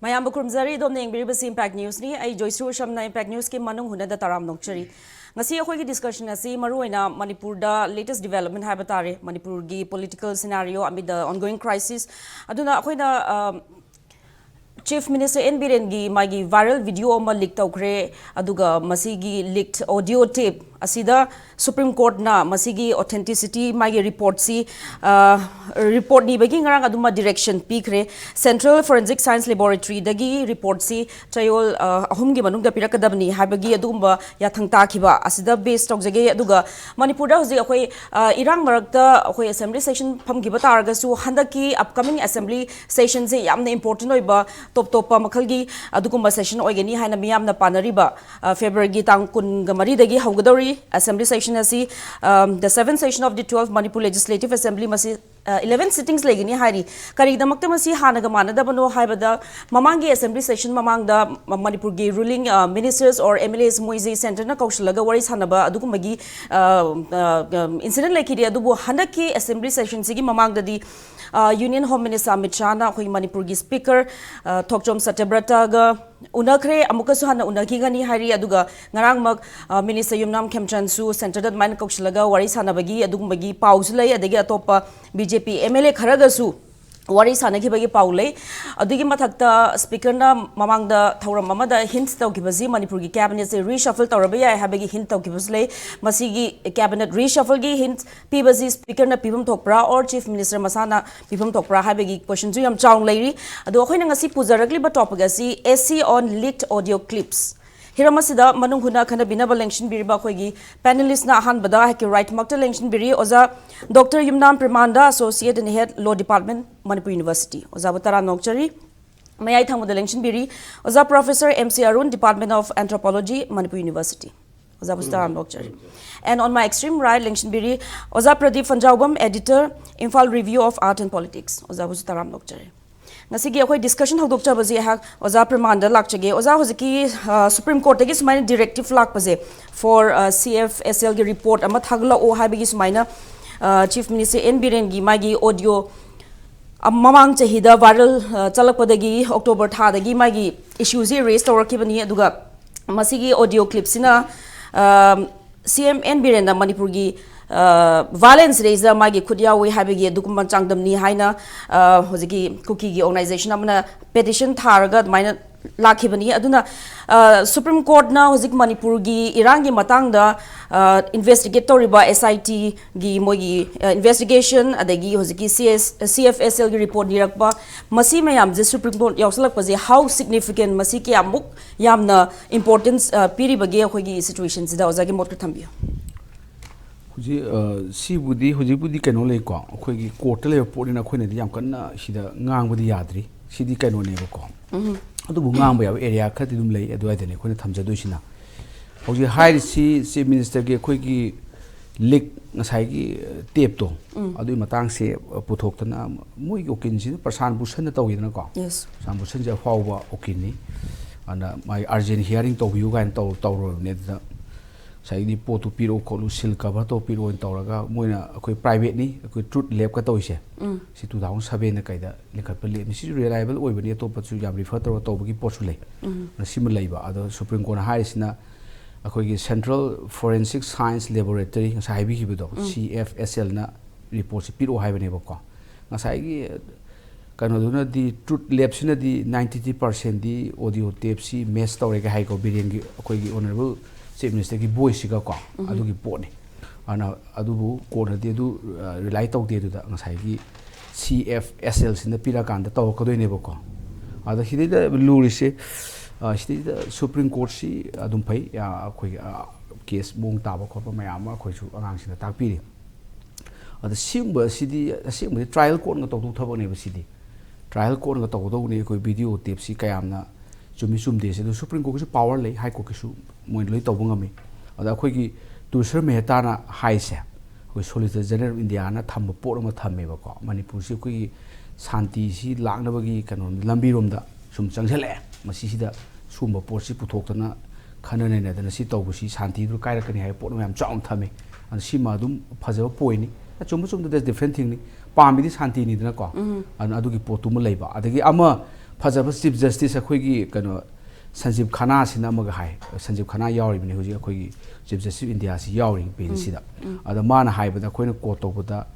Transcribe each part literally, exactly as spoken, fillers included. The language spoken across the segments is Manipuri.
ꯑꯌꯥꯝꯕ ꯈꯨꯔꯨꯝꯖꯔꯤ꯫ ꯑꯗꯣꯝꯅ ꯌꯦꯡꯕꯤꯔꯤꯕꯁꯤ Impact Newsꯅꯤ꯫ ꯑꯩ ꯖꯣꯏꯁ꯭ꯔꯤ ꯎꯁꯝꯅ Impact Newsꯀꯤ ꯃꯅꯨꯡ ꯍꯨꯠꯅꯗ ꯇꯔꯥꯝ ꯅꯣꯛꯆꯔꯤ꯫ ꯉꯁꯤ ꯑꯩꯈꯣꯏꯒꯤ discussion ꯑꯁꯤ ꯃꯔꯨꯑꯣꯏꯅ ꯃꯅꯤꯄꯨꯔꯗ latest development ꯍꯥꯏꯕ ꯇꯥꯔꯦ, ꯃꯅꯤꯄꯨꯔꯒꯤ political scenario amid the ongoing crisis꯫ ꯑꯗꯨꯅ ꯑꯩꯈꯣꯏꯅ, ꯑ, Chief Minister N ꯕꯤꯔꯦꯟꯒꯤ ꯃꯥꯒꯤ viral video ꯑꯃ leak ꯇꯧꯈ꯭ꯔꯦ, ꯑꯗꯨꯒ ꯃꯁꯤꯒꯤ leaked audio tape ꯑꯁꯤꯗ Supreme Courtꯅ ꯃꯁꯤꯒꯤ authenticity, ꯃꯥꯒꯤ reportꯁꯤ, ꯑ, report ꯅꯤꯕꯒꯤ ꯉꯔꯥꯡ ꯑꯗꯨꯃ direction ꯄꯤꯈ꯭ꯔꯦ꯫ Central Forensic Science Laboratoryꯗꯒꯤ reportꯁꯤ ꯆꯌꯣꯜ, ꯑ, ꯑꯍꯨꯝꯒꯤ ꯃꯅꯨꯡꯗ ꯄꯤꯔꯛꯀꯗꯕꯅꯤ ꯍꯥꯏꯕꯒꯤ ꯑꯗꯨꯒꯨꯝꯕ ꯌꯥꯊꯪ ꯇꯥꯈꯤꯕ ꯑꯁꯤꯗ base ꯇꯧꯖꯒꯦ꯫ ꯑꯗꯨꯒ ꯃꯅꯤꯄꯨꯔꯗ ꯍꯧꯖꯤꯛ ꯑꯩꯈꯣꯏ, ꯑ, ꯏꯔꯥꯡ ꯃꯔꯛꯇ ꯑꯩꯈꯣꯏ assembly session ꯐꯝꯈꯤꯕ ꯇꯥꯔꯒꯁꯨ, ꯍꯟꯗꯛꯀꯤ upcoming assembly sessionꯁꯦ ꯌꯥꯝꯅ important ꯑꯣꯏꯕ, ꯇꯣꯞ ꯇꯣꯞꯄ ꯃꯈꯜꯒꯤ ꯑꯗꯨꯒꯨꯝꯕ session ꯑꯣꯏꯒꯅꯤ ꯍꯥꯏꯅ ꯃꯤꯌꯥꯝꯅ ꯄꯥꯅꯔꯤꯕ, ꯑ, Februaryꯒꯤ ꯇꯥꯡ ꯀꯨꯟꯒ ꯃꯔꯤꯗꯒꯤ ꯍꯧꯒꯗꯧꯔꯤ assembly session ꯑꯁꯤ, ꯑ, the seventh session of the twelfth Manipur Legislative Assembly꯫ ꯃꯁꯤ, ꯑ, eleven sittings ꯂꯩꯒꯅꯤ ꯍꯥꯏꯔꯤ꯫ ꯀꯔꯤꯒꯤꯗꯃꯛꯇ ꯃꯁꯤ ꯍꯥꯟꯅꯒ ꯃꯥꯟꯅꯗꯕꯅꯣ ꯍꯥꯏꯕꯗ, ꯃꯃꯥꯡꯒꯤ assembly session ꯃꯃꯥꯡꯗ ꯃ-, ꯃꯅꯤꯄꯨꯔꯒꯤ ruling, ꯑ, ministers or M L As ꯃꯣꯏꯁꯤ centreꯅ ꯀꯧꯁꯤꯜꯂꯒ ꯋꯥꯔꯤ ꯁꯥꯟꯅꯕ ꯑꯗꯨꯒꯨꯝꯕꯒꯤ, ꯑ, ꯑ, ꯑ, incident ꯂꯩꯈꯤꯗꯦ꯫ ꯑꯗꯨꯕꯨ ꯍꯟꯗꯛꯀꯤ assembly sessionꯁꯤꯒꯤ ꯃꯃꯥꯡꯗꯗꯤ, ꯑ, Union Home Minister ꯑꯃꯤꯠ ꯁꯥꯍꯅ ꯑꯩꯈꯣꯏ ꯃꯅꯤꯄꯨꯔꯒꯤ speaker, ꯑ, ꯊꯣꯛꯆꯣꯝ ꯁꯇ꯭ꯌꯕ꯭ꯔꯇꯒ ꯎꯅꯈ꯭ꯔꯦ, ꯑꯃꯨꯛꯀꯁꯨ ꯍꯟꯅ ꯎꯅꯈꯤꯒꯅꯤ ꯍꯥꯏꯔꯤ꯫ ꯑꯗꯨꯒ ꯉꯔꯥꯡꯃꯛ, ꯑ, minister ꯌꯨꯝꯅꯥꯝ ꯈꯦꯝꯆꯥꯟꯁꯨ centreꯗ ꯑꯗꯨꯃꯥꯏꯅ ꯀꯧꯁꯤꯜꯂꯒ ꯋꯥꯔꯤ ꯁꯥꯟꯅꯕꯒꯤ ꯑꯗꯨꯒꯨꯝꯕꯒꯤ ꯄꯥꯎꯁꯨ ꯂꯩ꯫ ꯑꯗꯒꯤ ꯑꯇꯣꯞꯄ B J P M L A ꯈꯔꯒꯁꯨ ꯋꯥꯔꯤ ꯁꯥꯟꯅꯈꯤꯕꯒꯤ ꯄꯥꯎ ꯂꯩ꯫ ꯑꯗꯨꯒꯤ ꯃꯊꯛꯇ speakerꯅ ꯃꯃꯥꯡꯗ ꯊꯧꯔꯝ ꯑꯃꯗ hint ꯇꯧꯈꯤꯕꯁꯤ ꯃꯅꯤꯄꯨꯔꯒꯤ cabinetꯁꯦ reshuffle ꯇꯧꯔꯕ ꯌꯥꯏ ꯍꯥꯏꯕꯒꯤ hint ꯇꯧꯈꯤꯕꯁꯨ ꯂꯩ꯫ ꯃꯁꯤꯒꯤ cabinet reshuffleꯒꯤ hint ꯄꯤꯕꯁꯤ speakerꯅ ꯄꯤꯐꯝ ꯊꯣꯛꯄ꯭ꯔꯥ or Chief Minister ꯃꯁꯥꯅ ꯄꯤꯐꯝ ꯊꯣꯛꯄ꯭ꯔꯥ ꯍꯥꯏꯕꯒꯤ questionꯁꯨ ꯌꯥꯝ ꯆꯥꯎꯅ ꯂꯩꯔꯤ꯫ ꯑꯗꯣ ꯑꯩꯈꯣꯏꯅ ꯉꯁꯤ ꯄꯨꯖꯔꯛꯂꯤꯕ topic ꯑꯁꯤ essay on leaked audio clips꯫ ꯍꯤꯔꯝ ꯑꯁꯤꯗ ꯃꯅꯨꯡ ꯍꯨꯠꯅ ꯈꯟꯅ ꯕꯤꯅꯕ ꯂꯦꯡꯁꯤꯟꯕꯤꯔꯤꯕ ꯑꯩꯈꯣꯏꯒꯤ panelistꯅ ꯑꯍꯥꯟꯕꯗ ꯑꯩꯍꯥꯛꯀꯤ rightꯃꯛꯇ ꯂꯦꯡꯁꯤꯟꯕꯤꯔꯤ ꯑꯣꯖꯥ Doctor Yumnam ꯄ꯭ꯔꯦꯃꯥꯟꯗ, Associate and Head, Law Department, Manipur University꯫ ꯑꯣꯖꯥꯕꯨ ꯇꯔꯥꯝꯅ ꯑꯣꯛꯆꯔꯤ꯫ ꯃꯌꯥꯏ ꯊꯪꯕꯗ ꯂꯦꯡꯁꯤꯟꯕꯤꯔꯤ ꯑꯣꯖꯥ Professor M C Arun, Department of Anthropology, Manipur University꯫ ꯑꯣꯖꯥꯕꯨꯁꯨ ꯇꯔꯥꯝꯅ ꯑꯣꯛꯆꯔꯤ꯫ And on my extreme right ꯂꯦꯡꯁꯤꯟꯕꯤꯔꯤ ꯑꯣꯖꯥ Pradeep ꯐꯟꯖꯥꯎꯕꯝ, Editor, Imphal Review of Art and Politics꯫ ꯑꯣꯖꯥꯕꯨꯁꯨ ꯇꯔꯥꯝꯅ ꯑꯣꯛꯆꯔꯤ꯫ ꯉꯁꯤꯒꯤ ꯑꯩꯈꯣꯏ discussion ꯍꯧꯗꯣꯛꯆꯕꯁꯤ ꯑꯩꯍꯥꯛ ꯑꯣꯖꯥ ꯄ꯭ꯔꯦꯃꯥꯟꯗ ꯂꯥꯛꯆꯒꯦ꯫ ꯑꯣꯖꯥ, ꯍꯧꯖꯤꯛꯀꯤ, ꯑ, Supreme Courtꯇꯒꯤ ꯁꯨꯃꯥꯏꯅ directive ꯂꯥꯛꯄꯁꯦ for, ꯑ, C F S Lꯒꯤ report ꯑꯃ ꯊꯥꯒꯠꯂꯛꯑꯣ ꯍꯥꯏꯕꯒꯤ ꯁꯨꯃꯥꯏꯅ, ꯑ, Chief Minister N ꯕꯤꯔꯦꯟꯒꯤ ꯃꯥꯒꯤ audio ꯑ, ꯃꯃꯥꯡ ꯆꯍꯤꯗ viral, ꯑ, ꯆꯠꯂꯛꯄꯗꯒꯤ, October ꯊꯥꯗꯒꯤ ꯃꯥꯒꯤ issue ꯁꯤ raise ꯇꯧꯔꯛꯈꯤꯕꯅꯤ꯫ ꯑꯗꯨꯒ ꯃꯁꯤꯒꯤ audio clip ꯁꯤꯅ, ꯑ, C M N ꯕꯤꯔꯦꯟꯅ ꯃꯅꯤꯄꯨꯔꯒꯤ, ꯑ, violence ꯗꯩꯁꯤꯗ ꯃꯥꯒꯤ ꯈꯨꯠ ꯌꯥꯎꯏ ꯍꯥꯏꯕꯒꯤ ꯑꯗꯨꯒꯨꯝꯕ ꯆꯥꯡꯗꯝꯅꯤ ꯍꯥꯏꯅ, ꯑ, ꯍꯧꯖꯤꯛꯀꯤ ꯀꯨꯀꯤꯒꯤ organization ꯑꯃꯅ petition ꯊꯥꯔꯒ ꯑꯗꯨꯃꯥꯏꯅ ꯂꯥꯛꯈꯤꯕꯅꯤ꯫ ꯑꯗꯨꯅ, ꯑ, Supreme Court ꯅ ꯍꯧꯖꯤꯛ ꯃꯅꯤꯄꯨꯔꯒꯤ ꯏꯔꯥꯡꯒꯤ ꯃꯇꯥꯡꯗ, ꯑ, investigate ꯇꯧꯔꯤꯕ S I T ꯒꯤ ꯃꯣꯏꯒꯤ, ꯑ, investigation, ꯑꯗꯒꯤ ꯍꯧꯖꯤꯛꯀꯤ C S, C F S L ꯒꯤ report ꯅꯤꯔꯛꯄ, ꯃꯁꯤ ꯃꯌꯥꯝꯁꯦ Supreme Court ꯌꯥꯎꯁꯜꯂꯛꯄꯁꯦ how significant, ꯃꯁꯤ ꯀꯌꯥꯃꯨꯛ ꯌꯥꯝꯅ importance, ꯑ, ꯄꯤꯔꯤꯕꯒꯦ ꯑꯩꯈꯣꯏꯒꯤ situation ꯁꯤꯗ? ꯑꯣꯖꯥꯒꯤ ꯃꯣꯠ ꯈꯔ ꯊꯝꯕꯤꯌꯨ꯫ ꯍꯧꯖꯤꯛ, ꯑ, ꯁꯤꯕꯨꯗꯤ, ꯍꯧꯖꯤꯛꯄꯨꯗꯤ ꯀꯩꯅꯣ ꯂꯩꯀꯣ, ꯑꯩꯈꯣꯏꯒꯤ court ꯇ ꯂꯩꯕ ꯄꯣꯠꯅꯤꯅ ꯑꯩꯈꯣꯏꯅꯗꯤ ꯌꯥꯝ ꯀꯟꯅ ꯁꯤꯗ ꯉꯥꯡꯕꯗꯤ ꯌꯥꯗ꯭ꯔꯤ꯫ ꯁꯤꯗꯤ ꯀꯩꯅꯣꯅꯦꯕꯀꯣ꯫ ꯑꯗꯨꯕꯨ ꯉꯥꯡꯕ ꯌꯥꯕ area ꯈꯔꯗꯤ ꯑꯗꯨꯝ ꯂꯩ, ꯑꯗꯨꯋꯥꯏꯗꯅꯦ ꯑꯩꯈꯣꯏꯅ ꯊꯝꯖꯗꯣꯏꯁꯤꯅ꯫ ꯍꯧꯖꯤꯛ ꯍꯥꯏꯔꯤꯁꯤ Chief Minister ꯒꯤ ꯑꯩꯈꯣꯏꯒꯤ leak, ꯉꯁꯥꯏꯒꯤ, ꯑ, tape ꯇꯣ, ꯑꯗꯨꯒꯤ ꯃꯇꯥꯡꯁꯦ, ꯑ, ꯄꯨꯊꯣꯛꯇꯅ ꯃꯣꯏꯒꯤ ꯎꯀꯤꯜꯁꯤꯅ ꯄ꯭ꯔꯁꯥꯟ ꯚꯨꯁꯟꯅ ꯇꯧꯋꯤꯗꯅꯀꯣ꯫ Yes. ꯄ꯭ꯔꯁꯥꯟ ꯚꯨꯁꯟꯁꯦ ꯑꯐꯥꯎꯕ ꯎꯀꯤꯜꯅꯤ꯫ ꯑꯗꯨꯅ ꯃꯥꯒꯤ urgent hearing ꯇꯧꯕꯤꯌꯨ ꯀꯥꯏꯅ ꯇꯧ-, ꯇꯧꯔꯨꯔꯕꯅꯦ꯫ ꯑꯗꯨꯗ ꯉꯁꯥꯏꯒꯤ ꯄꯣꯠꯇꯨ ꯄꯤꯔꯛꯎ ꯈꯣꯠꯂꯨ, seal cover ꯇꯧ ꯄꯤꯔꯛꯑꯣꯅ ꯇꯧꯔꯒ ꯃꯣꯏꯅ ꯑꯩꯈꯣꯏ private ꯅꯤ, ꯑꯩꯈꯣꯏ Truth Lab ꯀ ꯇꯧꯔꯤꯁꯦ꯫ ꯁꯤ two thousand seven ꯀꯩꯗ ꯂꯤꯡꯈꯠꯄ lab ꯅꯤ꯫ ꯁꯤꯁꯨ reliable ꯑꯣꯏꯕꯅꯤ, ꯑꯇꯣꯞꯄꯁꯨ ꯌꯥꯝ refer ꯇꯧꯔꯒ ꯇꯧꯕꯒꯤ ꯄꯣꯠꯁꯨ ꯂꯩ꯫ ꯑꯗꯨꯅ ꯁꯤꯃ ꯂꯩꯕ꯫ ꯑꯗꯣ Supreme Court ꯅ ꯍꯥꯏꯔꯤꯁꯤꯅ ꯑꯩꯈꯣꯏꯒꯤ Central Forensic Science Laboratory, ꯉꯁꯥꯏ ꯍꯥꯏꯕꯤꯈꯤꯕꯗꯣ, C F S L ꯅ report ꯁꯤ ꯄꯤꯔꯛꯑꯣ ꯍꯥꯏꯕꯅꯦꯕꯀꯣ꯫ ꯉꯁꯥꯏꯒꯤ ꯀꯩꯅꯣꯗꯨꯅꯗꯤ, Truth Lab ꯁꯤꯅꯗꯤ ninety three percent ꯗꯤ audio tape ꯁꯤ match ꯇꯧꯔꯦꯒ ꯍꯥꯏꯀꯣ, ꯕꯤꯔꯦꯟꯒꯤ, ꯑꯩꯈꯣꯏꯒꯤ Honourable Chief Minister ꯒꯤ voice ꯁꯤꯒꯀꯣ, ꯑꯗꯨꯒꯤ ꯄꯣꯠꯅꯤ꯫ ꯑꯗꯨꯅ ꯑꯗꯨꯕꯨ court ꯅꯗꯤ ꯑꯗꯨ, ꯑ, rely ꯇꯧꯗꯦ꯫ ꯑꯗꯨꯗ ꯉꯁꯥꯏꯒꯤ C F S L ꯁꯤꯅ ꯄꯤꯔꯛꯑꯀꯥꯟꯗ ꯇꯧꯔꯛꯀꯗꯣꯏꯅꯦꯕꯀꯣ꯫ ꯑꯗ ꯁꯤꯗꯩꯗ ꯂꯨꯔꯤꯁꯦ, ꯑ, ꯁꯤꯗꯩꯗ Supreme Court ꯁꯤ ꯑꯗꯨꯝ ꯐꯩ, ꯑ, ꯑꯩꯈꯣꯏꯒꯤ, ꯑ, case ꯃꯑꯣꯡ ꯇꯥꯕ ꯈꯣꯠꯄ ꯃꯌꯥꯝ ꯑꯃ ꯑꯩꯈꯣꯏꯁꯨ ꯑꯉꯥꯡꯁꯤꯡꯗ ꯇꯥꯛꯄꯤꯔꯤ꯫ ꯑꯗ ꯁꯤꯒꯨꯝꯕꯁꯤꯗꯤ ꯑꯁꯦꯡꯕꯗꯤ trial court ꯅ ꯇꯧꯗꯧ ꯊꯕꯛꯅꯦꯕ ꯁꯤꯗꯤ꯫ Trial court ꯅ ꯇꯧꯒꯗꯧꯕꯅꯤ ꯑꯩꯈꯣꯏ video tape ꯁꯤ ꯀꯌꯥꯝꯅ ꯆꯨꯝꯃꯤ ꯆꯨꯝꯗꯦꯁꯦ꯫ ꯑꯗꯨ Supreme Court ꯀꯤꯁꯨ power ꯂꯩ, High Court ꯀꯤꯁꯨ ꯃꯣꯏꯅ ꯂꯣꯏ ꯇꯧꯕ ꯉꯝꯃꯤ꯫ ꯑꯗ ꯑꯩꯈꯣꯏꯒꯤ ꯇꯨꯁꯔ ꯃꯦꯍꯇꯥꯅ ꯍꯥꯏꯁꯦ, ꯑꯩꯈꯣꯏ Solicitor General of India ꯅ ꯊꯝꯕ ꯄꯣꯠ ꯑꯃ ꯊꯝꯃꯦꯕꯀꯣ, ꯃꯅꯤꯄꯨꯔꯁꯤ ꯑꯩꯈꯣꯏꯒꯤ ꯁꯥꯟꯇꯤꯁꯤ ꯂꯥꯛꯅꯕꯒꯤ ꯀꯩꯅꯣ ꯂꯝꯕꯤꯔꯣꯝꯗ ꯁꯨꯝ ꯆꯪꯁꯤꯜꯂꯛꯑꯦ, ꯃꯁꯤꯁꯤꯗ ꯁꯨꯝꯕ ꯄꯣꯠꯁꯤ ꯄꯨꯊꯣꯛꯇꯅ ꯈꯟꯅ ꯅꯩꯅꯗꯅ ꯁꯤ ꯇꯧꯕꯁꯤ ꯁꯥꯟꯇꯤꯗꯨ ꯀꯥꯏꯔꯛꯀꯅꯤ ꯍꯥꯏꯕ ꯄꯣꯠ ꯑꯃ ꯌꯥꯝ ꯆꯥꯎꯅ ꯊꯝꯃꯤ꯫ ꯑꯗꯨ ꯁꯤꯃ ꯑꯗꯨꯝ ꯐꯖꯕ point ꯅꯤ꯫ ꯑꯆꯨꯝꯕ ꯆꯨꯝꯗ, that's different thing ꯅꯤ꯫ ꯄꯥꯝꯃꯤꯗꯤ ꯁꯥꯟꯇꯤꯅꯤꯗꯅꯀꯣ꯫ ꯑꯗꯨꯅ ꯑꯗꯨꯒꯤ ꯄꯣꯠꯇꯨꯃ ꯂꯩꯕ꯫ ꯑꯗꯒꯤ ꯑꯃ ꯐꯖꯕ Chief Justice ꯑꯩꯈꯣꯏꯒꯤ ꯀꯩꯅꯣ ꯁꯟꯖꯤꯕ ꯈꯟꯅꯥꯁꯤꯅ ꯑꯃꯒ ꯍꯥꯏ꯫ ꯁꯟꯖꯤꯕ ꯈꯟꯅꯥ ꯌꯥꯎꯔꯤꯕꯅꯤ ꯍꯧꯖꯤꯛ ꯑꯩꯈꯣꯏꯒꯤ Chief Justice of Indiaꯁꯤ ꯌꯥꯎꯔꯤ ꯕꯦꯟꯁꯁꯤꯗ꯫ ꯑꯗ ꯃꯥꯅ ꯍꯥꯏꯕꯗ, ꯑꯩꯈꯣꯏꯅ quote ꯇꯧꯕꯗ,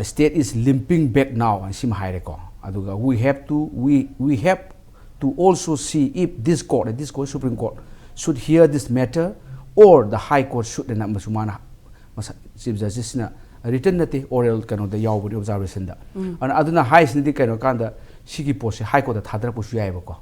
"State is limping back now" ꯍꯥꯏꯅ ꯁꯤꯃ ꯍꯥꯏꯔꯦꯀꯣ꯫ ꯑꯗꯨꯒ "We have to, we, we have to also see if this court, this court, Supreme Court, should hear this matter or the High Court should" ꯍꯥꯏꯅ ꯑꯃꯁꯨ ꯃꯥꯅ ꯃꯁꯥ Chief Justiceꯅ, written ꯅꯠꯇꯦ, oral ꯀꯩꯅꯣꯗ ꯌꯥꯎꯕꯅꯤ, observationꯗ꯫ ꯑꯗꯨꯅ, ꯑꯗꯨꯅ ꯍꯥꯏꯁꯤꯅꯗꯤ ꯀꯩꯅꯣ ꯀꯥꯟꯗ, ꯁꯤꯒꯤ ꯄꯣꯠꯁꯦ High Courtꯇ ꯊꯥꯗꯔꯛꯄꯁꯨ ꯌꯥꯏꯑꯕꯀꯣ꯫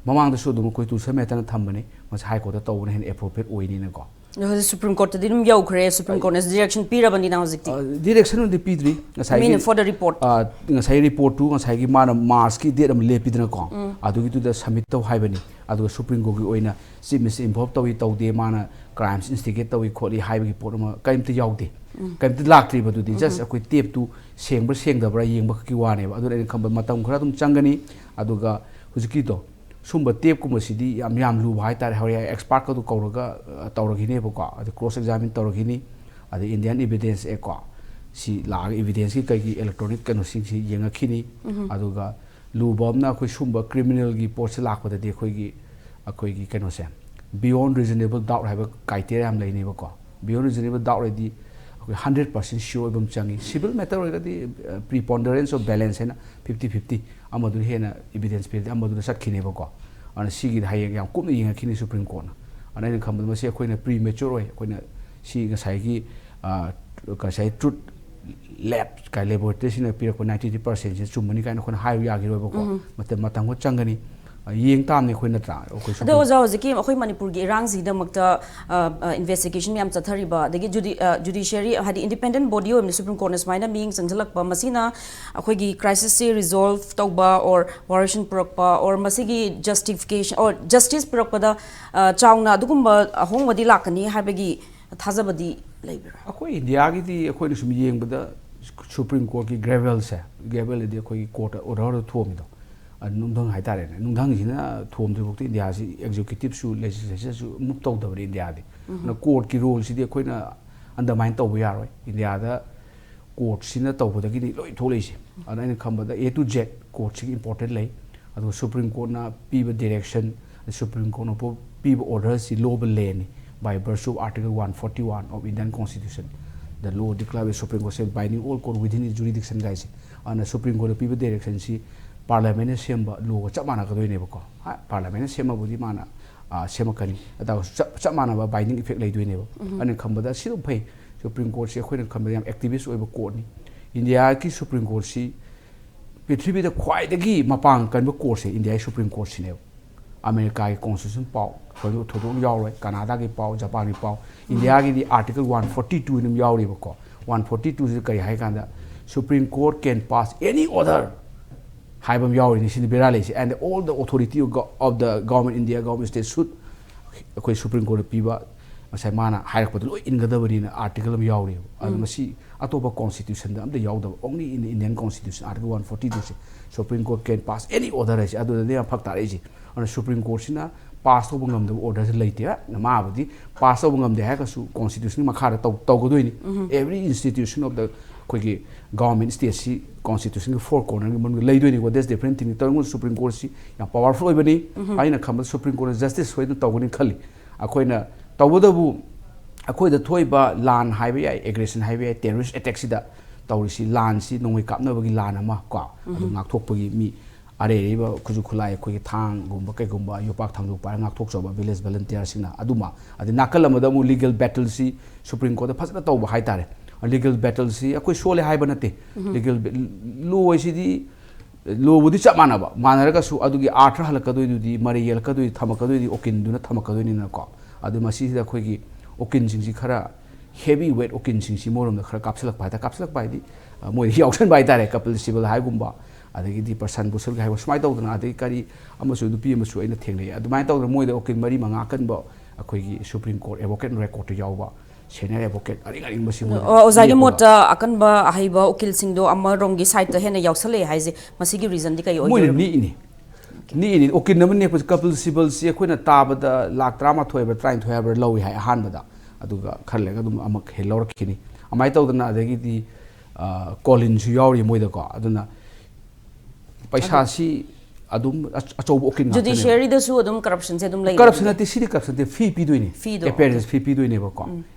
ꯃꯃꯥꯡꯗꯁꯨ ꯑꯗꯨꯝ ꯑꯩꯈꯣꯏ ꯇꯨꯁꯔ ꯃꯦꯇꯔꯅ ꯊꯝꯕꯅꯤ, ꯃꯁꯤ High Courtꯇ ꯇꯧꯕꯅ ꯍꯦꯟꯅ appropriate ꯑꯣꯏꯅꯤꯅꯀꯣ꯫ ꯑꯗꯣ ꯍꯧꯖꯤꯛ Supreme Courtꯇꯗꯤ ꯑꯗꯨꯝ ꯌꯧꯈ꯭ꯔꯦ, Supreme Courtꯅ direction ꯄꯤꯔꯕꯅꯤꯅ ꯍꯧꯖꯤꯛꯇꯤ꯫ ꯑ, directionꯗꯤ ꯄꯤꯗ꯭ꯔꯤ꯫ ꯉꯁꯥꯏꯒꯤ, ꯃꯤꯅ for the report꯫ ꯑ, ꯉꯁꯥꯏ reportꯇꯨ, ꯉꯁꯥꯏꯒꯤ ꯃꯥꯅ Marchꯀꯤ date ꯑꯃ ꯂꯦꯞꯄꯤꯗꯅꯀꯣ, ꯑꯗꯨꯒꯤꯗꯨꯗ submit ꯇꯧ ꯍꯥꯏꯕꯅꯤ꯫ ꯑꯗꯨꯒ Supreme Courtꯀꯤ ꯑꯣꯏꯅ Chief Minister involve ꯇꯧꯏ ꯇꯧꯗꯦ, ꯃꯥꯅ crimes instigate ꯇꯧꯏ ꯈꯣꯠꯂꯤ ꯍꯥꯏꯕꯒꯤ ꯄꯣꯠ ꯑꯃ ꯀꯔꯤꯝꯇ ꯌꯥꯎꯗꯦ꯫ ꯀꯔꯤꯝꯇ ꯂꯥꯛꯇ꯭ꯔꯤꯕ ꯑꯗꯨꯗꯤ꯫ Just ꯑꯩꯈꯣꯏ tapeꯇꯨ ꯁꯦꯡꯕ꯭ꯔꯥ ꯁꯦꯡꯗꯕ꯭ꯔꯥ ꯌꯦꯡꯕ ꯈꯛꯀꯤ ꯋꯥꯅꯦꯕ꯫ ꯑꯗꯨꯅ ꯑꯩꯅ ꯈꯟꯕ ꯃꯇꯝ ꯈꯔ ꯑꯗꯨꯝ ꯆꯪꯒꯅꯤ꯫ ꯑꯗꯨꯒ ꯍꯧꯖꯤꯛꯀꯤꯗꯣ, ꯁꯨꯝꯕ tapeꯀꯨꯝꯕꯁꯤꯗꯤ ꯌꯥꯝ, ꯌꯥꯝ ꯂꯨꯕ ꯍꯥꯏꯇꯥꯔꯦ꯫ ꯍꯣꯔꯦꯟ expertꯀꯗꯨ ꯀꯧꯔꯒ, ꯑ, ꯇꯧꯔꯈꯤꯅꯦꯕꯀꯣ꯫ ꯑꯗꯩ cross examine ꯇꯧꯔꯈꯤꯅꯤ꯫ ꯑꯗꯩ Indian Evidence Act ꯀꯣ, ꯁꯤ ꯂꯥꯛꯑꯒ evidenceꯀꯤ ꯀꯩꯒꯤ electronic ꯀꯩꯅꯣꯁꯤꯡꯁꯤ ꯌꯦꯡꯉꯛꯈꯤꯅꯤ꯫ ꯑꯗꯨꯒ ꯂꯨꯕ ꯑꯃꯅ ꯑꯩꯈꯣꯏ ꯁꯨꯝꯕ criminalꯒꯤ ꯄꯣꯠꯁꯦ ꯂꯥꯛꯄꯗꯗꯤ ꯑꯩꯈꯣꯏꯒꯤ, ꯑꯩꯈꯣꯏꯒꯤ ꯀꯩꯅꯣꯁꯦ, beyond reasonable doubt ꯍꯥꯏꯕ criteria ꯌꯥꯝ ꯂꯩꯅꯦꯕꯀꯣ꯫ Beyond reasonable doubt ꯍꯥꯏꯗꯤ ꯑꯩꯈꯣꯏ hundred percent sure ꯑꯣꯏꯕ ꯑꯃ ꯆꯪꯉꯤ꯫ Civil matter ꯑꯣꯏꯔꯒꯗꯤ, ꯑ, preponderance of balance ꯍꯥꯏꯅ fifty fifty, ꯑꯃꯗꯨꯅ ꯍꯦꯟꯅ evidence ꯄꯤꯔꯗꯤ ꯑꯃꯗꯨꯅ ꯆꯠꯈꯤꯅꯦꯕꯀꯣ꯫ ꯑꯗꯨꯅ ꯁꯤꯒꯤꯗꯤ ꯍꯌꯦꯡ ꯌꯥꯝ ꯀꯨꯞꯅ ꯌꯦꯡꯉꯛꯈꯤꯅꯤ Supreme Courtꯅ꯫ ꯑꯗꯨꯅ ꯑꯩꯅ ꯈꯟꯕꯗ ꯃꯁꯤ ꯑꯩꯈꯣꯏꯅ premature ꯑꯣꯏ꯫ ꯑꯩꯈꯣꯏꯅ ꯁꯤ ꯉꯁꯥꯏꯒꯤ, ꯑ, ꯉꯁꯥꯏ Truth Lab ꯀꯥꯏ laboratoryꯁꯤꯅ ꯄꯤꯔꯛꯄ ninety three percentꯁꯤ ꯆꯨꯝꯃꯅꯤ ꯀꯥꯏꯅ ꯑꯩꯈꯣꯏꯅ ꯍꯥꯏꯕ ꯌꯥꯈꯤꯔꯣꯏꯕꯀꯣ꯫ ꯃꯇꯝ, ꯃꯇꯝ ꯈꯔ ꯆꯪꯒꯅꯤ꯫ ꯑ, ꯌꯦꯡ ꯇꯥꯕꯅꯤ ꯑꯩꯈꯣꯏ, ꯅꯠꯇ꯭ꯔꯥ? ꯑꯩꯈꯣꯏ ꯑꯗꯣ Supreme ꯑꯣꯖꯥ, ꯍꯧꯖꯤꯛꯀꯤ ꯑꯩꯈꯣꯏ ꯃꯅꯤꯄꯨꯔꯒꯤ ꯏꯔꯥꯡꯁꯤꯒꯤꯗꯃꯛꯇ, ꯑ, ꯑ, investigation ꯃꯌꯥꯝ ꯆꯠꯊꯔꯤꯕ, ꯑꯗꯒꯤ judi-, ꯑ, judiciary, ꯍꯥꯏꯗꯤ independent body ꯑꯣꯏꯕꯅ Supreme Courtꯅ ꯁꯨꯃꯥꯏꯅ ꯃꯤꯠꯌꯦꯡ ꯆꯪꯁꯤꯜꯂꯛꯄ, ꯃꯁꯤꯅ ꯑꯩꯈꯣꯏꯒꯤ crisisꯁꯤ resolve ꯇꯧꯕ or variation ꯄꯨꯔꯛꯄ or ꯃꯁꯤꯒꯤ justification or justice ꯄꯨꯔꯛꯄꯗ, ꯑ, ꯆꯥꯎꯅ ꯑꯗꯨꯒꯨꯝꯕ ꯑꯍꯣꯡꯕꯗꯤ ꯂꯥꯛꯀꯅꯤ ꯍꯥꯏꯕꯒꯤ ꯊꯥꯖꯕꯗꯤ ꯂꯩꯕꯤꯕ꯭ꯔꯥ? ꯑꯩꯈꯣꯏ ꯏꯟꯗꯤꯌꯥꯒꯤꯗꯤ ꯑꯩꯈꯣꯏꯅ ꯁꯨꯝ ꯌꯦꯡꯕꯗ Supreme Courtꯀꯤ gavelꯁꯦ, gavel ꯍꯥꯏꯗꯤ ꯑꯩꯈꯣꯏꯒꯤ courtꯇ order ꯊꯣꯝꯃꯤꯗꯣ, ꯑ, ꯅꯨꯡꯊꯪ ꯍꯥꯏꯇꯥꯔꯦꯅꯦ, ꯅꯨꯡꯊꯪꯁꯤꯅ ꯊꯣꯝꯗ꯭ꯔꯤꯐꯥꯎꯗ ꯏꯟꯗꯤꯌꯥꯁꯤ executiveꯁꯨ legislatureꯁꯨ move ꯇꯧꯗꯕꯅꯤ ꯏꯟꯗꯤꯌꯥꯗꯤ꯫ ꯑꯗꯨꯅ courtꯀꯤ roleꯁꯤꯗꯤ ꯑꯩꯈꯣꯏꯅ undermine ꯇꯧꯕ ꯌꯥꯔꯣꯏ꯫ ꯏꯟꯗꯤꯌꯥꯗ ꯀꯣꯔꯠꯁꯤꯅ ꯇꯧꯕꯗꯒꯤꯗꯤ ꯂꯣꯏ ꯊꯣꯛꯂꯛꯏꯁꯦ꯫ ꯑꯗꯨꯅ ꯑꯩꯅ ꯈꯟꯕꯗ A to Z ꯀꯣꯔꯠꯁꯤꯒꯤ ꯏꯝꯄꯣꯔꯇꯦꯟ ꯂꯩ꯫ ꯑꯗꯨꯒ ꯁꯨꯄ꯭ꯔꯤꯝ ꯀꯣꯔꯠꯅ ꯄꯤꯕ ꯗꯤꯔꯦꯛꯁꯟ, ꯁꯨꯄ꯭ꯔꯤꯝ ꯀꯣꯔꯠꯅ ꯄꯣ- ꯄꯤꯕ ꯑꯣꯔꯗꯔꯁꯤ ꯂꯣꯕ ꯂꯦꯅꯤ꯫ By virtue of Article one forty one of Indian Constitution, the law declared by Supreme Court shall binding all court within its jurisdiction ꯀꯥꯏꯁꯦ꯫ ꯑꯗꯨꯅ ꯁꯨꯄ꯭ꯔꯤꯝ ꯀꯣꯔꯠꯅ ꯄꯤꯕ ꯗꯤꯔꯦꯛꯁꯟꯁꯤ ꯄꯥꯔꯂꯤꯌꯥꯃꯦꯟꯅ ꯁꯦꯝꯕ ꯂꯣꯒ ꯆꯞ ꯃꯥꯟꯅꯒꯗꯣꯏꯅꯦꯕꯀꯣ꯫ ꯍꯥ, ꯄꯥꯔꯂꯤꯌꯥꯃꯦꯟꯅ ꯁꯦꯝꯃꯕꯨꯗꯤ ꯃꯥꯅ, ꯑ, ꯁꯦꯝꯃꯛꯀꯅꯤ꯫ ꯑꯗꯨ ꯇꯥꯔꯒꯁꯨ ꯆꯞ, ꯆꯞ ꯃꯥꯟꯅꯕ ꯕꯥꯏꯟꯗꯤꯡ ꯏꯐꯦꯛ ꯂꯩꯗꯣꯏꯅꯦꯕ꯫ ꯑꯩꯅ ꯈꯟꯕꯗ ꯁꯤ ꯑꯗꯨꯝ ꯐꯩ꯫ ꯁꯨꯄ꯭ꯔꯤꯝ ꯀꯣꯔꯠꯁꯦ ꯑꯩꯈꯣꯏꯅ ꯈꯟꯕꯗ ꯌꯥꯝ ꯑꯦꯛꯇꯤꯚꯤꯁ ꯑꯣꯏꯕ ꯀꯣꯔꯠꯅꯤ꯫ ꯏꯟꯗꯤꯌꯥꯒꯤ ꯁꯨꯄ꯭ꯔꯤꯝ ꯀꯣꯔꯠꯁꯤ ꯄ꯭ꯔꯤꯊꯤꯕꯤꯗ ꯈ꯭ꯋꯥꯏꯗꯒꯤ ꯃꯄꯥꯡꯒꯜ ꯀꯟꯕ ꯀꯣꯔꯠꯁꯦ ꯏꯟꯗꯤꯌꯥꯒꯤ ꯁꯨꯄ꯭ꯔꯤꯝ ꯀꯣꯔꯠꯁꯤꯅꯦꯕ꯫ ꯑꯃꯦꯔꯤꯀꯥꯒꯤ ꯀꯣꯟꯁꯇꯤꯇ꯭ꯌꯨꯁꯟ ꯄꯥꯎ, ꯊꯣꯏꯗꯣꯛ, ꯊꯣꯏꯗꯣꯛ ꯌꯥꯎꯔꯣꯏ, ꯀꯅꯥꯗꯥꯒꯤ ꯄꯥꯎ, ꯖꯄꯥꯟꯒꯤ ꯄꯥꯎ, ꯏꯟꯗꯤꯌꯥꯒꯤꯗꯤ Article one forty two ꯑꯗꯨꯝ ꯌꯥꯎꯔꯤꯕꯀꯣ꯫ One forty two ꯁꯤꯗ ꯀꯔꯤ ꯍꯥꯏ ꯀꯥꯟꯗ, Supreme Court can pass any order ꯍꯥꯏꯕ ꯑꯃ ꯌꯥꯎꯔꯤꯅꯤ꯫ ꯁꯤꯅꯤ ꯕꯦꯔꯥ ꯂꯩꯁꯦ꯫ And all the authority of go- of the government, India government, state should, ꯑꯩꯈꯣꯏ ꯁꯨꯄ꯭ꯔꯤꯝ ꯀꯣꯔꯠꯇ ꯄꯤꯕ, ꯉꯁꯥꯏ ꯃꯥꯅ ꯍꯥꯏꯔꯛꯄꯗ ꯂꯣꯏ ꯏꯟꯒꯗꯕꯅꯤꯅ ꯑꯥꯔꯇꯤꯀꯜ ꯑꯃ ꯌꯥꯎꯔꯤꯕ꯫ ꯑꯗꯨ ꯃꯁꯤ ꯑꯇꯣꯞꯄ ꯀꯣꯟꯁꯇꯤꯇ꯭ꯌꯨꯁꯟꯗ ꯑꯝꯇ ꯌꯥꯎꯗꯕ, only in the Indian Constitution, Article one forty two say, Supreme Court can pass any order ꯍꯥꯏꯁꯦ꯫ ꯑꯗꯨꯗꯅꯦ ꯌꯥꯝ ꯐꯔꯛ ꯇꯥꯔꯛꯏꯁꯦ꯫ ꯑꯗꯨꯅ ꯁꯨꯄ꯭ꯔꯤꯝ ꯀꯣꯔꯠꯁꯤꯅ ꯄꯥꯁ ꯇꯧꯕ ꯉꯝꯗꯕ ꯑꯣꯔꯗꯔꯁꯤ ꯂꯩꯇꯦ꯫ ꯃꯥꯕꯨꯗꯤ ꯄꯥꯁ ꯇꯧꯕ ꯉꯝꯗꯦ ꯍꯥꯏꯔꯒꯁꯨ ꯀꯣꯟꯁꯇꯤꯇ꯭ꯌꯨꯁꯟꯒꯤ ꯃꯈꯥꯗ ꯇꯧ- ꯇꯧꯒꯗꯣꯏꯅꯤ꯫ Every institution of the, ꯑꯩꯈꯣꯏꯒꯤ ꯒꯚꯔꯟꯃꯦꯟ ꯁ꯭ꯇꯦꯠꯁꯤ ꯀꯣꯟꯁꯇꯤꯇ꯭ꯌꯨꯁꯟꯒꯤ ꯐꯣꯔ ꯀꯣꯔꯅꯔꯒꯤ ꯃꯅꯨꯡꯗ ꯂꯩꯗꯣꯏꯅꯤꯀꯣ꯫ That's different thing꯫ ꯇꯧꯔꯤꯉꯣ ꯁꯨꯄ꯭ꯔꯤꯝ ꯀꯣꯔꯠꯁꯤ ꯌꯥꯝ ꯄꯋꯥꯔꯐꯨꯜ ꯑꯣꯏꯕꯅꯤ꯫ ꯑꯩꯅ ꯈꯟꯕꯗ ꯁꯨꯄ꯭ꯔꯤꯝ ꯀꯣꯔꯠꯅ ꯖꯁꯇꯤꯁ ꯁꯣꯏꯗꯅ ꯇꯧꯒꯅꯤ ꯈꯜꯂꯤ꯫ ꯑꯩꯈꯣꯏꯅ ꯇꯧꯕꯇꯕꯨ ꯑꯩꯈꯣꯏꯗ ꯊꯣꯛꯏꯕ ꯂꯥꯟ ꯍꯥꯏꯕ ꯌꯥꯏ, ꯑꯦꯒ꯭ꯔꯦꯁꯟ ꯍꯥꯏꯕ ꯌꯥꯏ, ꯇꯦꯔꯣꯔꯤꯁ ꯑꯦꯇꯦꯛꯁꯤꯗ ꯇꯧꯔꯤꯁꯤ, ꯂꯥꯟꯁꯤ ꯅꯣꯡꯃꯩ ꯀꯥꯞꯅꯕꯒꯤ ꯂꯥꯟ ꯑꯃ ꯀꯣ, ꯑꯗꯨ ꯉꯥꯛꯊꯣꯛꯄꯒꯤ ꯃꯤ ꯑꯔꯩ ꯑꯔꯩꯕ ꯈꯨꯠꯁꯨ ꯈꯨꯠꯂꯥꯏ, ꯑꯩꯈꯣꯏꯒꯤ ꯊꯥꯡꯒꯨꯝꯕ ꯀꯩꯒꯨꯝꯕ, ꯌꯣꯄꯥꯛ ꯊꯥꯡꯖꯨ ꯄꯥꯏꯔꯒ ꯉꯥꯛꯊꯣꯛꯆꯕ ꯚꯤꯂꯦꯖ ꯚꯣꯂꯨꯟꯇꯤꯌꯔꯁꯤꯡꯅ ꯑꯗꯨꯃ, ꯑꯗꯩ ꯅꯥꯀꯜ ꯑꯃꯗ ꯑꯃꯨꯛ ꯂꯤꯒꯦꯜ ꯕꯦꯇꯜꯁꯤ ꯁꯨꯄ꯭ꯔꯤꯝ ꯀꯣꯔꯠꯇ ꯐꯖꯅ ꯇꯧꯕ ꯍꯥꯏꯇꯥꯔꯦ꯫ ꯂꯤꯒꯦꯜ ꯕꯦꯇꯜꯁꯤ ꯑꯩꯈꯣꯏ ꯁꯣꯜꯂꯦ ꯍꯥꯏꯕ ꯅꯠꯇꯦ꯫ ꯂꯤꯒꯦꯜ ꯕꯦ-, ꯂꯣ ꯍꯥꯏꯁꯤꯗꯤ, ꯂꯣꯕꯨꯗꯤ ꯆꯞ ꯃꯥꯟꯅꯕ, ꯃꯥꯟꯅꯔꯒꯁꯨ ꯑꯗꯨꯒꯤ ꯑꯥꯔꯊ ꯍꯜꯂꯛꯀꯗꯣꯏꯗꯨꯗꯤ, ꯃꯔꯩ ꯌꯦꯜꯂꯛꯀꯗꯣꯏꯗꯤ, ꯊꯝꯃꯛꯀꯗꯣꯏꯗꯤ ꯎꯀꯤꯜꯗꯨꯅ ꯊꯝꯃꯛꯀꯗꯣꯏꯅꯤꯅꯀꯣ꯫ ꯑꯗꯨ ꯃꯁꯤꯁꯤꯗ ꯑꯩꯈꯣꯏꯒꯤ ꯎꯀꯤꯜꯁꯤꯡꯁꯤ ꯈꯔ ꯍꯦꯚꯤ ꯋꯦꯠ ꯎꯀꯤꯜꯁꯤꯡꯁꯤ ꯃꯣꯏꯔꯣꯝꯗ ꯈꯔ ꯀꯥꯞꯁꯤꯜꯂꯛꯄ ꯍꯥꯏꯇꯥꯔꯦ꯫ ꯀꯥꯞꯁꯤꯜꯂꯛꯄ ꯍꯥꯏꯗꯤ, ꯑ, ꯃꯣꯏꯗ ꯌꯥꯎꯁꯟꯕ ꯍꯥꯏꯇꯥꯔꯦ꯫ ꯀꯄꯤꯜ ꯁꯤꯕꯜ ꯍꯥꯏꯒꯨꯝꯕ, ꯑꯗꯒꯤꯗꯤ ꯄ꯭ꯔꯁꯥꯟ ꯚꯨꯁꯜꯒꯤ ꯍꯥꯏꯕ, ꯁꯨꯃꯥꯏꯅ ꯇꯧꯗꯅ, ꯑꯗꯒꯤ ꯀꯔꯤ ꯑꯃꯁꯨ, ꯅꯨꯄꯤ ꯑꯃꯁꯨ ꯑꯩꯅ ꯊꯦꯡꯅꯩ꯫ ꯑꯗꯨꯃꯥꯏꯅ ꯇꯧꯗꯅ ꯃꯣꯏꯗ ꯎꯀꯤꯜ ꯃꯔꯤ ꯃꯉꯥ ꯑꯀꯟꯕ ꯑꯩꯈꯣꯏꯒꯤ ꯁꯨꯄ꯭ꯔꯤꯝ ꯀꯣꯔꯠ ꯑꯦꯗꯚꯣꯀꯦꯠ ꯔꯦꯀꯣꯔꯠꯇ ꯌꯥꯎꯕ ꯁꯦꯅꯤꯌꯔ ꯑꯦꯗꯚꯣꯀꯦꯠ ꯑꯔꯤꯡ ꯑꯔꯤꯡꯕꯁꯤꯡ ꯃꯣꯏꯗ ꯑꯣ, ꯑꯣꯖꯥꯒꯤ ꯅꯦꯛꯑꯒ ꯃꯣꯠꯇ ꯑꯀꯟꯕ ꯑꯍꯩꯕ ꯎꯀꯤꯜꯁꯤꯡꯗꯣ ꯑꯃꯔꯣꯝꯒꯤ ꯁꯥꯏꯠꯇ ꯍꯦꯟꯅ ꯌꯥꯎꯁꯜꯂꯛꯑꯦ ꯍꯥꯏꯁꯦ ꯃꯁꯤꯒꯤ ꯔꯤꯖꯟꯗꯤ ꯀꯩ ꯃꯣꯏꯅ ꯑꯣꯏꯗꯣꯏꯅꯣ? ꯅꯦꯛꯏꯅꯤ꯫ ꯅꯦꯛꯏꯅꯤ꯫ ꯎꯀꯤꯜ ꯑꯃ ꯅꯦꯛꯄꯁꯦ, ꯀꯄꯤꯜ ꯁꯤꯕꯜꯁꯤ ꯑꯩꯈꯣꯏꯅ ꯇꯥꯕꯗ ꯂꯥꯛ ꯇꯔꯥꯃꯥꯊꯣꯏ ꯍꯥꯏꯕ꯭ꯔꯥ, ꯇꯔꯥꯅꯤꯊꯣꯏ ꯍꯥꯏꯕ꯭ꯔꯥ ꯂꯧꯏ ꯍꯥꯏ ꯑꯍꯥꯟꯕꯗ꯫ ꯑꯗꯨꯒ ꯈꯔ ꯂꯩꯔꯒ ꯑꯗꯨꯝ ꯑꯃꯨꯛ ꯍꯦꯛ ꯂꯧꯔꯛꯈꯤꯅꯤ꯫ ꯑꯗꯨꯃꯥꯏꯅ ꯇꯧꯗꯅ, ꯑꯗꯒꯤꯗꯤ, ꯀꯣꯂꯤꯟꯁꯨ ꯌꯥꯎꯔꯤ ꯃꯣꯏꯗꯀꯣ꯫ ꯑꯗꯨꯅ ꯄꯩꯁꯥꯁꯤ ꯑꯗꯨꯝ ꯑꯆ- ꯑꯆꯧꯕ ꯎꯀꯤꯜ ꯉꯥꯛꯇꯅꯦꯕ꯫ ꯖꯨꯗꯤꯁꯤꯌꯔꯤꯗꯁꯨ ꯑꯗꯨꯝ ꯀꯔꯞꯁꯟꯁꯦ ꯑꯗꯨꯝ ꯂꯩ꯫ ꯀꯔꯞꯁꯟ ꯅꯠꯇꯦ, ꯁꯤꯗꯤ ꯀꯔꯞꯁꯟ ꯅꯠꯇꯦ, ꯐꯤ ꯄꯤꯗꯣꯏꯅꯤ꯫ ꯐꯤꯗꯣ, ꯑꯦꯄꯤꯌꯔꯦꯟꯁ ꯑꯣꯀꯦ꯫ ꯐꯤ ꯄꯤꯗꯣꯏꯅꯦꯕꯀꯣ꯫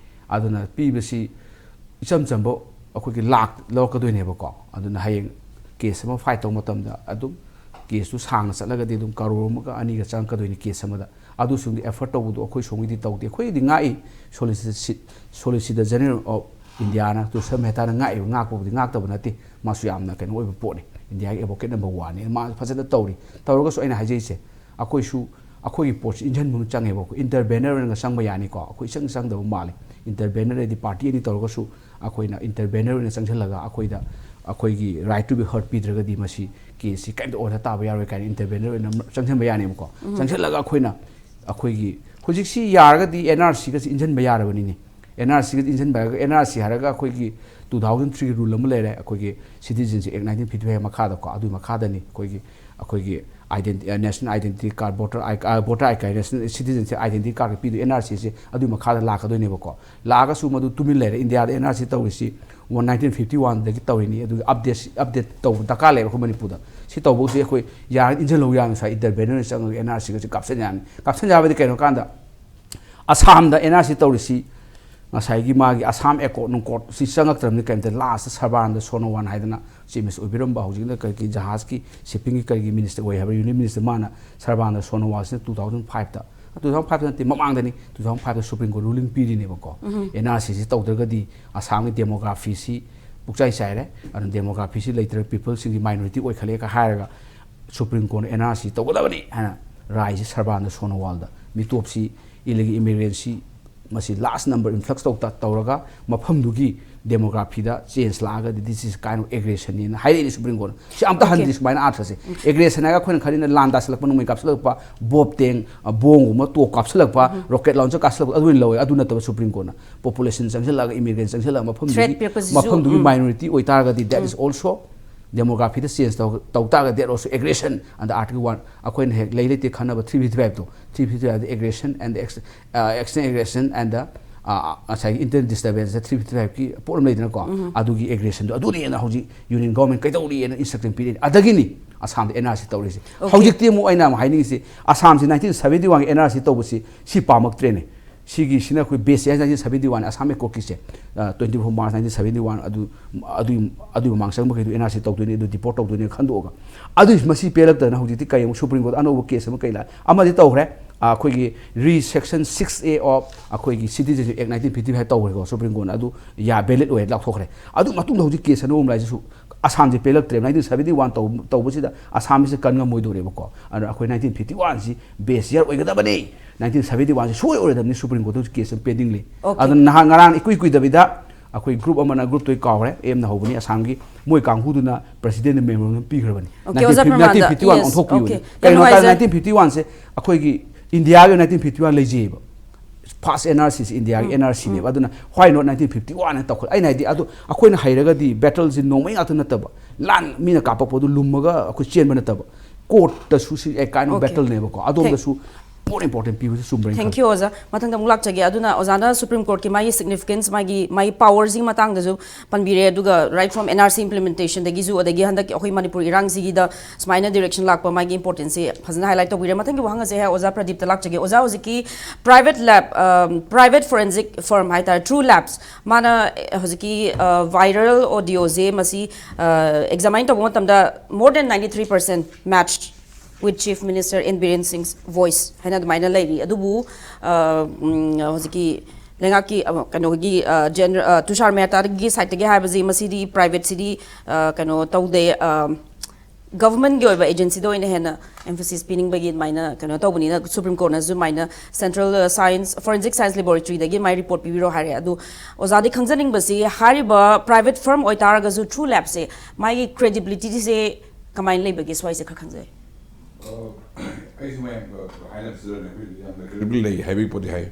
ꯑꯗꯨꯅ ꯄꯤꯕꯁꯤ ꯏꯆꯝ ꯆꯝꯕ ꯑꯩꯈꯣꯏꯒꯤ ꯂꯥꯛ ꯂꯧꯔꯛꯀꯗꯣꯏꯅꯦꯕꯀꯣ꯫ ꯑꯗꯨꯅ ꯍꯌꯦꯡ ꯀꯦꯁ ꯑꯃ ꯐꯥꯏꯜ ꯇꯧꯕ ꯃꯇꯝꯗ ꯑꯗꯨꯝ ꯀꯦꯁꯇꯨ ꯁꯥꯡꯅ ꯆꯠꯂꯒꯗꯤ ꯑꯗꯨꯝ ꯀꯔꯣꯔ ꯑꯃꯒ ꯑꯅꯤꯒ ꯆꯪꯉꯛꯀꯗꯣꯏꯅꯤ ꯀꯦꯁ ꯑꯃꯗ꯫ ꯑꯗꯨꯁꯤꯡꯗꯤ ꯑꯦꯐꯣꯔꯠ ꯇꯧꯕꯗꯣ ꯑꯩꯈꯣꯏ ꯁꯣꯝꯒꯤꯗꯤ ꯇꯧꯗꯦ꯫ ꯑꯩꯈꯣꯏꯒꯤꯗꯤ ꯉꯥꯛꯏ, ꯁꯣꯂꯤꯁꯤꯇꯔ ꯖꯦꯅꯔꯦꯜ ꯑꯣꯐ ꯏꯟꯗꯤꯌꯥꯅ, ꯇꯨꯁꯔ ꯃꯦꯍꯇꯥꯅ ꯉꯥꯛꯏꯕ꯫ ꯉꯥꯛꯄꯕꯨꯗꯤ ꯉꯥꯛꯇꯕ ꯅꯠꯇꯦ, ꯃꯥꯁꯨ ꯌꯥꯝꯅ ꯀꯩꯅꯣ ꯑꯣꯏꯕ ꯄꯣꯠꯅꯤ, ꯏꯟꯗꯤꯌꯥꯒꯤ ꯑꯦꯗꯚꯣꯀꯦꯠ ꯅꯝꯕꯔ ꯋꯥꯟꯅꯤ꯫ ꯃꯥ ꯐꯖꯅ ꯇꯧꯔꯤ꯫ ꯇꯧꯔꯒꯁꯨ ꯑꯩꯅ ꯍꯥꯏꯖꯩꯁꯦ, ꯑꯩꯈꯣꯏꯁꯨ ꯑꯩꯈꯣꯏꯒꯤ ꯄꯣꯠꯁꯤ ꯏꯟꯖꯟꯕ ꯑꯃ ꯆꯪꯉꯦꯕꯀꯣ꯫ ꯏꯟꯇꯔꯚꯦꯅꯔ ꯑꯣꯏꯅ ꯆꯪꯕ ꯌꯥꯅꯤꯀꯣ, ꯑꯩꯈꯣꯏ ꯏꯆꯪ ꯆꯪꯗꯕ ꯃꯥꯜꯂꯤ꯫ ꯏꯟꯇꯔꯚꯦꯅꯔ ꯍꯥꯏꯗꯤ ꯄꯥꯔꯇꯤ ꯑꯅꯤ ꯇꯧꯔꯒꯁꯨ ꯑꯩꯈꯣꯏꯅ ꯏꯟꯇꯔꯚꯦꯅꯔ ꯑꯣꯏꯅ ꯆꯪꯁꯤꯜꯂꯒ ꯑꯩꯈꯣꯏꯗ ꯑꯩꯈꯣꯏꯒꯤ ꯔꯥꯏꯠ ꯇꯨ ꯕꯤ ꯍꯔꯠ ꯄꯤꯗ꯭ꯔꯒꯗꯤ ꯃꯁꯤ ꯀꯦꯁꯁꯤ ꯀꯔꯤꯝꯇ ꯑꯣꯏꯊ ꯇꯥꯕ ꯌꯥꯔꯣꯏ ꯀꯥꯏꯅ ꯏꯟꯇꯔꯚꯦꯅꯔ ꯑꯣꯏꯅ ꯆꯪꯁꯤꯟꯕ ꯌꯥꯅꯦꯕꯀꯣ꯫ ꯆꯪꯁꯤꯜꯂꯒ ꯑꯩꯈꯣꯏꯅ ꯑꯩꯈꯣꯏꯒꯤ ꯍꯧꯖꯤꯛꯁꯤ ꯌꯥꯔꯒꯗꯤ ꯑꯦꯟ ꯑꯥꯔ ꯁꯤꯒꯁꯤ ꯏꯟꯖꯟꯕ ꯌꯥꯔꯕꯅꯤꯅꯦ꯫ ꯑꯦꯟ ꯑꯥꯔ ꯁꯤꯒ ꯏꯟꯖꯟꯕ ꯍꯥꯏꯔꯒ, ꯑꯦꯟ ꯑꯥꯔ ꯁꯤ ꯍꯥꯏꯔꯒ ꯑꯩꯈꯣꯏꯒꯤ two thousand three ꯒꯤ ꯔꯨꯜ ꯑꯃ ꯂꯩꯔꯦ, ꯑꯩꯈꯣꯏꯒꯤ Citizenship Act nineteen fifty five ꯃꯈꯥꯗꯀꯣ꯫ ꯑꯗꯨꯒꯤ ꯃꯈꯥꯗꯅꯤ ꯑꯩꯈꯣꯏꯒꯤ ꯑꯩꯈꯣꯏꯒꯤ identity, national identity card, voter ID, voter ID card, national citizenship identity card ꯄꯤꯗꯣꯏ꯫ ꯑꯦꯟ ꯑꯥꯔ ꯁꯤꯁꯦ ꯑꯗꯨꯒꯤ ꯃꯈꯥꯗ ꯂꯥꯛꯀꯗꯣꯏꯅꯦꯕꯀꯣ꯫ ꯂꯥꯛꯑꯒꯁꯨ ꯃꯗꯨ ꯇꯨꯃꯤꯟ ꯂꯩꯔꯦ꯫ ꯏꯟꯗꯤꯌꯥꯗ ꯑꯦꯟ ꯑꯥꯔ ꯁꯤ ꯇꯧꯔꯤꯁꯤ ꯋꯥꯟ nineteen fifty one ꯗꯒꯤ ꯇꯧꯔꯤꯅꯤ꯫ ꯑꯗꯨꯒꯤ ꯑꯞꯗꯦꯠ, ꯑꯞꯗꯦꯠ ꯇꯧꯕ ꯗꯔꯀꯥꯔ ꯂꯩꯌꯦꯕ ꯑꯩꯈꯣꯏ ꯃꯅꯤꯄꯨꯔꯗ꯫ ꯁꯤ ꯇꯧꯕꯁꯦ ꯑꯩꯈꯣꯏ ꯌꯥꯔꯒꯗꯤ ꯏꯟꯖꯜꯍꯧ ꯌꯥꯅꯤ꯫ ꯉꯁꯥꯏ ꯏꯟꯇꯔꯚꯦꯅꯔ ꯆꯪꯉꯒ ꯑꯦꯟ ꯑꯥꯔ ꯁꯤꯒꯁꯦ ꯀꯥꯞꯁꯤꯟ ꯌꯥꯅꯤ꯫ ꯀꯥꯞꯁꯤꯟ ꯌꯥꯕꯗꯤ ꯀꯩꯅꯣ ꯀꯥꯟꯗ ꯑꯁꯥꯝꯗ ꯑꯦꯟ ꯑꯥꯔ ꯁꯤ ꯇꯧꯔꯤꯁꯤ ꯉꯁꯥꯏꯒꯤ ꯃꯥꯒꯤ ꯑꯁꯥꯝ ꯑꯦꯀꯣꯔꯗ ꯅꯨꯡꯀꯣꯔꯗ ꯁꯤ ꯆꯪꯉꯛꯇ꯭ꯔꯕꯅꯤ ꯀꯩꯝꯇ꯫ ꯂꯥꯁꯇ ꯁꯔꯕꯥꯅꯟꯗ ꯁꯣꯅꯣꯋꯥꯜ ꯍꯥꯏꯗꯅ ꯆꯤꯐ ꯃꯤꯅꯤꯁꯇꯔ ꯑꯣꯏꯕꯤꯔꯝꯕ, ꯍꯧꯖꯤꯛꯅ ꯀꯔꯤꯒꯤ ꯖꯍꯥꯖꯀꯤ ꯁꯤꯞꯄꯤꯡꯒꯤ ꯀꯔꯤꯒꯤ ꯃꯤꯅꯤꯁꯇꯔ ꯑꯣꯏ ꯍꯥꯏꯕ, ꯌꯨꯅꯤꯌꯟ ꯃꯤꯅꯤꯁꯇꯔ, ꯃꯥꯅ ꯁꯔꯕꯥꯅꯟꯗ ꯁꯣꯅꯣꯋꯥꯜꯁꯤꯅ two thousand five ꯇ, two thousand five ꯇ ꯅꯠꯇꯦ, ꯃꯃꯥꯡꯗꯅꯤ, two thousand five ꯇ ꯁꯨꯄ꯭ꯔꯤꯝ ꯀꯣꯔꯠ ꯔꯨꯂꯤꯡ ꯄꯤꯔꯤꯅꯦꯕꯀꯣ꯫ ꯑꯦꯟ ꯑꯥꯔ ꯁꯤꯁꯤ ꯇꯧꯗ꯭ꯔꯒꯗꯤ ꯑꯁꯥꯝꯒꯤ ꯗꯦꯃꯣꯒ꯭ꯔꯥꯐꯤꯁꯤ ꯄꯨꯛꯆꯥꯏ ꯆꯥꯏꯔꯦ, ꯑꯗꯨꯅ ꯗꯦꯃꯣꯒ꯭ꯔꯥꯐꯤꯁꯤ ꯂꯩꯇ꯭ꯔꯦ, ꯄꯤꯄꯜꯁꯤꯡꯒꯤ ꯃꯥꯏꯅꯣꯔꯤꯇꯤ ꯑꯣꯏꯈꯠꯂꯛꯑꯦꯒ ꯍꯥꯏꯔꯒ ꯁꯨꯄ꯭ꯔꯤꯝ ꯀꯣꯔꯠꯅ ꯑꯦꯟ ꯑꯥꯔ ꯁꯤ ꯇꯧꯒꯗꯕꯅꯤ ꯍꯥꯏꯅ ꯔꯥꯏꯁꯤ ꯁꯔꯕꯥꯅꯟꯗ ꯁꯣꯅꯣꯋꯥꯜꯗ, ꯃꯤꯇꯣꯞꯁꯤ, ꯏꯂꯤꯒꯦꯜ ꯏꯃꯤꯒ꯭ꯔꯦꯟꯁꯤ ꯃꯁꯤ ꯂꯥꯔꯖ ꯅꯝꯕꯔ ꯏꯟꯐ꯭ꯂꯛꯁ ꯇꯧ ꯇꯧꯔꯒ ꯃꯐꯝꯗꯨꯒꯤ ꯗꯦꯃꯣꯒ꯭ꯔꯥꯐꯤꯗ ꯆꯦꯟꯖ ꯂꯥꯛꯑꯒꯗꯤ this is kind of aggression ꯅꯦꯅ ꯍꯥꯏꯔꯛꯏꯅꯦ ꯁꯨꯄ꯭ꯔꯤꯝ ꯀꯣꯔꯠꯅ꯫ ꯁꯤ ꯑꯝꯇ ꯍꯟꯗ꯭ꯔꯤ꯫ ꯁꯨꯃꯥꯏꯅ ꯑꯥꯔꯊꯁꯦ, ꯑꯦꯒ꯭ꯔꯦꯁꯟ ꯍꯥꯏꯔꯒ ꯑꯩꯈꯣꯏꯅ ꯈꯜꯂꯤꯅ ꯂꯥꯟ ꯇꯥꯁꯜꯂꯛꯄ, ꯅꯣꯡꯃꯩ ꯀꯥꯞꯁꯤꯜꯂꯛꯄ, ꯕꯣꯞ ꯇꯦꯡ, ꯑ, ꯕꯣꯝꯒꯨꯝꯕ ꯇꯣꯛ ꯀꯥꯞꯁꯤꯜꯂꯛꯄ, ꯔꯣꯀꯦꯠ ꯂꯥꯎꯟꯆꯔ ꯀꯥꯞꯁꯤꯜꯂꯛꯄ ꯑꯗꯨ ꯑꯣꯏꯅ ꯂꯧꯋꯦ꯫ ꯑꯗꯨ ꯅꯠꯇꯕ ꯁꯨꯄ꯭ꯔꯤꯝ ꯀꯣꯔꯠꯅ ꯄꯣꯄꯨꯂꯦꯁꯟ ꯆꯪꯁꯤꯜꯂꯛꯑꯒ, ꯏꯃꯤꯒ꯭ꯔꯦꯟ ꯆꯪꯁꯤꯜꯂꯛꯑꯒ ꯃꯐꯝꯗꯨꯒꯤ, ꯊ꯭ꯔꯦꯠ ꯄꯤꯔꯛꯄꯁꯤꯁꯨ, ꯃꯐꯝꯗꯨꯒꯤ ꯎꯝ꯫ ꯃꯥꯏꯅꯣꯔꯤꯇꯤ ꯑꯣꯏꯇꯥꯔꯒꯗꯤ that is also demography the change ꯇꯧ ꯇꯧ ꯇꯥꯔꯒꯗꯤ that also aggression under Article one꯫ ꯑꯩꯈꯣꯏꯅ ꯍꯦꯛ ꯂꯩ ꯂꯩꯇꯦ ꯈꯟꯅꯕ three fifty five to, three fifty five the aggression and the ex- uh, external aggression and the ꯑ, ꯉꯁꯥꯏꯒꯤ internal disturbance three fifty five ꯀꯤ ꯄꯣꯠ ꯑꯃ ꯂꯩꯗꯅꯀꯣ, ꯑꯗꯨꯒꯤ aggression ꯗꯣ ꯑꯗꯨꯅꯦꯅ ꯍꯧꯖꯤꯛ Union Government ꯀꯩꯗꯧꯔꯤꯑꯅ instruction ꯄꯤꯔꯛꯏ꯫ ꯑꯗꯒꯤꯅꯤ ꯑꯁꯥꯝꯗ N R C ꯇꯧꯔꯤꯁꯦ꯫ Okay. ꯍꯧꯖꯤꯛꯇꯤ ꯑꯃꯨꯛ ꯑꯩꯅ ꯑꯃꯨꯛ ꯍꯥꯏꯅꯤꯡꯉꯤꯁꯤ, ꯑꯁꯥꯝꯁꯤ nineteen seventy one ꯒꯤ N R C ꯇꯧꯕꯁꯤ ꯁꯤ ꯄꯥꯝꯃꯛꯇ꯭ꯔꯦꯅꯦ꯫ ꯁꯤꯒꯤꯁꯤꯅ ꯑꯩꯈꯣꯏ base ꯁꯦ nineteen seventy one Assam Accord ꯀꯤꯁꯦ, ꯑ, twenty four March nineteen seventy one ꯑꯗꯨ, ꯑꯗꯨꯒꯤ, ꯑꯗꯨꯒꯤ ꯃꯃꯥꯡ ꯆꯪꯕꯈꯩꯗꯣ N R C ꯇꯧꯗꯣꯏꯅꯤ, ꯑꯗꯨ deport ꯇꯧꯗꯣꯏꯅꯤ ꯈꯟꯗꯣꯛꯑꯒ, ꯑꯗꯨ ꯃꯁꯤ ꯄꯦꯜꯂꯛꯇꯗꯅ ꯍꯧꯖꯤꯛꯇꯤ ꯀꯩ ꯑꯃꯨꯛ Supreme Court ꯑꯅꯧꯕ case ꯑꯃ ꯀꯩ ꯂꯥꯛꯑꯦ? ꯑꯃꯗꯤ ꯇꯧꯈ꯭ꯔꯦ, ꯑ, ꯑꯩꯈꯣꯏꯒꯤ re section six A of ꯑꯩꯈꯣꯏꯒꯤ Citizenship Act nineteen fifty five ꯇꯧꯈ꯭ꯔꯦꯀꯣ, Supreme Court ꯅ ꯑꯗꯨ ꯌꯥ-, valid ꯑꯣꯏ ꯂꯥꯎꯊꯣꯛꯈ꯭ꯔꯦ꯫ ꯑꯗꯨ ꯃꯇꯨꯡꯗ ꯍꯧꯖꯤꯛ case ꯑꯅꯧꯕ ꯑꯃ ꯂꯥꯛꯏꯁꯤꯁꯨ ꯑꯁꯥꯝꯁꯦ ꯄꯦꯜꯂꯛꯇ꯭ꯔꯦꯕ꯫ Nineteen seventy one ꯇꯧ-, ꯇꯧꯕꯁꯤꯗ ꯑꯁꯥꯝꯁꯦ ꯀꯟ ꯉꯝꯃꯣꯏꯗꯧꯔꯦꯕꯀꯣ꯫ ꯑꯗꯨꯅ ꯑꯩꯈꯣꯏ nineteen fifty one ꯁꯤ base year ꯑꯣꯏꯒꯗꯕꯅꯤ꯫ Nineteen seventy one ꯁꯤ ꯁꯣꯏ ꯑꯣꯏꯔꯗꯕꯅꯤ꯫ Supreme Court ꯇ case ꯑꯃ pending ꯂꯩ꯫ Okay. ꯑꯗꯨꯅ ꯅꯍꯥꯟ, ꯉꯔꯥꯡ ꯏꯀꯨꯏ ꯀꯨꯏꯗꯕꯤꯗ ꯑꯩꯈꯣꯏ group ꯑꯃꯅ, group ꯇꯣ ꯑꯩ ꯀꯥꯎꯈ꯭ꯔꯦ, A M ꯅ ꯍꯧꯕꯅꯤ, ꯑꯁꯥꯝꯒꯤ, ꯃꯣꯏ ꯀꯥꯡꯕꯨꯗꯨꯅ president ꯗ memorandum ꯄꯤꯈ꯭ꯔꯕꯅꯤ꯫ Okay, ꯑꯣꯖꯥ ꯅꯥꯏꯟꯇꯤꯟ ꯐꯤꯐꯇꯤ ꯋꯥꯟ ꯄ꯭ꯔꯃꯥꯟꯗ꯫ Yes, ꯑꯣꯟꯊꯣꯛꯄꯤꯌꯨꯅ꯫ Okay. ꯌꯥꯝ ꯀꯩꯅꯣ ꯍꯥꯏꯇꯥꯔꯦ, ꯅꯨꯡꯉꯥꯏꯖꯔꯦ꯫ ꯅꯥꯏꯟꯇꯤꯟ ꯐꯤꯐꯇꯤ ꯋꯥꯟꯁꯦ ꯑꯩꯈꯣꯏꯒꯤ ꯏꯟꯗꯤꯌꯥꯒꯤ ꯅꯥꯏꯟꯇꯤꯟ ꯐꯤꯐꯇꯤ ꯋꯥꯟ ꯂꯩꯖꯩꯑꯕ꯫ First N R C ꯁꯤ ꯏꯟꯗꯤꯌꯥꯒꯤ N R C ꯅꯦꯕ꯫ ꯑꯗꯨꯅ why not nineteen fifty one ꯍꯥꯏꯅ ꯇꯧꯈꯠ-, ꯑꯩꯅ ꯍꯥꯏꯗꯤ, ꯑꯗꯨ ꯑꯩꯈꯣꯏꯅ ꯍꯩꯔꯒꯗꯤ battle ꯁꯤ ꯅꯣꯡꯃꯩ ꯉꯥꯛꯇ ꯅꯠꯇꯕ, ꯂꯥꯟ ꯃꯤꯅ ꯀꯥꯞꯄꯛꯄꯗꯨ ꯂꯨꯝꯃꯒ ꯑꯩꯈꯣꯏ ꯆꯦꯟꯕ ꯅꯠꯇꯕ, court ꯇꯁꯨ ꯁꯤ a kind of Okay. battle ꯅꯦꯕꯀꯣ꯫ ꯑꯗꯣꯝꯗꯁꯨ more important ꯄꯤꯕꯁꯦ ꯆꯨꯝꯕ꯭ꯔꯥ? Thank you, ꯑꯣꯖꯥ꯫ ꯃꯊꯪꯗ ꯑꯃꯨꯛ ꯂꯥꯛꯆꯒꯦ꯫ ꯑꯗꯨꯅ ꯑꯣꯖꯥꯅ Supreme Court ꯀꯤ ꯃꯥꯒꯤ significance, ꯃꯥꯒꯤ, ꯃꯥꯒꯤ power ꯁꯤꯒꯤ ꯃꯇꯥꯡꯗꯁꯨ ꯄꯟꯕꯤꯔꯦ, ꯑꯗꯨꯒ right from N R C implementation ꯗꯒꯤꯁꯨ, ꯑꯗꯒꯤ ꯍꯟꯗꯛꯀꯤ ꯑꯩꯈꯣꯏ ꯃꯅꯤꯄꯨꯔ ꯏꯔꯥꯡꯁꯤꯒꯤꯗ ꯁꯨꯃꯥꯏꯅ direction ꯂꯥꯛꯄ, ꯃꯥꯒꯤ importance ꯁꯦ ꯐꯖꯅ highlight ꯇꯧꯕꯤꯔꯦ꯫ ꯃꯊꯪꯒꯤ ꯋꯥꯍꯪ ꯑꯁꯦ ꯑꯣꯖꯥ ꯄ꯭ꯔꯗꯤꯞꯇ ꯂꯥꯛꯆꯒꯦ꯫ ꯑꯣꯖꯥ, ꯍꯧꯖꯤꯛꯀꯤ private lab, ꯑꯝ, private forensic firm ꯍꯥꯏꯇꯥꯔꯦ, True Labs, ꯃꯥꯅ, ꯑ, ꯍꯧꯖꯤꯛꯀꯤ, ꯑ, viral audio ꯁꯦ ꯃꯁꯤ, ꯑ, examine ꯇꯧꯕ ꯃꯇꯝꯗ more than ninety three percent matched with Chief Minister N Biren Singh's voice ꯍꯥꯏꯅ ꯑꯗꯨꯃꯥꯏꯅ ꯂꯩꯔꯤ꯫ ꯑꯗꯨꯕꯨ, ꯑ, ꯎꯝ, ꯍꯧꯖꯤꯛꯀꯤ ꯂꯩꯉꯥꯛꯀꯤ, ꯑ, ꯀꯩꯅꯣꯒꯤ, ꯑ, ꯖꯦꯅꯔ-, ꯑ, ꯇꯨꯁꯥꯔ ꯃꯦꯍꯇꯥꯒꯤ side ꯇꯒꯤ ꯍꯥꯏꯕꯁꯤ, ꯃꯁꯤꯗꯤ private ꯁꯤꯗꯤ, ꯑ, ꯀꯩꯅꯣ ꯇꯧꯗꯦ, ꯑ, government ꯀꯤ ꯑꯣꯏꯕ agency ꯗ ꯑꯣꯏꯅ ꯍꯦꯟꯅ emphasis ꯄꯤꯅꯤꯡꯕꯒꯤ ꯑꯗꯨꯃꯥꯏꯅ ꯀꯩꯅꯣ ꯇꯧꯕꯅꯤꯅ, Supreme Court ꯅꯁꯨ ꯑꯗꯨꯃꯥꯏꯅ Central, ꯑ, Science, Forensic Science Laboratory ꯗꯒꯤ ꯑꯗꯨꯃꯥꯏꯅ report ꯄꯤꯕꯤꯔꯣ ꯍꯥꯏꯔꯦ꯫ ꯑꯗꯨ ꯑꯣꯖꯥꯗꯤ ꯈꯪꯖꯅꯤꯡꯕꯁꯤ, ꯍꯥꯏꯔꯤꯕ private firm ꯑꯣꯏꯇꯥꯔꯒꯁꯨ, True Labs ꯁꯦ, ꯃꯥꯒꯤ credibility ꯁꯦ ꯀꯃꯥꯏꯅ ꯂꯩꯕꯒꯦ? ꯁ꯭ꯋꯥꯏꯁꯦ ꯈꯔ ꯈꯪꯖꯩ꯫ ꯑ, ꯑꯩꯁꯨ ꯃꯌꯥꯝ, ꯑ, ꯍꯥꯏꯅꯕꯁꯤꯗꯅꯦ, ꯑꯩꯈꯣꯏ ꯌꯥꯝꯅ credible ꯂꯩ ꯍꯥꯏꯕꯒꯤ ꯄꯣꯠꯇꯤ ꯍꯥꯏ꯫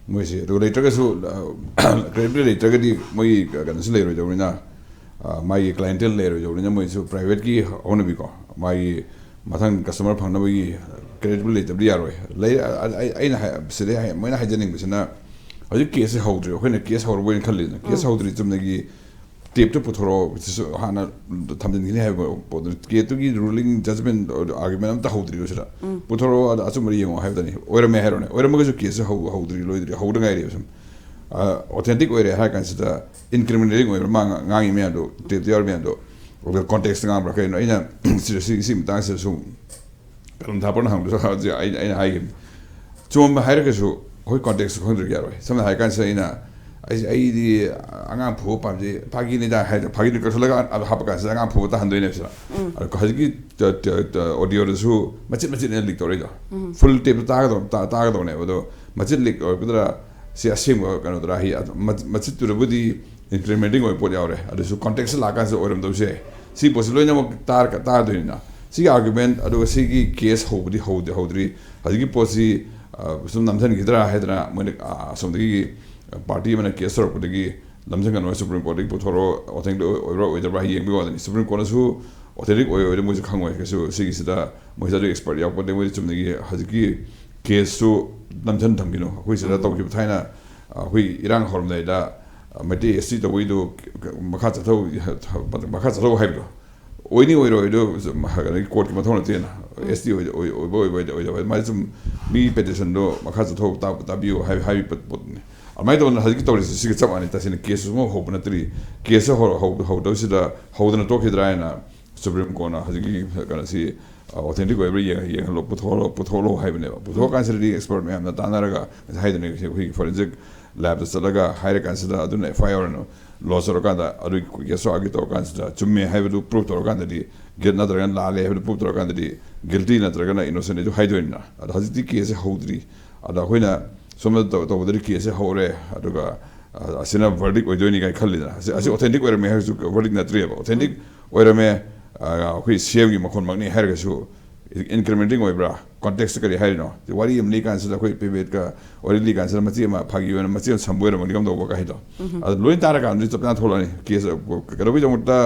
ꯃꯣꯏꯁꯦ, ꯑꯗꯨꯒ ꯂꯩꯇ꯭ꯔꯒꯁꯨ, ꯑ, credible ꯂꯩꯇ꯭ꯔꯒꯗꯤ ꯃꯣꯏꯒꯤ ꯀꯩꯅꯣꯁꯨ ꯂꯩꯔꯣꯏꯗꯧꯅꯤꯅ, ꯑ, ꯃꯥꯒꯤ clientele ꯂꯩꯔꯣꯏꯗꯧꯅꯤꯅ, ꯃꯣꯏꯁꯨ private ꯀꯤ ꯍꯧꯅꯕꯤꯀꯣ, ꯃꯥꯒꯤ ꯃꯊꯪ customer ꯐꯪꯅꯕꯒꯤ credible ꯂꯩꯇꯕꯗꯤ ꯌꯥꯔꯣꯏ꯫ ꯂꯩ-, ꯑ, ꯑ, ꯑꯩ-, ꯑꯩꯅ ꯍꯥꯏ-, ꯁꯤꯗꯩ ꯍꯥꯏ-, ꯃꯣꯏꯅ ꯍꯥꯏꯖꯅꯤꯡꯕꯁꯤꯅ, ꯍꯧꯖꯤꯛ ꯀꯦꯁꯁꯦ ꯍꯧꯗ꯭ꯔꯤ, ꯑꯩꯈꯣꯏꯅ ꯀꯦꯁ ꯍꯧꯔꯕꯣꯏꯅ ꯈꯜꯂꯤꯗꯅ꯫ ꯀꯦꯁ ꯍꯧꯗ꯭ꯔꯤ, ꯆꯨꯝꯅꯒꯤ ꯇꯦꯞꯇꯣ ꯄꯨꯊꯣꯔꯛꯑꯣ, ꯁꯤꯁꯨ ꯍꯥꯟꯅ ꯊꯝꯖꯤꯟꯈꯤꯅꯤ ꯍꯥꯏꯕ ꯄꯣꯠꯇꯨꯅꯤ꯫ ꯀꯦꯁꯇꯨꯒꯤ ꯔꯨꯂꯤꯡ, ꯖꯖꯃꯦꯟ, ꯑꯥꯔꯒꯨꯃꯦꯟ ꯑꯝꯇ ꯍꯧꯗ꯭ꯔꯤꯕ ꯁꯤꯗ꯫ ꯄꯨꯊꯣꯔꯛꯑꯣ, ꯑꯗ ꯑꯆꯨꯝꯕꯗ ꯌꯦꯡꯉꯣ ꯍꯥꯏꯕꯗꯅꯤ꯫ ꯑꯣꯏꯔꯝꯃꯦ ꯍꯥꯏꯔꯣꯅꯦ, ꯑꯣꯏꯔꯝꯃꯒꯁꯨ ꯀꯦꯁꯁꯦ ꯍꯧ-, ꯍꯧꯗ꯭ꯔꯤ, ꯂꯣꯏꯗ꯭ꯔꯤ, ꯍꯧꯗ ꯉꯥꯏꯔꯤꯕ ꯁꯨꯝ꯫ ꯑꯣꯊꯦꯟꯇꯤꯛ ꯑꯣꯏꯔꯦ ꯍꯥꯏꯔ ꯀꯥꯟꯁꯤꯗ, ꯏꯟꯀ꯭ꯔꯤꯃꯤꯅꯦꯇꯤꯡ ꯑꯣꯏꯕ ꯃꯥ ꯉꯥꯡꯉꯤ ꯃꯌꯥꯝꯗꯣ, ꯇꯦꯞꯇ ꯌꯥꯎꯔꯤ ꯃꯌꯥꯝꯗꯣ, ꯑꯗꯨꯒ ꯀꯣꯟꯇꯦꯛꯁꯇ ꯉꯥꯡꯕ꯭ꯔꯥ ꯀꯩꯅꯣ? ꯑꯩꯅ ꯁꯤꯗ ꯁꯤ-, ꯁꯤ ꯃꯇꯥꯡꯁꯤꯗ ꯁꯨꯝ ꯀꯩꯅꯣꯝ ꯊꯥꯄꯅ ꯍꯪꯕꯁꯨ ꯍꯧꯖꯤꯛ ꯑꯩ-, ꯑꯩꯅ ꯍꯥꯏꯈꯤꯕꯅꯤ꯫ ꯆꯨꯝꯕ ꯍꯥꯏꯔꯒꯁꯨ ꯑꯩꯈꯣꯏ ꯀꯣꯟꯇꯦꯛꯁꯇ ꯈꯪꯗ꯭ꯔꯗꯤ ꯌꯥꯔꯣꯏ꯫ ꯁꯝꯅ ꯍꯥꯏꯔ ꯀꯥꯟꯁꯤꯗ ꯑꯩꯅ, "ꯑꯩ, ꯑꯩꯗꯤ ꯑꯉꯥꯡ ꯐꯨꯕ ꯄꯥꯝꯖꯩ, ꯐꯥꯒꯤꯅꯤꯗ" ꯍꯥꯏꯗꯣ, ꯐꯥꯒꯤꯗꯨ ꯀꯛꯊꯠꯂꯒ ꯑꯗꯨ ꯍꯥꯞꯄ ꯀꯥꯟꯁꯤꯗ ꯑꯉꯥꯡ ꯐꯨꯕꯇ ꯍꯟꯗꯣꯏꯅꯦꯕ ꯁꯤꯗ꯫ ꯑꯗꯣ ꯍꯧꯖꯤꯛꯀꯤ ꯇ-, ꯇ-, ꯇ-, ꯑꯣꯗꯤꯑꯣꯗꯁꯨ ꯃꯆꯤꯠ ꯃꯆꯤꯠꯅꯦ ꯂꯤꯛ ꯇꯧꯔꯛꯏꯗꯣ꯫ ꯐꯨꯜ ꯇꯦꯞꯇꯣ ꯇꯥꯒꯗꯧ-, ꯇꯥ-, ꯇꯥꯒꯗꯧꯅꯦꯕ꯫ ꯑꯗꯣ ꯃꯆꯤꯠ ꯂꯤꯛ ꯑꯣꯏꯔꯛꯄꯗꯨꯗ ꯁꯤ ꯑꯁꯦꯡꯕ ꯀꯩꯅꯣꯗꯨꯔꯥ? ꯍꯤ-, ꯑꯗꯨ ꯃꯆꯤꯠ-, ꯃꯆꯤꯠꯇꯨꯗꯕꯨꯗꯤ ꯏꯟꯀ꯭ꯔꯤꯃꯦꯟꯇꯤꯡ ꯑꯣꯏꯕ ꯄꯣꯠ ꯌꯥꯎꯔꯦ꯫ ꯑꯗꯨꯁꯨ ꯀꯣꯟꯇꯦꯛꯁꯇ ꯂꯥꯛꯀꯥꯟꯁꯤꯗ ꯑꯣꯏꯔꯝꯗꯕꯁꯨ ꯌꯥꯏ꯫ ꯁꯤ ꯄꯣꯠꯁꯤ ꯂꯣꯏꯅꯃꯛ ꯇꯥꯔ-, ꯇꯥꯗꯣꯏꯅꯤꯅ꯫ ꯁꯤꯒꯤ ꯑꯥꯔꯒꯨꯃꯦꯟ, ꯑꯗꯨꯒ ꯁꯤꯒꯤ ꯀꯦꯁ ꯍꯧꯕꯗꯤ ꯍꯧꯗꯤ ꯍꯧꯗ꯭ꯔꯤ꯫ ꯍꯧꯖꯤꯛꯀꯤ ꯄꯣꯠꯁꯤ, ꯑ, ꯁꯨꯝ ꯅꯝꯊꯟꯈꯤꯗ꯭ꯔꯥ ꯍꯥꯏꯗꯅ ꯃꯣꯏꯅ, ꯑ, ꯑꯁꯣꯝꯗꯒꯤ ꯄꯥꯔꯇꯤ ꯑꯃꯅ ꯀꯦꯁ ꯇꯧꯔꯛꯄꯗꯒꯤ ꯅꯝꯊꯟꯒꯅꯨ, ꯁꯨꯄ꯭ꯔꯤꯝ ꯀꯣꯔꯠꯇꯒꯤ ꯄꯨꯊꯣꯔꯛꯑꯣ, ꯑꯣꯊꯦꯟꯇꯤꯛ ꯑꯣꯏꯕ꯭ꯔꯥ ꯑꯣꯏꯗꯕ꯭ꯔꯥ ꯍꯥꯏ ꯌꯦꯡꯕꯒꯤ ꯋꯥꯗꯅꯤ꯫ ꯁꯨꯄ꯭ꯔꯤꯝ ꯀꯣꯔꯠꯅꯁꯨ ꯑꯣꯊꯦꯟꯇꯤꯛ ꯑꯣꯏ ꯑꯣꯏꯗ ꯃꯣꯏꯁꯨ ꯈꯪꯉꯣꯏ ꯀꯩꯁꯨ꯫ ꯁꯤꯒꯤꯁꯤꯗ ꯃꯣꯏꯁꯨ ꯑꯗꯨ ꯑꯦꯛꯁꯄꯔꯠ ꯌꯥꯎꯄꯣꯠꯇꯦ꯫ ꯃꯣꯏꯗꯤ ꯆꯨꯝꯅꯒꯤ ꯍꯧꯖꯤꯛꯀꯤ ꯀꯦꯁꯁꯨ ꯅꯝꯊꯟ ꯊꯝꯈꯤꯅꯨ꯫ ꯑꯩꯈꯣꯏ ꯁꯤꯗ ꯇꯧꯈꯤꯕ ꯊꯥꯏꯅ, ꯑ, ꯑꯩꯈꯣꯏ ꯏꯔꯥꯡ ꯍꯧꯔꯝꯗꯥꯏꯗ, ꯑ, ꯃꯩꯇꯩ ꯑꯦꯁ ꯇꯤ ꯇꯧꯕꯩꯗꯨ ꯃꯈꯥ ꯆꯠꯊꯧ-, ꯃꯈꯥ ꯆꯠꯊꯧ ꯍꯥꯏꯕꯗꯣ ꯑꯣꯏꯅꯤ ꯑꯣꯏꯔꯣꯏꯗꯣ ꯀꯩꯅꯣꯒꯤ ꯀꯣꯔꯠꯀꯤ ꯃꯊꯧ ꯅꯠꯇꯦꯅ꯫ ꯑꯦꯁ ꯇꯤ ꯑꯣꯏ-, ꯑꯣꯏ-, ꯑꯣꯏꯕ ꯑꯣꯏꯕ ꯑꯣꯏꯗꯕ ꯑꯗꯨꯃꯥꯏꯅ ꯁꯨꯝ ꯃꯤ ꯄꯦꯇꯤꯁꯟꯗꯣ ꯃꯈꯥ ꯆꯠꯊꯧ ꯇꯥ-, ꯇꯥꯕꯤꯌꯨ ꯍꯥꯏ-, ꯍꯥꯏꯕꯒꯤ ꯄꯣꯠ-, ꯄꯣꯠꯅꯤ꯫ ꯑꯗꯨꯃꯥꯏꯅ ꯇꯧꯗꯅ ꯍꯧꯖꯤꯛꯀꯤ ꯇꯧꯔꯤꯁꯦ ꯁꯤꯒ ꯆꯞ ꯃꯥꯟꯅꯩ꯫ ꯇꯁꯦꯡꯅ ꯀꯦꯁꯁꯨ ꯑꯃ ꯍꯧꯕ ꯅꯠꯇ꯭ꯔꯤ꯫ ꯀꯦꯁꯁꯦ ꯍꯧ-, ꯍꯧ-, ꯍꯧꯗꯕꯁꯤꯗ ꯍꯧꯗꯅ ꯇꯣꯛꯈꯤꯗ꯭ꯔꯥ ꯍꯥꯏꯅ ꯁꯨꯄ꯭ꯔꯤꯝ ꯀꯣꯔꯠꯅ ꯍꯧꯖꯤꯛꯀꯤ ꯀꯩꯅꯣꯁꯤ, ꯑ, ꯑꯣꯊꯦꯟꯇꯤꯛ ꯑꯣꯏꯕ꯭ꯔꯥ ꯌꯦꯡ-, ꯌꯦꯡꯍꯜꯂꯣ, ꯄꯨꯊꯣꯛꯍꯜꯂꯣ, ꯄꯨꯊꯣꯛꯍꯜꯂꯣ ꯍꯥꯏꯕꯅꯦꯕ꯫ ꯄꯨꯊꯣꯛꯑꯀꯥꯟꯁꯤꯗꯗꯤ ꯑꯦꯛꯁꯄꯔꯠ ꯃꯌꯥꯝꯅ ꯇꯥꯟꯅꯔꯒ ꯉꯁꯥꯏ ꯍꯥꯏꯗꯨꯅ ꯑꯩꯈꯣꯏꯒꯤ ꯐꯣꯔꯦꯟꯁꯤꯛ ꯂꯦꯕꯇ ꯆꯠꯂꯒ ꯍꯥꯏꯔꯀꯥꯟꯁꯤꯗ ꯑꯗꯨꯅ ꯑꯦꯐ ꯑꯥꯏ ꯑꯥꯔ ꯑꯣꯏꯅ ꯂꯣꯟꯁ ꯇꯧꯔꯀꯥꯟꯗ ꯑꯗꯨꯒꯤ ꯀꯦꯁꯇꯣ ꯑꯥꯔꯒ꯭ꯌꯨ ꯇꯧꯔꯀꯥꯟꯁꯤꯗ ꯆꯨꯝꯃꯦ ꯍꯥꯏꯕꯗꯨ ꯄ꯭ꯔꯨꯐ ꯇꯧꯔꯀꯥꯟꯗꯗꯤ, ꯒꯤꯜ ꯅꯠꯇ꯭ꯔꯒꯅ ꯂꯥꯜꯂꯦ ꯍꯥꯏꯕꯗꯨ ꯄ꯭ꯔꯨꯐ ꯇꯧꯔꯀꯥꯟꯗꯗꯤ ꯒꯤꯜꯇꯤ ꯅꯠꯇ꯭ꯔꯒꯅ ꯏꯅꯣꯁꯦꯟ ꯑꯗꯨ ꯍꯥꯏꯗꯣꯏꯅꯤꯅ꯫ ꯑꯗꯣ ꯍꯧꯖꯤꯛꯇꯤ ꯀꯦꯁꯁꯦ ꯍꯧꯗ꯭ꯔꯤ꯫ ꯑꯗꯣ ꯑꯩꯈꯣꯏꯅ ꯁꯣꯝꯗ ꯇꯧ-, ꯇꯧꯕꯗꯗꯤ ꯀꯦꯁꯁꯦ ꯍꯧꯔꯦ, ꯑꯗꯨꯒ, ꯑ, ꯑꯁꯤꯅ ꯚꯔꯗꯤꯛ ꯑꯣꯏꯗꯣꯏꯅꯤ ꯀꯥꯏꯅ ꯈꯜꯂꯤꯗꯅ꯫ ꯑꯁꯤ, ꯑꯁꯤ ꯑꯣꯊꯦꯟꯇꯤꯛ ꯑꯣꯏꯔꯝꯃꯦ ꯍꯥꯏꯔꯁꯨ ꯚꯔꯗꯤꯛ ꯅꯠꯇ꯭ꯔꯤꯑꯕ꯫ ꯑꯣꯊꯦꯟꯇꯤꯛ ꯑꯣꯏꯔꯝꯃꯦ, ꯑ, ꯑꯩꯈꯣꯏ ꯁꯤ ꯑꯦꯝꯒꯤ ꯃꯈꯣꯟꯃꯛꯅꯤ ꯍꯥꯏꯔꯒꯁꯨ ꯏꯟꯀ꯭ꯔꯤꯃꯦꯟꯇꯤꯡ ꯑꯣꯏꯕ꯭ꯔꯥ? ꯀꯣꯟꯇꯦꯛꯁꯇ ꯀꯔꯤ ꯍꯥꯏꯔꯤꯅꯣ? ꯋꯥꯔꯤ ꯑꯃ ꯂꯤ ꯀꯥꯟꯁꯤꯗ, ꯑꯩꯈꯣꯏ ꯄꯦꯕꯦꯠꯀ ꯋꯥꯔꯤ ꯂꯤ ꯀꯥꯟꯁꯤꯗ ꯃꯆꯦ ꯑꯃ ꯐꯥꯒꯤ ꯑꯣꯏꯅ ꯃꯆꯦ ꯑꯃ ꯁꯝꯕ ꯑꯣꯏꯔꯝꯃꯗꯤ ꯀꯝꯗꯧꯕ ꯀꯥꯏꯗꯣ꯫ ꯑꯗꯨ ꯂꯣꯏ ꯇꯥꯔꯀꯥꯟꯗꯗꯤ ꯆꯞ ꯆꯥꯅ ꯊꯣꯛꯂꯛꯑꯅꯤ꯫ ꯀꯦꯁ ꯀꯩꯗꯧꯕꯒꯤꯗꯃꯛꯇ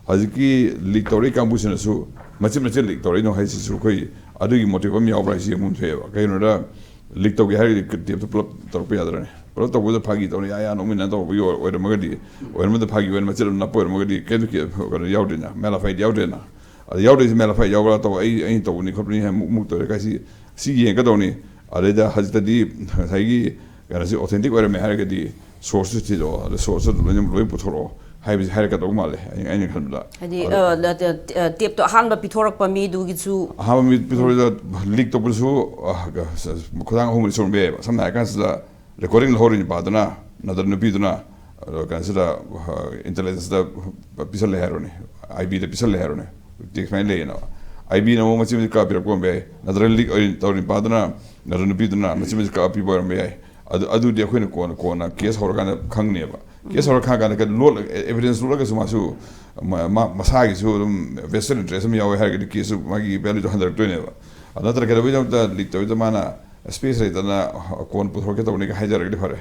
ꯍꯧꯖꯤꯛꯀꯤ ꯂꯤꯛ ꯇꯧꯔꯛꯏ ꯀꯥꯡꯕꯨꯁꯤꯅꯁꯨ ꯃꯆꯤꯟ ꯃꯆꯤꯟ ꯂꯤꯛ ꯇꯧꯔꯛꯏꯅꯣ ꯍꯥꯏꯁꯤꯁꯨ ꯑꯩꯈꯣꯏ ꯑꯗꯨꯒꯤ ꯃꯣꯇꯤꯚ ꯑꯃ ꯌꯥꯎꯕ꯭ꯔꯥ ꯍꯥꯏꯁꯤ ꯌꯦꯡꯐꯝ ꯊꯣꯛꯑꯦꯕ꯫ ꯀꯩꯒꯤꯅꯣꯗ ꯂꯤꯛ ꯇꯧꯒꯦ ꯍꯥꯏꯔꯒꯗꯤ ꯇꯦꯞꯇꯣ ꯄꯨꯂꯞ ꯇꯧꯔꯛꯄ ꯌꯥꯗ꯭ꯔꯅꯦ? ꯄꯨꯂꯞ ꯇꯧꯕꯗ ꯐꯥꯒꯤ ꯇꯧꯅ ꯌꯥ ꯌꯥ ꯅꯣꯛꯃꯤꯟꯅ ꯇꯧꯕꯒꯤ ꯑꯣꯏ- ꯑꯣꯏꯔꯝꯃꯒꯗꯤ, ꯑꯣꯏꯔꯝꯕꯗ ꯐꯥꯒꯤ ꯑꯣꯏꯅ ꯃꯆꯦꯠ ꯑꯃ ꯅꯞꯄ ꯑꯣꯏꯔꯝꯃꯒꯗꯤ ꯀꯩꯝꯇ ꯀꯤ- ꯀꯩꯅꯣ ꯌꯥꯎꯗ꯭ꯔꯦꯅ, ꯃꯦꯂꯥꯐꯥꯏꯠ ꯌꯥꯎꯗ꯭ꯔꯦꯅ꯫ ꯑꯗ ꯌꯥꯎꯗ꯭ꯔꯤꯁꯦ ꯃꯦꯂꯥꯐꯥꯏꯠ ꯌꯥꯎꯕ꯭ꯔꯥ ꯇꯧ, ꯑꯩ ꯑꯩꯅ ꯇꯧꯕꯅꯤ ꯈꯣꯠꯄꯅꯤ ꯍꯥꯏ ꯃꯨꯛ ꯃꯨꯛ ꯇꯧꯔꯦ ꯀꯥꯏꯁꯤ, ꯁꯤ ꯌꯦꯡꯒꯗꯧꯅꯤ꯫ ꯑꯗꯩꯗ ꯍꯧꯖꯤꯛꯇꯗꯤ ꯉꯁꯥꯏꯒꯤ ꯀꯩꯅꯣꯁꯤ authentic ꯑꯣꯏꯔꯝꯃꯦ ꯍꯥꯏꯔꯒꯗꯤ source ꯁꯨ ꯊꯤꯔꯛꯑꯣ, ꯑꯗ source ꯇꯨ ꯂꯣꯏꯅ ꯂꯣꯏ ꯄꯨꯊꯣꯔꯛꯑꯣ ꯍꯥꯏꯕꯁꯤ ꯍꯥꯏꯔꯛꯀꯗꯧ ꯃꯥꯜꯂꯦ ꯑꯩ- ꯑꯩꯅ ꯈꯟꯕꯗ꯫ ꯍꯥꯏꯗꯤ ꯑꯗ- ꯑ, ꯇꯦꯞꯇꯣ ꯑꯍꯥꯟꯕ ꯄꯤꯊꯣꯔꯛꯄ ꯃꯤꯗꯨꯒꯤꯁꯨ ꯑꯍꯥꯟꯕ ꯃꯤ ꯄꯤꯊꯣꯔꯛꯏꯗ ꯂꯤꯛ ꯇꯧꯕꯁꯨ, ꯑ, ꯈꯨꯗꯥꯡ ꯑꯍꯨꯝ ꯃꯔꯤ ꯁꯨꯔꯝꯕ ꯌꯥꯏꯑꯕ꯫ ꯁꯝꯅ ꯍꯥꯏꯔ ꯀꯥꯟꯁꯤꯗ recording ꯂꯧꯍꯧꯔꯤ ꯅꯨꯄꯥꯗꯨꯅ ꯅꯠꯇ꯭ꯔ ꯅꯨꯄꯤꯗꯨꯅ, ꯑꯗꯣ ꯀꯩꯅꯣꯁꯤꯗ, ꯑ, intelligence ꯇ ꯄꯤꯁꯜꯂꯦ ꯍꯥꯏꯔꯣꯅꯦ, ꯑꯥꯏ ꯕꯤ ꯗ ꯄꯤꯁꯜꯂꯦ ꯍꯥꯏꯔꯣꯅꯦ, ꯇꯦꯛꯁ ꯁꯨꯃꯥꯏꯅ ꯂꯩꯌꯦꯅ, ꯑꯥꯏ ꯕꯤ ꯅ ꯑꯃꯨꯛ ꯃꯆꯤꯟ ꯃꯆꯤꯟ ꯀꯛꯑ ꯄꯤꯔꯛꯄ ꯑꯣꯏꯔꯝꯕ ꯌꯥꯏ, ꯅꯠꯇ꯭ꯔꯒ ꯂꯤꯛ ꯑꯣꯏꯅ ꯇꯧꯔꯤ ꯅꯨꯄꯥꯗꯨꯅ ꯅꯠꯇ꯭ꯔ ꯅꯨꯄꯤꯗꯨꯅ ꯃꯆꯤꯟ ꯃꯆꯤꯟ ꯀꯛꯑ ꯄꯤꯕ ꯑꯣꯏꯔꯝꯕ ꯌꯥꯏ꯫ ꯑꯗꯨ ꯑꯗꯨꯗꯤ ꯑꯩꯈꯣꯏꯅ ꯀꯣꯟꯅ ꯀꯣꯟꯅ ꯀꯦꯁ ꯍꯧꯔꯀꯥꯟꯗ ꯈꯪꯅꯦꯕ꯫ ꯀꯦꯁ ꯍꯧꯔꯀꯥꯟꯗ ꯀꯩꯅꯣ ꯂꯣꯠ evidence ꯂꯣꯠꯂꯒꯁꯨ ꯃꯥꯁꯨ ꯃ- ꯃ- ꯃꯁꯥꯒꯤꯁꯨ ꯑꯗꯨꯝ vested interest ꯑꯃ ꯌꯥꯎꯋꯦ ꯍꯥꯏꯔꯒꯗꯤ ꯀꯦꯁꯁꯨ ꯃꯥꯒꯤ value ꯗꯣ ꯍꯟꯊꯔꯛꯇꯣꯏꯅꯦꯕ꯫ ꯑꯗꯨ ꯅꯠꯇ꯭ꯔꯒ ꯀꯩꯗꯧꯕꯩꯗꯃꯛꯇ ꯂꯤꯛ ꯇꯧꯕꯩꯗ ꯃꯥꯅ space ꯂꯩꯇꯅ ꯀꯣꯟ ꯄꯨꯊꯣꯔꯛꯀꯦ ꯇꯧꯕꯅꯤꯒ ꯍꯥꯏꯖꯔꯒꯗꯤ ꯐꯔꯦ꯫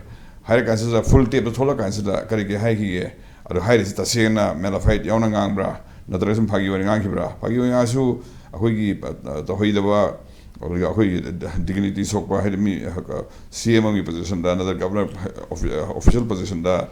ꯍꯥꯏꯔ ꯀꯥꯟꯁꯤꯗ full tape ꯇꯣ ꯊꯣꯛꯂꯛ ꯀꯥꯟꯁꯤꯗ ꯀꯔꯤ ꯀꯔꯤ ꯍꯥꯏꯈꯤꯒꯦ? ꯑꯗꯣ ꯍꯥꯏꯔꯤꯁꯤ ꯇꯁꯦꯡꯅ ꯃꯦꯂꯥꯐꯥꯏꯠ ꯌꯥꯎꯅ ꯉꯥꯡꯕ꯭ꯔꯥ, ꯅꯠꯇ꯭ꯔꯒ ꯁꯨꯝ ꯐꯥꯒꯤ ꯑꯣꯏꯅ ꯉꯥꯡꯈꯤꯕ꯭ꯔꯥ? ꯐꯥꯒꯤ ꯑꯣꯏꯅ ꯉꯥꯡꯉꯁꯨ ꯑꯩꯈꯣꯏꯒꯤ, ꯑ, ꯇꯧꯍꯩꯗꯕ, ꯑꯗꯨꯒ ꯑꯩꯈꯣꯏꯒꯤ dignity ꯁꯣꯛꯄ, ꯍꯥꯏꯗꯤ ꯃꯤ, ꯑ, ꯁꯤ ꯑꯦꯝ ꯑꯃꯒꯤ position ꯗ ꯅꯠꯇ꯭ꯔꯒ governor offi- official position ꯗ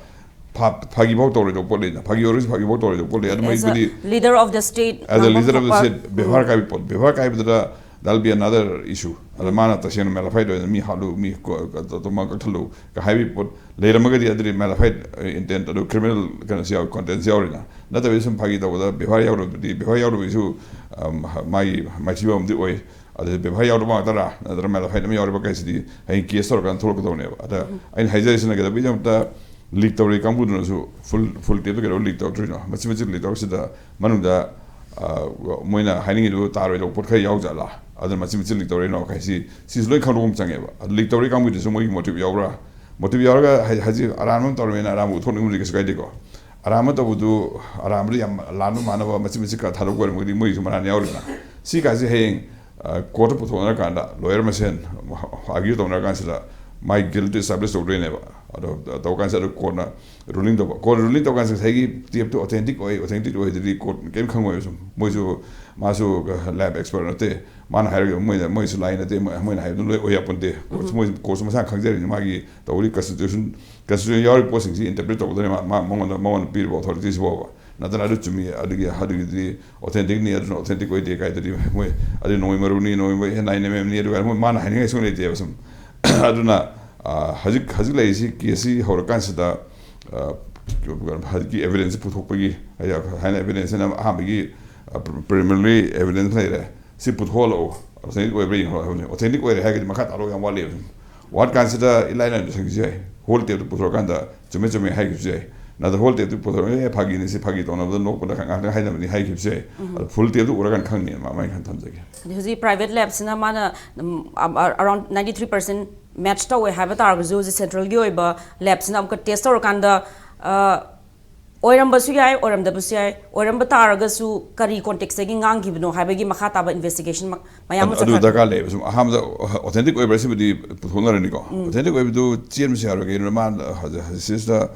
ꯐꯥ- ꯐꯥꯒꯤ ꯐꯥꯎ ꯇꯧꯔꯣꯏꯗꯧꯕ ꯄꯣꯠ ꯂꯩꯅ, ꯐꯥꯒꯤ ꯑꯣꯏꯔꯁꯨ ꯐꯥꯒꯤ ꯐꯥꯎ ꯇꯧꯔꯣꯏꯗꯧꯕ ꯄꯣꯠ ꯂꯩ꯫ ꯑꯗꯨ as a ꯃꯣꯏꯕꯨꯗꯤ leader of the state as a ꯉꯥꯡꯐꯝ leader of the ꯊꯣꯛꯄ- state ꯕꯦꯕꯥꯔ ꯀꯥꯏꯕ ꯄꯣꯠ, ꯕꯦꯕꯥꯔ ꯀꯥꯏꯕꯗꯨꯗ that'll be another issue꯫ ꯑꯗ ꯃꯥꯅ ꯇꯁꯦꯡꯅ ꯃꯦꯂꯥꯐꯥꯏꯠ ꯑꯣꯏꯅ ꯃꯤ ꯍꯥꯠꯂꯨ, ꯃꯤ ꯀꯣ- ꯀ- ꯑꯇꯣꯞꯄ ꯀꯛꯊꯠꯂꯨ ꯀ ꯍꯥꯏꯕꯒꯤ ꯄꯣꯠ ꯂꯩꯔꯝꯃꯒꯗꯤ ꯑꯗꯨꯗꯤ ꯃꯦꯂꯥꯐꯥꯏꯠ intent ꯑꯗꯨ criminal ꯀꯩꯅꯣꯁꯨ ꯌꯥꯎ- content ꯁꯨ ꯌꯥꯎꯔꯤꯅ꯫ ꯅꯠꯇꯕꯗꯤ ꯁꯨꯝ ꯐꯥꯒꯤ ꯇꯧꯕꯗ ꯕꯦꯕꯥꯔ ꯌꯥꯎꯔꯕꯗꯤ, ꯕꯦꯕꯥꯔ ꯌꯥꯎꯔꯕꯒꯤꯁꯨ, ꯑꯝ, ꯃꯥꯒꯤ ꯃꯥꯏꯊꯤꯕ ꯑꯃꯗꯤ ꯑꯣꯏ꯫ ꯑꯗꯨꯗꯤ ꯕꯦꯕꯥꯔ ꯌꯥꯎꯗꯕ ꯉꯥꯛꯇꯔꯥ ꯅꯠꯇ꯭ꯔꯒ ꯃꯦꯂꯥꯐꯥꯏꯠ ꯑꯃ ꯌꯥꯎꯔꯤꯕ ꯀꯥꯏꯁꯤꯗꯤ ꯍꯌꯦꯡ ꯀꯦꯁ ꯇꯧꯔꯀꯥꯟꯗ ꯊꯣꯛꯂꯛꯀꯗꯧꯅꯦꯕ꯫ ꯑꯗ ꯑꯩꯅ ꯍꯥꯏꯖꯔꯤꯁꯤꯅ ꯀꯩꯗꯧꯕꯒꯤꯗꯃꯛꯇ ꯂꯤꯛ ꯇꯧꯔꯤ ꯀꯥꯡꯕꯨꯗꯨꯅꯁꯨ full full tape ꯇꯣ ꯀꯩꯗꯧ ꯂꯤꯛ ꯇꯧꯗ꯭ꯔꯤꯅꯣ? ꯃꯆꯤꯠ ꯃꯆꯤꯠ ꯂꯤꯛ ꯇꯧꯔꯛꯁꯤꯗ ꯃꯅꯨꯡꯗ, ꯑ, ꯃꯣꯏꯅ ꯍꯥꯏꯅꯤꯡꯉꯤꯗꯨ ꯇꯥꯔꯣꯏꯗꯧꯕ ꯄꯣꯠ ꯈꯔ ꯌꯥꯎꯖꯥꯠꯂꯥ? ꯑꯗꯨꯅ ꯃꯆꯤꯠ ꯃꯆꯤꯠ ꯂꯤꯛ ꯇꯧꯔꯛꯏꯅꯣ ꯍꯥꯏꯁꯤ, ꯁꯤꯁꯨ ꯂꯣꯏ ꯈꯪꯗꯣꯛꯄ ꯑꯃ ꯆꯪꯉꯦꯕ꯫ ꯑꯗꯨ ꯂꯤꯛ ꯇꯧꯔꯤ ꯀꯥꯡꯕꯨꯗꯨꯁꯨ ꯃꯣꯏꯒꯤ motive ꯌꯥꯎꯕ꯭ꯔꯥ? Motive ꯌꯥꯎꯔꯒ ꯍꯥꯏ- ꯍꯧꯖꯤꯛ ꯑꯔꯥꯟꯕ ꯑꯃ ꯇꯧꯔꯝꯃꯦꯅ ꯑꯔꯥꯟꯕ ꯎꯠꯊꯣꯛꯅꯤꯡꯕꯗꯤ ꯀꯩꯁꯨ ꯀꯥꯏꯗꯦꯀꯣ꯫ ꯑꯔꯥꯟꯕ ꯇꯧꯕꯗꯨ, ꯑꯔꯥꯟꯕꯗꯨ ꯌꯥꯝ ꯂꯥꯟꯕ ꯃꯥꯟꯅꯕ ꯃꯆꯤꯠ ꯃꯆꯤꯠ ꯈꯔ ꯊꯥꯗꯣꯛꯄ ꯑꯣꯏꯔꯝꯃꯒꯗꯤ ꯃꯣꯏꯒꯤꯁꯨ ꯃꯔꯥꯟ ꯌꯥꯎꯔꯤꯗꯅ꯫ ꯁꯤ ꯀꯥꯁꯦ ꯍꯌꯦꯡ, ꯑ, court ꯇ ꯄꯨꯊꯣꯛꯅꯔꯀꯥꯟꯗ lawyer ꯃꯁꯦꯟ argue ꯇꯧꯅꯔꯀꯥꯟꯁꯤꯗ ꯃꯥꯏ guilt establish ꯇꯧꯗꯣꯏꯅꯦꯕ꯫ ꯑꯗꯣ ꯇꯧ ꯀꯥꯟꯁꯤꯗ ꯑꯗꯨ ꯀꯣꯔꯠꯅ ꯔꯨꯂꯤꯡ ꯇꯧꯕ, ꯀꯣꯔꯠ ꯔꯨꯂꯤꯡ ꯇꯧ ꯀꯥꯟꯁꯤꯗ ꯉꯁꯥꯏꯒꯤ ꯇꯦꯞꯇꯨ ꯑꯣꯊꯦꯟꯇꯤꯛ ꯑꯣꯏ, ꯑꯣꯊꯦꯟꯇꯤꯛ ꯑꯣꯏꯗꯗꯤ ꯀꯣꯔꯠ ꯀꯩꯝ ꯈꯪꯉꯣꯏꯕ꯫ ꯁꯨꯝ ꯃꯣꯏꯁꯨ, ꯃꯥꯁꯨ ꯂꯦꯕ ꯑꯦꯛꯁꯄꯔꯠ ꯅꯠꯇꯦ, ꯃꯥꯅ ꯍꯥꯏꯔꯒ ꯃꯣꯏꯅ, ꯃꯣꯏꯁꯨ ꯂꯥꯏ ꯅꯠꯇꯦ, ꯃꯣꯏ, ꯃꯣꯏꯅ ꯍꯥꯏꯕꯗꯨ ꯂꯣꯏ ꯑꯣꯏ ꯌꯥꯄꯣꯟꯇꯦ꯫ ꯀꯣꯔꯠꯁꯨ, ꯃꯣꯏ, ꯀꯣꯔꯠꯁꯨ ꯃꯁꯥꯅ ꯈꯪꯖꯔꯤꯅꯤ ꯃꯥꯒꯤ ꯇꯧꯔꯤ ꯀꯟꯁꯇꯤꯇ꯭ꯌꯨꯁꯟ, ꯀꯟꯁꯇꯤꯇ꯭ꯌꯨꯁꯟ ꯌꯥꯎꯔꯤꯕ ꯄꯣꯠꯁꯤꯡꯁꯤ ꯏꯟꯇꯔꯄ꯭ꯔꯤꯠ ꯇꯧꯒꯗꯕꯅꯤ ꯃꯥ, ꯃꯥ, ꯃꯉꯣꯟꯗ, ꯃꯉꯣꯟꯗ ꯄꯤꯔꯤꯕ ꯑꯣꯊꯣꯔꯤꯇꯤꯁꯤ ꯐꯥꯎꯕ꯫ ꯅꯠꯇꯅ ꯑꯗꯨ ꯆꯨꯝꯃꯤ, ꯑꯗꯨꯒꯤ, ꯑꯗꯨꯒꯤꯗꯤ ꯑꯣꯊꯦꯟꯇꯤꯛꯅꯤ, ꯑꯗꯨꯅ ꯑꯣꯊꯦꯟꯇꯤꯛ ꯑꯣꯏꯗꯦ ꯀꯥꯏꯗꯗꯤ ꯃꯣꯏ, ꯑꯗꯨ ꯅꯣꯡꯃꯩ ꯃꯔꯨꯅꯤ, ꯅꯣꯡꯃꯩ ꯍꯦꯟ ꯅꯥꯏꯟ ꯑꯦꯝ ꯑꯦꯝꯅꯤ, ꯑꯗꯨꯒ ꯃꯣꯏ ꯃꯥꯅ ꯍꯥꯏꯅꯤꯡꯉꯥꯏ ꯁꯨꯡꯂꯩ ꯂꯩꯇꯦꯕ ꯁꯨꯝ꯫ ꯑꯗꯨꯅ, ꯑ, ꯍꯧꯖꯤꯛ, ꯍꯧꯖꯤꯛ ꯂꯩꯔꯤꯁꯤ ꯀꯦꯁꯁꯤ ꯍꯧꯔꯀꯥꯟꯁꯤꯗ, ꯑ, ꯍꯧꯖꯤꯛꯀꯤ ꯑꯦꯚꯤꯗꯦꯟꯁꯁꯤ ꯄꯨꯊꯣꯛꯄꯒꯤ, ꯍꯥꯏꯗꯤ ꯍꯥꯏꯅ ꯑꯦꯚꯤꯗꯦꯟꯁꯁꯤꯅ ꯑꯍꯥꯟꯕꯒꯤ, ꯑ, ꯄ꯭ꯔꯤꯂꯤꯃꯤꯅꯔꯤ ꯑꯦꯚꯤꯗꯦꯟꯁ ꯂꯩꯔꯦ, ꯁꯤ ꯄꯨꯊꯣꯛꯍꯜꯂꯛꯎ, ꯑꯣꯊꯦꯟꯇꯤꯛ ꯑꯣꯏꯕ꯭ꯔꯥ ꯌꯦꯡꯍꯜꯂꯣ ꯍꯥꯏꯕꯅꯤ꯫ ꯑꯣꯊꯦꯟꯇꯤꯛ ꯑꯣꯏꯔꯦ ꯍꯥꯏꯔꯒꯗꯤ ꯃꯈꯥ ꯇꯥꯔꯛꯑꯣ ꯌꯥꯝ ꯋꯥꯠꯂꯦꯕ ꯁꯨꯝ꯫ ꯋꯥꯠ ꯀꯥꯟꯁꯤꯗ ꯏꯂꯥꯏ ꯂꯥꯏꯅ ꯁꯪꯈꯤꯁꯨ ꯌꯥꯏ, ꯍꯣꯜ ꯇꯦꯞꯇꯨ ꯄꯨꯊꯣꯔꯀꯥꯟꯗ ꯆꯨꯝꯃꯦ ꯆꯨꯝꯃꯦ ꯍꯥꯏꯈꯤꯕꯁꯨ ꯌꯥꯏ꯫ ꯅꯠꯇ꯭ꯔ ꯍꯣꯜ ꯇꯦꯞꯇꯨ ꯄꯨꯊꯣꯔꯛꯑꯦ, "ꯑꯦ, ꯐꯥꯒꯤꯅꯤ, ꯁꯤ ꯐꯥꯒꯤ ꯇꯧꯅꯕꯗ ꯅꯣꯛꯄꯗ ꯉꯥꯛꯇꯪ ꯍꯥꯏꯅꯕꯅꯤ" ꯍꯥꯏꯈꯤꯕꯁꯨ ꯌꯥꯏ꯫ ꯑꯗꯣ ꯐꯨꯜ ꯇꯦꯞꯇꯨ ꯎꯔꯀꯥꯟꯗ ꯈꯪꯅꯤ, ꯃꯥ, ꯃꯥꯏ ꯈꯟ ꯊꯝꯖꯒꯦ꯫ ꯑꯗꯩ ꯍꯧꯖꯤꯛ ꯄ꯭ꯔꯥꯏꯚꯦꯠ ꯂꯦꯕꯁꯤꯅ ꯃꯥꯅ, ꯎꯝ, ꯑ-, ꯑ-, around ninety three percent match ꯇꯧꯋꯦ ꯍꯥꯏꯕ ꯇꯥꯔꯒꯁꯨ, ꯍꯧꯖꯤꯛ ꯁꯦꯟꯇ꯭ꯔꯦꯜꯒꯤ ꯑꯣꯏꯕ ꯂꯦꯕꯁꯤꯅ ꯑꯃꯨꯛꯀ ꯇꯦꯁ ꯇꯧꯔꯀꯥꯟꯗ, ꯑ, ꯑꯣꯏꯔꯝꯕꯁꯨ ꯌꯥꯏ, ꯑꯣꯏꯔꯝꯗꯕꯁꯨ ꯌꯥꯏ꯫ ꯑꯣꯏꯔꯝꯕ ꯇꯥꯔꯒꯁꯨ ꯀꯔꯤ ꯀꯣꯟꯇꯦꯛꯁꯇꯒꯤ ꯉꯥꯡꯈꯤꯕꯅꯣ ꯍꯥꯏꯕꯒꯤ ꯃꯈꯥ ꯇꯥꯕ ꯏꯟꯚꯦꯁꯇꯤꯒꯦꯁꯟ ꯃ-, ꯃꯌꯥꯝ ꯑꯃ ꯑꯗꯨ, ꯑꯗꯨ ꯆꯠꯊꯈ꯭ꯔꯦ꯫ ꯗꯔꯀꯥꯔ ꯂꯩꯌꯦꯕ꯫ ꯁꯨꯝ ꯑꯍꯥꯟꯕꯗ ꯑꯣꯊꯦꯟꯇꯤꯛ ꯑꯣꯏꯕ꯭ꯔꯥ ꯁꯤꯕꯨꯗꯤ ꯄꯨꯊꯣꯛꯅꯔꯅꯤꯀꯣ꯫ ꯑꯣꯊꯦꯟꯇꯤꯛ ꯑꯣꯏꯕꯗꯨ ꯆꯦꯟꯕꯁꯨ ꯌꯥꯔꯣꯏ꯫ ꯀꯩꯒꯤꯅꯣ ꯃꯥꯅ ꯍꯧꯖꯤꯛ, ꯍꯧꯖꯤꯛ ꯁꯤꯁꯤꯗ,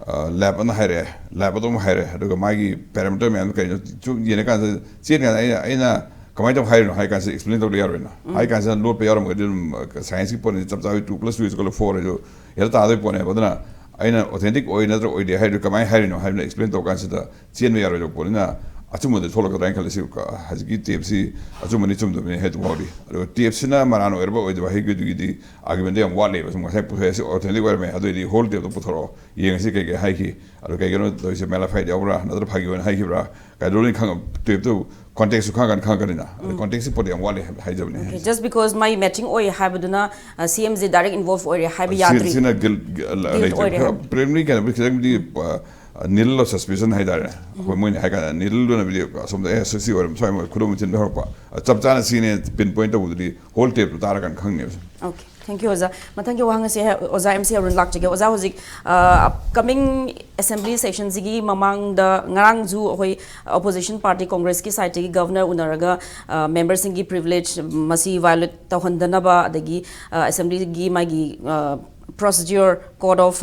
ꯑ, ꯂꯦꯕ ꯑꯃ ꯍꯥꯏꯔꯛꯑꯦ, ꯂꯦꯕ ꯑꯗꯨꯝ ꯍꯥꯏꯔꯛꯑꯦ, ꯑꯗꯨꯒ ꯃꯥꯒꯤ ꯄꯦꯔꯥꯃꯤꯇꯔ ꯃꯌꯥꯝꯗꯣ ꯀꯩꯅꯣ ꯁꯨꯝ ꯌꯦꯡꯉꯀꯥꯟꯗ, ꯆꯦꯟ ꯀꯥꯟꯗ ꯑꯩꯅ, ꯑꯩꯅ ꯀꯃꯥꯏꯅ ꯇꯧ ꯍꯥꯏꯔꯤꯅꯣ ꯍꯥꯏ ꯀꯥꯟꯁꯤꯗ ꯑꯦꯛꯁꯄ꯭ꯂꯦꯟ ꯇꯧꯗ ꯌꯥꯔꯣꯏꯅ꯫ ꯍꯥꯏ ꯀꯥꯟꯁꯤꯗ ꯂꯣꯠꯄ ꯌꯥꯎꯔꯝꯃꯒꯗꯤ ꯑꯗꯨꯝ, ꯑ, ꯁꯥꯏꯟꯁꯀꯤ ꯄꯣꯠꯅꯤ, ꯆꯞ ꯆꯥꯕꯤ two plus two is equal to four ꯍꯥꯏꯗꯣ ꯍꯦꯛꯇ ꯇꯥꯗꯣꯏ ꯄꯣꯠꯅꯦꯕ꯫ ꯑꯗꯨꯅ ꯑꯩꯅ ꯑꯣꯊꯦꯟꯇꯤꯛ ꯑꯣꯏ ꯅꯠꯇ꯭ꯔꯒ ꯑꯣꯏꯗꯦ ꯍꯥꯏꯗꯨ ꯀꯃꯥꯏꯅ ꯍꯥꯏꯔꯤꯅꯣ ꯍꯥꯏꯕꯅ ꯑꯦꯛꯁꯄ꯭ꯂꯦꯟ ꯇꯧꯔ ꯀꯥꯟꯁꯤꯗ ꯆꯦꯟꯕ ꯌꯥꯔꯣꯏꯗꯕ ꯄꯣꯠꯅꯤꯅ ꯑꯆꯨꯝꯕꯗ ꯊꯣꯛꯂꯛꯀꯗ꯭ꯔꯥ ꯍꯥꯏꯅ ꯈꯜꯂꯤ꯫ ꯁꯤ ꯀ-, ꯍꯧꯖꯤꯛꯀꯤ ꯇꯦꯞꯁꯤ ꯑꯆꯨꯝꯕꯅꯤ ꯆꯨꯝꯗꯕꯅꯤ ꯍꯥꯏꯗꯨ ꯐꯥꯎꯗꯤ꯫ ꯑꯗꯨꯒ ꯇꯦꯞꯁꯤꯅ ꯃꯔꯥꯟ ꯑꯣꯏꯔꯕ ꯑꯣꯏꯗꯕ ꯍꯥꯏꯕꯗꯨꯒꯤꯗꯤ ꯑꯥꯔꯒꯨꯃꯦꯟꯗꯣ ꯌꯥꯝ ꯋꯥꯠꯂꯦꯕ꯫ ꯁꯨꯝ ꯉꯁꯥꯏ ꯄꯨꯊꯣꯛꯑꯦ, ꯁꯤ ꯑꯣꯊꯦꯟꯇꯤꯛ ꯑꯣꯏꯔꯝꯃꯦ, ꯑꯗꯨꯑꯣꯏꯗꯤ ꯍꯣꯜ ꯇꯦꯞꯇꯣ ꯄꯨꯊꯣꯔꯛꯑꯣ, ꯌꯦꯡꯉꯁꯤ ꯀꯩ ꯀꯩ ꯍꯥꯏꯈꯤ, ꯑꯗꯣ ꯀꯩꯒꯤꯅꯣ ꯇꯧꯔꯤꯁꯦ, ꯃꯦꯂꯥꯐꯥꯏꯠ ꯌꯥꯎꯕ꯭ꯔꯥ ꯅꯠꯇ꯭ꯔꯒ ꯐꯥꯒꯤ ꯑꯣꯏꯅ ꯍꯥꯏꯈꯤꯕ꯭ꯔꯥ ꯀꯥꯏꯗꯣ ꯂꯣꯏꯅ ꯈꯪꯉ-, ꯇꯦꯞꯇꯨ ꯀꯣꯟꯇꯦꯛꯁꯁꯨ ꯈꯪꯉꯀꯥꯟꯗ ꯈꯪꯉꯛꯀꯅꯤꯅ꯫ ꯑꯗꯣ ꯀꯣꯟꯇꯦꯛꯁꯁꯤ ꯄꯣꯠꯇꯤ ꯌꯥꯝ ꯋꯥꯠꯂꯦ ꯍꯥꯏ-, ꯍꯥꯏꯖꯕꯅꯤ꯫ ꯑꯣꯀꯦ, ꯍꯥꯏꯁꯦ꯫ Just because ꯃꯥꯒꯤ ꯃꯦꯆꯤꯡ ꯑꯣꯏ ꯍꯥꯏꯕꯗꯨꯅ, ꯑ, ꯁꯤ ꯑꯦꯝꯁꯦ ꯗꯥꯏꯔꯦꯛ ꯏꯟꯚꯣꯜꯚ ꯑꯣꯏꯔꯦ ꯍꯥꯏꯕ ꯁꯤ-, ꯌꯥꯗ꯭ꯔꯤ꯫ ꯁꯤꯅ ꯒꯤꯜ-, ꯒꯤꯜ-, ꯒꯤꯜ ꯂꯩꯇꯦ꯫ ꯑꯣꯏꯔꯦ ꯈꯔ ꯍꯥꯏꯕ꯫ ꯄ꯭ꯔꯤꯂꯤꯃꯤꯅꯔꯤ ꯀꯩꯅꯣ ꯈꯤꯇꯪꯗꯤ, ꯑ, needle of suspicion ꯍꯥꯏꯇꯥꯔꯦ꯫ ꯑꯩꯈꯣꯏ ꯃꯣꯏꯅ ꯍꯥꯏ ꯀꯥꯟꯗ needleꯗꯨꯅꯕꯨꯗꯤ ꯑꯁꯣꯝꯗ, "ꯑꯦ, ꯁꯤ, ꯁꯤ ꯑꯣꯏꯔꯝ ꯁ꯭ꯋꯥꯏ ꯃꯣꯏ ꯈꯨꯗꯣꯝ ꯊꯤꯟꯕ ꯍꯧꯔꯛꯄ"꯫ ꯑ, ꯆꯞ ꯆꯥꯅ ꯁꯤꯅꯦ ꯄꯤꯟ ꯄꯣꯏꯟ ꯇꯧꯕꯗꯨꯗꯤ ꯍꯣꯜ ꯇꯦꯞꯇꯨ ꯇꯥꯔꯀꯥꯟꯗ ꯈꯪꯅꯦꯕ꯫ ꯑꯣꯀꯦ, thank you ꯑꯣꯖꯥ꯫ ꯃꯊꯪꯒꯤ ꯋꯥꯍꯪ ꯑꯁꯦ ꯑꯣꯖꯥ ꯑꯦꯝ ꯁꯤ ꯑꯔꯨꯟ ꯂꯥꯛꯆꯒꯦ꯫ ꯑꯣꯖꯥ, ꯍꯧꯖꯤꯛ, ꯑ, upcoming assembly sessionꯁꯤꯒꯤ ꯃꯃꯥꯡꯗ ꯉꯔꯥꯡꯁꯨ ꯑꯩꯈꯣꯏ opposition party Congressꯀꯤ sideꯇꯒꯤ governor ꯎꯅꯔꯒ, ꯑ, memberꯁꯤꯡꯒꯤ privilege ꯃꯁꯤ violate ꯇꯧꯍꯟꯗꯅꯕ, ꯑꯗꯒꯤ, ꯑ, assemblyꯒꯤ ꯃꯥꯒꯤ, ꯑ, procedure, code of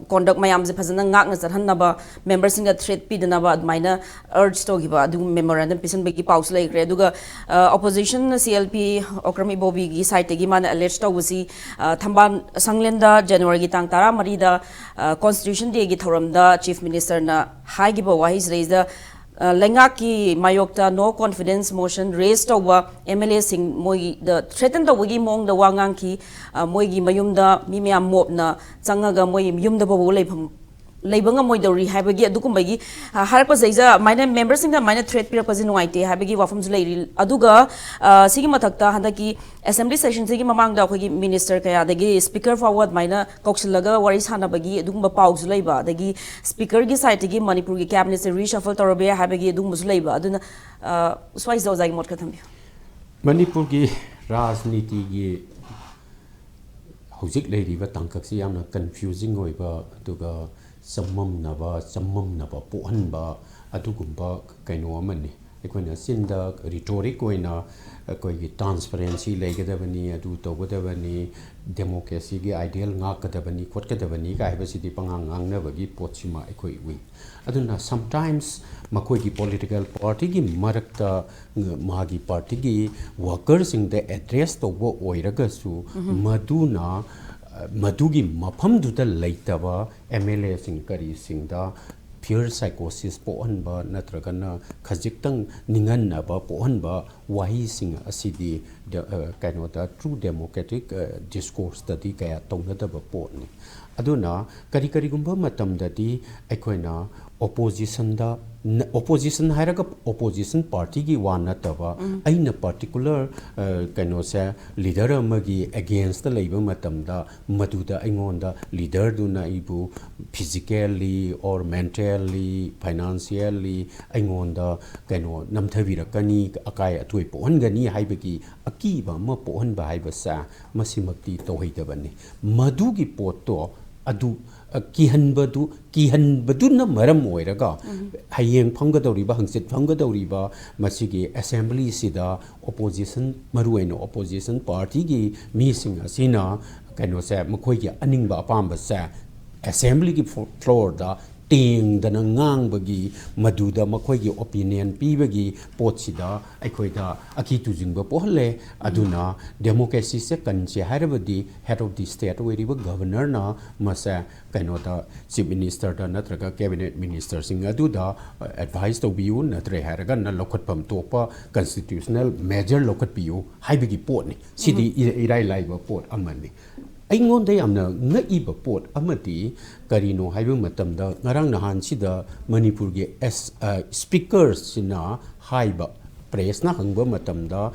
conduct ꯃꯌꯥꯝꯁꯦ ꯐꯖꯅ ꯉꯥꯛꯅ ꯆꯠꯍꯟꯅꯕ, ꯃꯦꯝꯕꯔꯁꯤꯡꯗ ꯊ꯭ꯔꯦꯠ ꯄꯤꯗꯅꯕ ꯑꯗꯨꯃꯥꯏꯅ ꯑꯔꯖ ꯇꯧꯈꯤꯕ ꯑꯗꯨꯒꯨꯝꯕ ꯃꯦꯃꯣꯔꯦꯟꯗꯝ ꯄꯤꯁꯟꯕꯒꯤ ꯄꯥꯎꯁꯨ ꯂꯩꯈ꯭ꯔꯦ꯫ ꯑꯗꯨꯒ ꯑꯣꯄꯣꯖꯤꯁꯟꯅ ꯁꯤ ꯑꯦꯜ ꯄꯤ ꯑꯣꯀ꯭ꯔꯝ ꯏꯕꯣꯕꯤꯒꯤ ꯁꯥꯏꯠꯇꯒꯤ ꯃꯥꯅ ꯑꯦꯂꯦꯖ ꯇꯧꯕꯁꯤ, ꯊꯝꯕꯥꯜ ꯁꯪꯂꯦꯟꯗ ꯖꯅꯋꯥꯔꯤꯒꯤ ꯇꯥꯡ ꯇꯔꯥꯃꯔꯤꯗ ꯀꯣꯟꯁꯇꯤꯇ꯭ꯌꯨꯁꯟ ꯗꯦꯒꯤ ꯊꯧꯔꯝꯗ ꯆꯤꯐ ꯃꯤꯅꯤꯁꯇꯔꯅ ꯍꯥꯏꯈꯤꯕ ꯋꯥꯍꯩꯁꯤꯗꯩꯁꯤꯗ, ꯂꯩꯉꯥꯛꯀꯤ ꯃꯥꯌꯣꯛꯇ ꯅꯣ ꯀꯣꯟꯐꯤꯗꯦꯟꯁ ꯃꯣꯁꯟ ꯔꯦꯖ ꯇꯧꯕ ꯑꯦꯝ ꯑꯦꯜ ꯑꯦꯁꯤꯡ ꯃꯣꯏꯗ ꯊ꯭ꯔꯦꯇꯟ ꯇꯧꯕꯒꯤ ꯃꯑꯣꯡꯗ ꯋꯥ ꯉꯥꯡꯈꯤ꯫ ꯃꯣꯏꯒꯤ ꯃꯌꯨꯝꯗ ꯃꯤ ꯃꯌꯥꯝ ꯃꯣꯞꯅ ꯆꯪꯉꯒ ꯃꯣꯏ ꯌꯨꯝꯗ ꯐꯥꯎꯕ ꯂꯩꯐꯝ ꯂꯩꯕ ꯉꯝꯃꯣꯏꯗꯧꯔꯤ ꯍꯥꯏꯕꯒꯤ ꯑꯗꯨꯒꯨꯝꯕꯒꯤ, ꯑ, ꯍꯥꯏꯔꯛꯄꯁꯤꯗꯩꯗ ꯑꯗꯨꯃꯥꯏꯅ ꯃꯦꯝꯕꯔꯁꯤꯡꯗ ꯑꯗꯨꯃꯥꯏꯅ ꯊ꯭ꯔꯦꯠ ꯄꯤꯔꯛꯄꯁꯦ ꯅꯨꯡꯉꯥꯏꯇꯦ ꯍꯥꯏꯕꯒꯤ ꯋꯥꯐꯝꯁꯨ ꯂꯩꯔꯤ꯫ ꯑꯗꯨꯒ, ꯑ, ꯁꯤꯒꯤ ꯃꯊꯛꯇ ꯍꯟꯗꯛꯀꯤ ꯑꯦꯁꯦꯝꯕ꯭ꯂꯤ ꯁꯦꯁꯟꯁꯤꯒꯤ ꯃꯃꯥꯡꯗ ꯑꯩꯈꯣꯏꯒꯤ ꯃꯤꯅꯤꯁꯇꯔ ꯀꯌꯥꯗꯒꯤ ꯁ꯭ꯄꯤꯀꯔ ꯐꯥꯎꯕ ꯑꯗꯨꯃꯥꯏꯅ ꯀꯧꯁꯤꯜꯂꯒ ꯋꯥꯔꯤ ꯁꯥꯟꯅꯕꯒꯤ ꯑꯗꯨꯒꯨꯝꯕ ꯄꯥꯎꯁꯨ ꯂꯩꯕ, ꯑꯗꯒꯤ ꯁ꯭ꯄꯤꯀꯔꯒꯤ ꯁꯥꯏꯠꯇꯒꯤ ꯃꯅꯤꯄꯨꯔꯒꯤ ꯀꯦꯕꯤꯅꯦꯠꯁꯦ ꯔꯤꯁꯐꯜ ꯇꯧꯔꯕ ꯌꯥꯏ ꯍꯥꯏꯕꯒꯤ ꯑꯗꯨꯒꯨꯝꯕꯁꯨ ꯂꯩꯕ꯫ ꯑꯗꯨꯅ, ꯑ, ꯁ꯭ꯋꯥꯏꯁꯤꯗ ꯑꯣꯖꯥꯒꯤ ꯃꯣꯠ ꯈꯔ ꯊꯝꯕꯤꯌꯨ꯫ ꯃꯅꯤꯄꯨꯔꯒꯤ ꯔꯥꯖꯅꯤꯇꯤꯒꯤ ꯍꯧꯖꯤꯛ ꯂꯩꯔꯤꯕ ꯇꯥꯡꯀꯛꯁꯤ ꯌꯥꯝꯅ ꯀꯟꯐ꯭ꯌꯨꯖꯤꯡ ꯑꯣꯏꯕ, ꯑꯗꯨꯒ ꯆꯃꯝꯅꯕ, ꯆꯃꯝꯅꯕ ꯄꯣꯛꯍꯟꯕ ꯑꯗꯨꯒꯨꯝꯕ ꯀꯩꯅꯣ ꯑꯃꯅꯤ꯫ ꯑꯩꯈꯣꯏꯅ ꯆꯤꯟꯗ ꯔꯤꯇꯣꯔꯤꯛ ꯑꯣꯏꯅ ꯑꯩꯈꯣꯏꯒꯤ ꯇ꯭ꯔꯥꯟꯁꯄꯔꯦꯟꯁꯤ ꯂꯩꯒꯗꯕꯅꯤ, ꯑꯗꯨ ꯇꯧꯒꯗꯕꯅꯤ, ꯗꯦꯃꯣꯀ꯭ꯔꯦꯁꯤꯒꯤ ꯑꯥꯏꯗꯤꯌꯦꯜ ꯉꯥꯛꯀꯗꯕꯅꯤ, ꯈꯣꯠꯀꯗꯕꯅꯤ ꯀꯥꯏ ꯍꯥꯏꯕꯁꯤꯗꯤ ꯄꯉꯥꯡ ꯉꯥꯡꯅꯕꯒꯤ ꯄꯣꯠꯁꯤꯃ ꯑꯩꯈꯣꯏ ꯎꯏ꯫ ꯑꯗꯨꯅ ꯁꯝꯇꯥꯏꯝꯁ ꯃꯈꯣꯏꯒꯤ ꯄꯣꯂꯤꯇꯤꯀꯦꯜ ꯄꯥꯔꯇꯤꯒꯤ ꯃꯔꯛꯇ ꯃꯥꯒꯤ ꯄꯥꯔꯇꯤꯒꯤ ꯋꯥꯀꯔꯁꯤꯡꯗ ꯑꯦꯗ꯭ꯔꯦꯁ ꯇꯧꯕ ꯑꯣꯏꯔꯒꯁꯨ, ꯃꯗꯨꯅ, ꯃꯗꯨꯒꯤ ꯃꯐꯝꯗꯨꯗ ꯂꯩꯇꯕ ꯑꯦꯝ ꯑꯦꯜ ꯑꯦꯁꯤꯡ ꯀꯔꯤꯁꯤꯡꯗ ꯐꯤꯌꯔ ꯁꯥꯏꯀꯣꯁꯤꯁ ꯄꯣꯛꯍꯟꯕ ꯅꯠꯇ꯭ꯔꯒꯅ ꯈꯖꯤꯛꯇꯪ ꯅꯤꯡꯍꯟꯅꯕ ꯄꯣꯛꯍꯟꯕ ꯋꯥꯍꯩꯁꯤꯡ ꯑꯁꯤꯗꯤ ꯗ-, ꯑ, ꯀꯩꯅꯣꯗ, ꯇ꯭ꯔꯨ ꯗꯦꯃꯣꯀ꯭ꯔꯦꯇꯤꯛ, ꯑ, ꯗꯤꯁꯀꯣꯔꯁꯇꯗꯤ ꯀꯌꯥ ꯇꯧꯅꯗꯕ ꯄꯣꯠꯅꯤ꯫ ꯑꯗꯨꯅ ꯀꯔꯤ ꯀꯔꯤꯒꯨꯝꯕ ꯃꯇꯝꯗꯗꯤ ꯑꯩꯈꯣꯏꯅ ꯑꯣꯄꯣꯖꯤꯁꯟꯗ, ꯅ-, ꯑꯣꯄꯣꯖꯤꯁꯟ ꯍꯥꯏꯔꯒ ꯑꯣꯄꯣꯖꯤꯁꯟ ꯄꯥꯔꯇꯤꯒꯤ ꯋꯥ ꯅꯠꯇꯕ, ꯑꯩꯅ ꯄꯥꯔꯇꯤꯀꯨꯂꯔ, ꯑ, ꯀꯩꯅꯣꯁꯦ, ꯂꯤꯗꯔ ꯑꯃꯒꯤ ꯑꯦꯒꯦꯟꯁꯇ ꯂꯩꯕ ꯃꯇꯝꯗ ꯃꯗꯨꯗ ꯑꯩꯉꯣꯟꯗ ꯂꯤꯗꯔꯗꯨꯅ ꯑꯩꯕꯨ ꯐꯤꯖꯤꯀꯦꯜꯂꯤ ꯑꯣꯔ ꯃꯦꯟꯇꯦꯜꯂꯤ, ꯐꯥꯏꯅꯥꯟꯁꯤꯌꯦꯜꯂꯤ ꯑꯩꯉꯣꯟꯗ ꯀꯩꯅꯣ ꯅꯝꯊꯕꯤꯔꯛꯀꯅꯤ, ꯑꯀꯥꯏ ꯑꯇꯣꯏ ꯄꯣꯛꯍꯟꯒꯅꯤ ꯍꯥꯏꯕꯒꯤ ꯑꯀꯤꯕ ꯑꯃ ꯄꯣꯛꯍꯟꯕ ꯍꯥꯏꯕꯁꯦ ꯃꯁꯤꯃꯛꯇꯤ ꯇꯧꯍꯩꯗꯕꯅꯤ꯫ ꯃꯗꯨꯒꯤ ꯄꯣꯠꯇꯣ ꯑꯗꯨ, ꯑ, ꯀꯤꯍꯟꯕꯗꯨ, ꯀꯤꯍꯟꯕꯗꯨꯅ ꯃꯔꯝ ꯑꯣꯏꯔꯒ ꯍꯌꯦꯡ ꯐꯝꯒꯗꯧꯔꯤꯕ, ꯍꯪꯆꯤꯠ ꯐꯝꯒꯗꯧꯔꯤꯕ ꯃꯁꯤꯒꯤ ꯑꯦꯁꯦꯝꯕ꯭ꯂꯤꯁꯤꯗ ꯑꯣꯄꯣꯖꯤꯁꯟ, ꯃꯔꯨꯑꯣꯏꯅ ꯑꯣꯄꯣꯖꯤꯁꯟ ꯄꯥꯔꯇꯤꯒꯤ ꯃꯤꯁꯤꯡ ꯑꯁꯤꯅ ꯀꯩꯅꯣꯁꯦ, ꯃꯈꯣꯏꯒꯤ ꯑꯅꯤꯡꯕ ꯑꯄꯥꯝꯕꯁꯦ ꯑꯦꯁꯦꯝꯕ꯭ꯂꯤꯒꯤ ꯐ꯭ꯂꯣꯔꯗ ꯇꯦꯡꯗꯅ ꯉꯥꯡꯕꯒꯤ, ꯃꯗꯨꯗ ꯃꯈꯣꯏꯒꯤ ꯑꯣꯄꯤꯅꯤꯌꯟ ꯄꯤꯕꯒꯤ ꯄꯣꯠꯁꯤꯗ ꯑꯩꯈꯣꯏꯗ ꯑꯀꯤ ꯇꯨꯖꯤꯡꯕ ꯄꯣꯛꯍꯜꯂꯦ꯫ ꯑꯗꯨꯅ ꯗꯦꯃꯣꯀ꯭ꯔꯦꯁꯤꯁꯦ ꯀꯟꯁꯦ ꯍꯥꯏꯔꯕꯗꯤ head of the state ꯑꯣꯏꯔꯤꯕ ꯒꯚꯔꯅꯔꯅ ꯃꯁꯦ ꯀꯩꯅꯣꯗ, ꯆꯤꯐ ꯃꯤꯅꯤꯁꯇꯔꯗ ꯅꯠꯇ꯭ꯔꯒ ꯀꯦꯕꯤꯅꯦꯠ ꯃꯤꯅꯤꯁꯇꯔꯁꯤꯡ ꯑꯗꯨꯗ ꯑꯦꯗꯚꯥꯏꯁ ꯇꯧꯕꯤꯌꯨ, ꯅꯠꯇ꯭ꯔꯦ ꯍꯥꯏꯔꯒꯅ ꯂꯧꯈꯠꯐꯝ ꯊꯣꯛꯄ ꯀꯟꯁꯇꯤꯇ꯭ꯌꯨꯁꯅꯦꯜ ꯃꯦꯖꯔ ꯂꯧꯈꯠꯄꯤꯌꯨ ꯍꯥꯏꯕꯒꯤ ꯄꯣꯠꯅꯤ꯫ ꯁꯤꯗꯤ ꯏ-, ꯏꯔꯥꯏ ꯂꯥꯏꯕ ꯄꯣꯠ ꯑꯃꯅꯤ꯫ ꯑꯩꯉꯣꯟꯗ ꯌꯥꯝꯅ ꯉꯛꯏꯕ ꯄꯣꯠ ꯑꯃꯗꯤ ꯀꯔꯤꯅꯣ ꯍꯥꯏꯕ ꯃꯇꯝꯗ, ꯉꯔꯥꯡ ꯅꯍꯥꯟꯁꯤꯗ ꯃꯅꯤꯄꯨꯔꯒꯤ ꯑꯦꯁ-, ꯑ, ꯁ꯭ꯄꯤꯀꯔꯁꯤꯅ ꯍꯥꯏꯕ, ꯄ꯭ꯔꯦꯁꯅ ꯍꯪꯕ ꯃꯇꯝꯗ,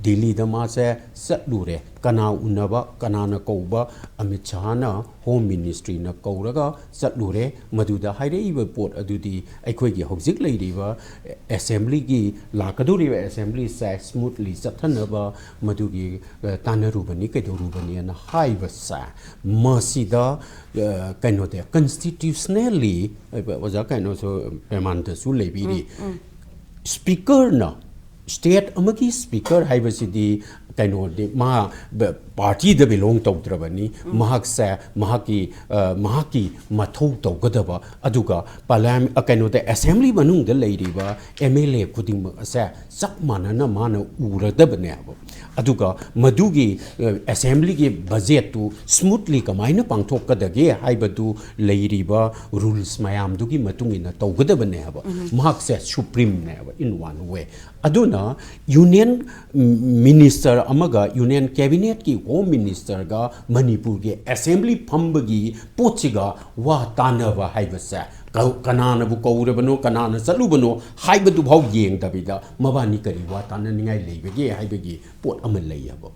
ꯗꯤꯜꯂꯤꯗ ꯃꯥꯁꯦ ꯆꯠꯂꯨꯔꯦ, ꯀꯅꯥ ꯎꯅꯕ, ꯀꯅꯥꯅ ꯀꯧꯕ? ꯑꯃꯤꯠ ꯁꯥꯍꯅ, ꯍꯣꯝ ꯃꯤꯅꯤꯁꯇ꯭ꯔꯤꯅ ꯀꯧꯔꯒ ꯆꯠꯂꯨꯔꯦ꯫ ꯃꯗꯨꯗ ꯍꯥꯏꯔꯛꯏꯕ ꯄꯣꯠ ꯑꯗꯨꯗꯤ ꯑꯩꯈꯣꯏꯒꯤ ꯍꯧꯖꯤꯛ ꯂꯩꯔꯤꯕ ꯑꯦꯁꯦꯝꯕ꯭ꯂꯤꯒꯤ, ꯂꯥꯛꯀꯗꯧꯔꯤꯕ ꯑꯦꯁꯦꯝꯕ꯭ꯂꯤꯁꯦ ꯁ꯭ꯃꯨꯠꯂꯤ ꯆꯠꯊꯅꯕ ꯃꯗꯨꯒꯤ, ꯑ, ꯇꯥꯟꯅꯔꯨꯕꯅꯤ, ꯀꯩꯗꯧꯔꯨꯕꯅꯦꯅ ꯍꯥꯏꯕꯁꯦ, ꯃꯁꯤꯗ, ꯑ, ꯀꯩꯅꯣꯗꯤ ꯀꯟꯁꯇꯤꯇ꯭ꯌꯨꯁꯅꯦꯜꯂꯤ, ꯑꯣꯖꯥ ꯀꯩꯅꯣꯁꯨ ꯄ꯭ꯔꯃꯥꯟꯗꯁꯨ ꯂꯩꯕꯤꯔꯤ꯫ ꯁ꯭ꯄꯤꯀꯔꯅ, ꯁ꯭ꯇꯦꯠ ꯑꯃꯒꯤ ꯁ꯭ꯄꯤꯀꯔ ꯍꯥꯏꯕꯁꯤꯗꯤ ꯀꯩꯅꯣꯗꯤ, ꯃꯥ ꯕ-, ꯄꯥꯔꯇꯤꯗ ꯕꯤꯂꯣꯡ ꯇꯧꯗ꯭ꯔꯕꯅꯤ꯫ ꯃꯍꯥꯛꯁꯦ ꯃꯍꯥꯛꯀꯤ, ꯑ, ꯃꯍꯥꯛꯀꯤ ꯃꯊꯧ ꯇꯧꯒꯗꯕ, ꯑꯗꯨꯒ ꯄꯥꯔꯂꯤꯌꯥꯃꯦꯟ, ꯑ, ꯀꯩꯅꯣꯗ, ꯑꯦꯁꯦꯝꯕ꯭ꯂꯤ ꯃꯅꯨꯡꯗ ꯂꯩꯔꯤꯕ ꯑꯦꯝ ꯑꯦꯜ ꯑꯦ ꯈꯨꯗꯤꯡꯃꯛ ꯑꯁꯦ ꯆꯞ ꯃꯥꯟꯅꯅ ꯃꯥꯅ ꯎꯔꯗꯕꯅꯦꯕ꯫ ꯑꯗꯨꯒ ꯃꯗꯨꯒꯤ, ꯑ, ꯑꯦꯁꯦꯝꯕ꯭ꯂꯤꯒꯤ ꯕꯖꯦꯠꯇꯨ ꯁ꯭ꯃꯨꯠꯂꯤ ꯀꯃꯥꯏꯅ ꯄꯥꯡꯊꯣꯛꯀꯗꯒꯦ ꯍꯥꯏꯕꯗꯨ ꯂꯩꯔꯤꯕ ꯔꯨꯜꯁ ꯃꯌꯥꯝꯗꯨꯒꯤ ꯃꯇꯨꯡ ꯏꯟꯅ ꯇꯧꯒꯗꯕꯅꯦꯕ꯫ ꯃꯍꯥꯛꯁꯦ ꯁꯨꯄ꯭ꯔꯤꯝꯅꯦꯕ, in one way꯫ ꯑꯗꯨꯅ ꯌꯨꯅꯤꯌꯟ ꯃꯤꯅꯤꯁꯇꯔ ꯑꯃꯒ ꯌꯨꯅꯤꯌꯟ ꯀꯦꯕꯤꯅꯦꯠꯀꯤ ꯍꯣꯝ ꯃꯤꯅꯤꯁꯇꯔꯒ ꯃꯅꯤꯄꯨꯔꯒꯤ ꯑꯦꯁꯦꯝꯕ꯭ꯂꯤ ꯐꯝꯕꯒꯤ ꯄꯣꯠꯁꯤꯒ ꯋꯥ ꯇꯥꯅꯕ ꯍꯥꯏꯕꯁꯦ, ꯀ-, ꯀꯅꯥꯅꯕꯨ ꯀꯧꯔꯕꯅꯣ, ꯀꯅꯥꯅ ꯆꯠꯂꯨꯕꯅꯣ ꯍꯥꯏꯕꯗꯨꯐꯥꯎ ꯌꯦꯡꯗꯕꯤꯗ ꯃꯕꯥꯅꯤ ꯀꯔꯤ ꯋꯥ ꯇꯥꯅꯅꯤꯡꯉꯥꯏ ꯂꯩꯕꯒꯦ ꯍꯥꯏꯕꯒꯤ ꯄꯣꯠ ꯑꯃ ꯂꯩꯌꯦꯕ꯫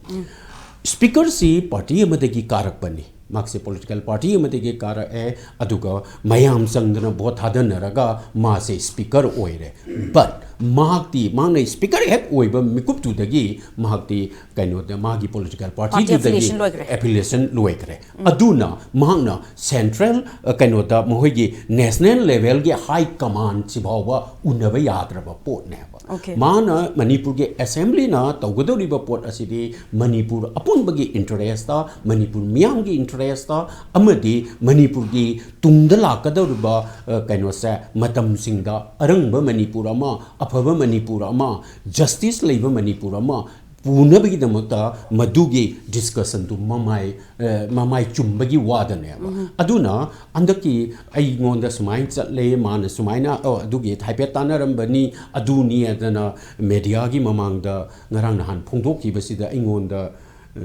ꯁ꯭ꯄꯤꯀꯔꯁꯤ ꯄꯥꯔꯇꯤ ꯑꯃꯗꯒꯤ ꯀꯥꯔꯛꯄꯅꯤ꯫ ꯃꯍꯥꯛꯁꯦ ꯄꯣꯂꯤꯇꯤꯀꯦꯜ ꯄꯥꯔꯇꯤ ꯑꯃꯗꯒꯤ ꯀꯥꯔꯛꯑꯦ, ꯑꯗꯨꯒ ꯃꯌꯥꯝ ꯆꯪꯗꯅ ꯚꯣꯠ ꯊꯥꯗꯅꯔꯒ ꯃꯥꯁꯦ ꯁ꯭ꯄꯤꯀꯔ ꯑꯣꯏꯔꯦ꯫ ꯕꯠ ꯃꯍꯥꯛꯇꯤ, ꯃꯍꯥꯛꯅ ꯁ꯭ꯄꯤꯀꯔ ꯍꯦꯛ ꯑꯣꯏꯕ ꯃꯤꯀꯨꯞꯇꯨꯗꯒꯤ ꯃꯍꯥꯛꯇꯤ ꯀꯩꯅꯣꯗ, ꯃꯥꯒꯤ ꯄꯣꯂꯤꯇꯤꯀꯦꯜ ꯄꯥꯔꯇꯤꯗꯨꯗꯒꯤ ꯑꯦꯐꯤꯂꯤꯌꯦꯁꯟ ꯂꯣꯏꯈ꯭ꯔꯦ꯫ ꯑꯦꯐꯤꯂꯤꯌꯦꯁꯟ ꯂꯣꯏꯈ꯭ꯔꯦ꯫ ꯑꯗꯨꯅ ꯃꯍꯥꯛꯅ ꯁꯦꯟꯇ꯭ꯔꯦꯜ, ꯑ, ꯀꯩꯅꯣꯗ, ꯃꯈꯣꯏꯒꯤ ꯅꯦꯁꯅꯦꯜ ꯂꯦꯚꯦꯜꯒꯤ ꯍꯥꯏ ꯀꯃꯥꯟꯁꯤ ꯐꯥꯎꯕ ꯎꯅꯕ ꯌꯥꯗ꯭ꯔꯕ ꯄꯣꯠꯅꯦꯕ꯫ ꯑꯣꯀꯦ꯫ ꯃꯥꯅ ꯃꯅꯤꯄꯨꯔꯒꯤ ꯑꯦꯁꯦꯝꯕ꯭ꯂꯤꯅ ꯇꯧꯒꯗꯧꯔꯤꯕ ꯄꯣꯠ ꯑꯁꯤꯗꯤ ꯃꯅꯤꯄꯨꯔ ꯑꯄꯨꯟꯕꯒꯤ ꯏꯟꯇꯔꯦꯁꯇ, ꯃꯅꯤꯄꯨꯔ ꯃꯤꯌꯥꯝꯒꯤ ꯏꯟꯇꯔꯦꯁꯇ, ꯑꯃꯗꯤ ꯃꯅꯤꯄꯨꯔꯒꯤ ꯇꯨꯡꯗ ꯂꯥꯛꯀꯗꯧꯔꯤꯕ, ꯑ, ꯀꯩꯅꯣꯁꯦ, ꯃꯇꯝꯁꯤꯡꯗ ꯑꯔꯪꯕ ꯃꯅꯤꯄꯨꯔ ꯑꯃ, ꯑꯐꯕ ꯃꯅꯤꯄꯨꯔ ꯑꯃ, ꯖꯁꯇꯤꯁ ꯂꯩꯕ ꯃꯅꯤꯄꯨꯔ ꯑꯃ ꯄꯨꯅꯕꯒꯤꯗꯃꯛꯇ ꯃꯗꯨꯒꯤ ꯗꯤꯁꯀꯁꯟꯗꯨ ꯃꯃꯥꯏ, ꯑ, ꯃꯃꯥꯏ ꯆꯨꯝꯕꯒꯤ ꯋꯥꯗꯅꯦꯕ꯫ ꯑꯗꯨꯅ ꯍꯟꯗꯛꯀꯤ ꯑꯩꯉꯣꯟꯗ ꯁꯨꯃꯥꯏꯅ ꯆꯠꯂꯦ, ꯃꯥꯅ ꯁꯨꯃꯥꯏꯅ, ꯑꯣ, ꯑꯗꯨꯒꯤ ꯍꯥꯏꯐꯦꯠ ꯇꯥꯟꯅꯔꯝꯕꯅꯤ, ꯑꯗꯨꯅꯤ ꯑꯗꯅ ꯃꯦꯗꯤꯌꯥꯒꯤ ꯃꯃꯥꯡꯗ ꯉꯔꯥꯡ ꯅꯍꯥꯟ ꯐꯣꯡꯗꯣꯛꯈꯤꯕꯁꯤꯗ ꯑꯩꯉꯣꯟꯗ, ꯑ,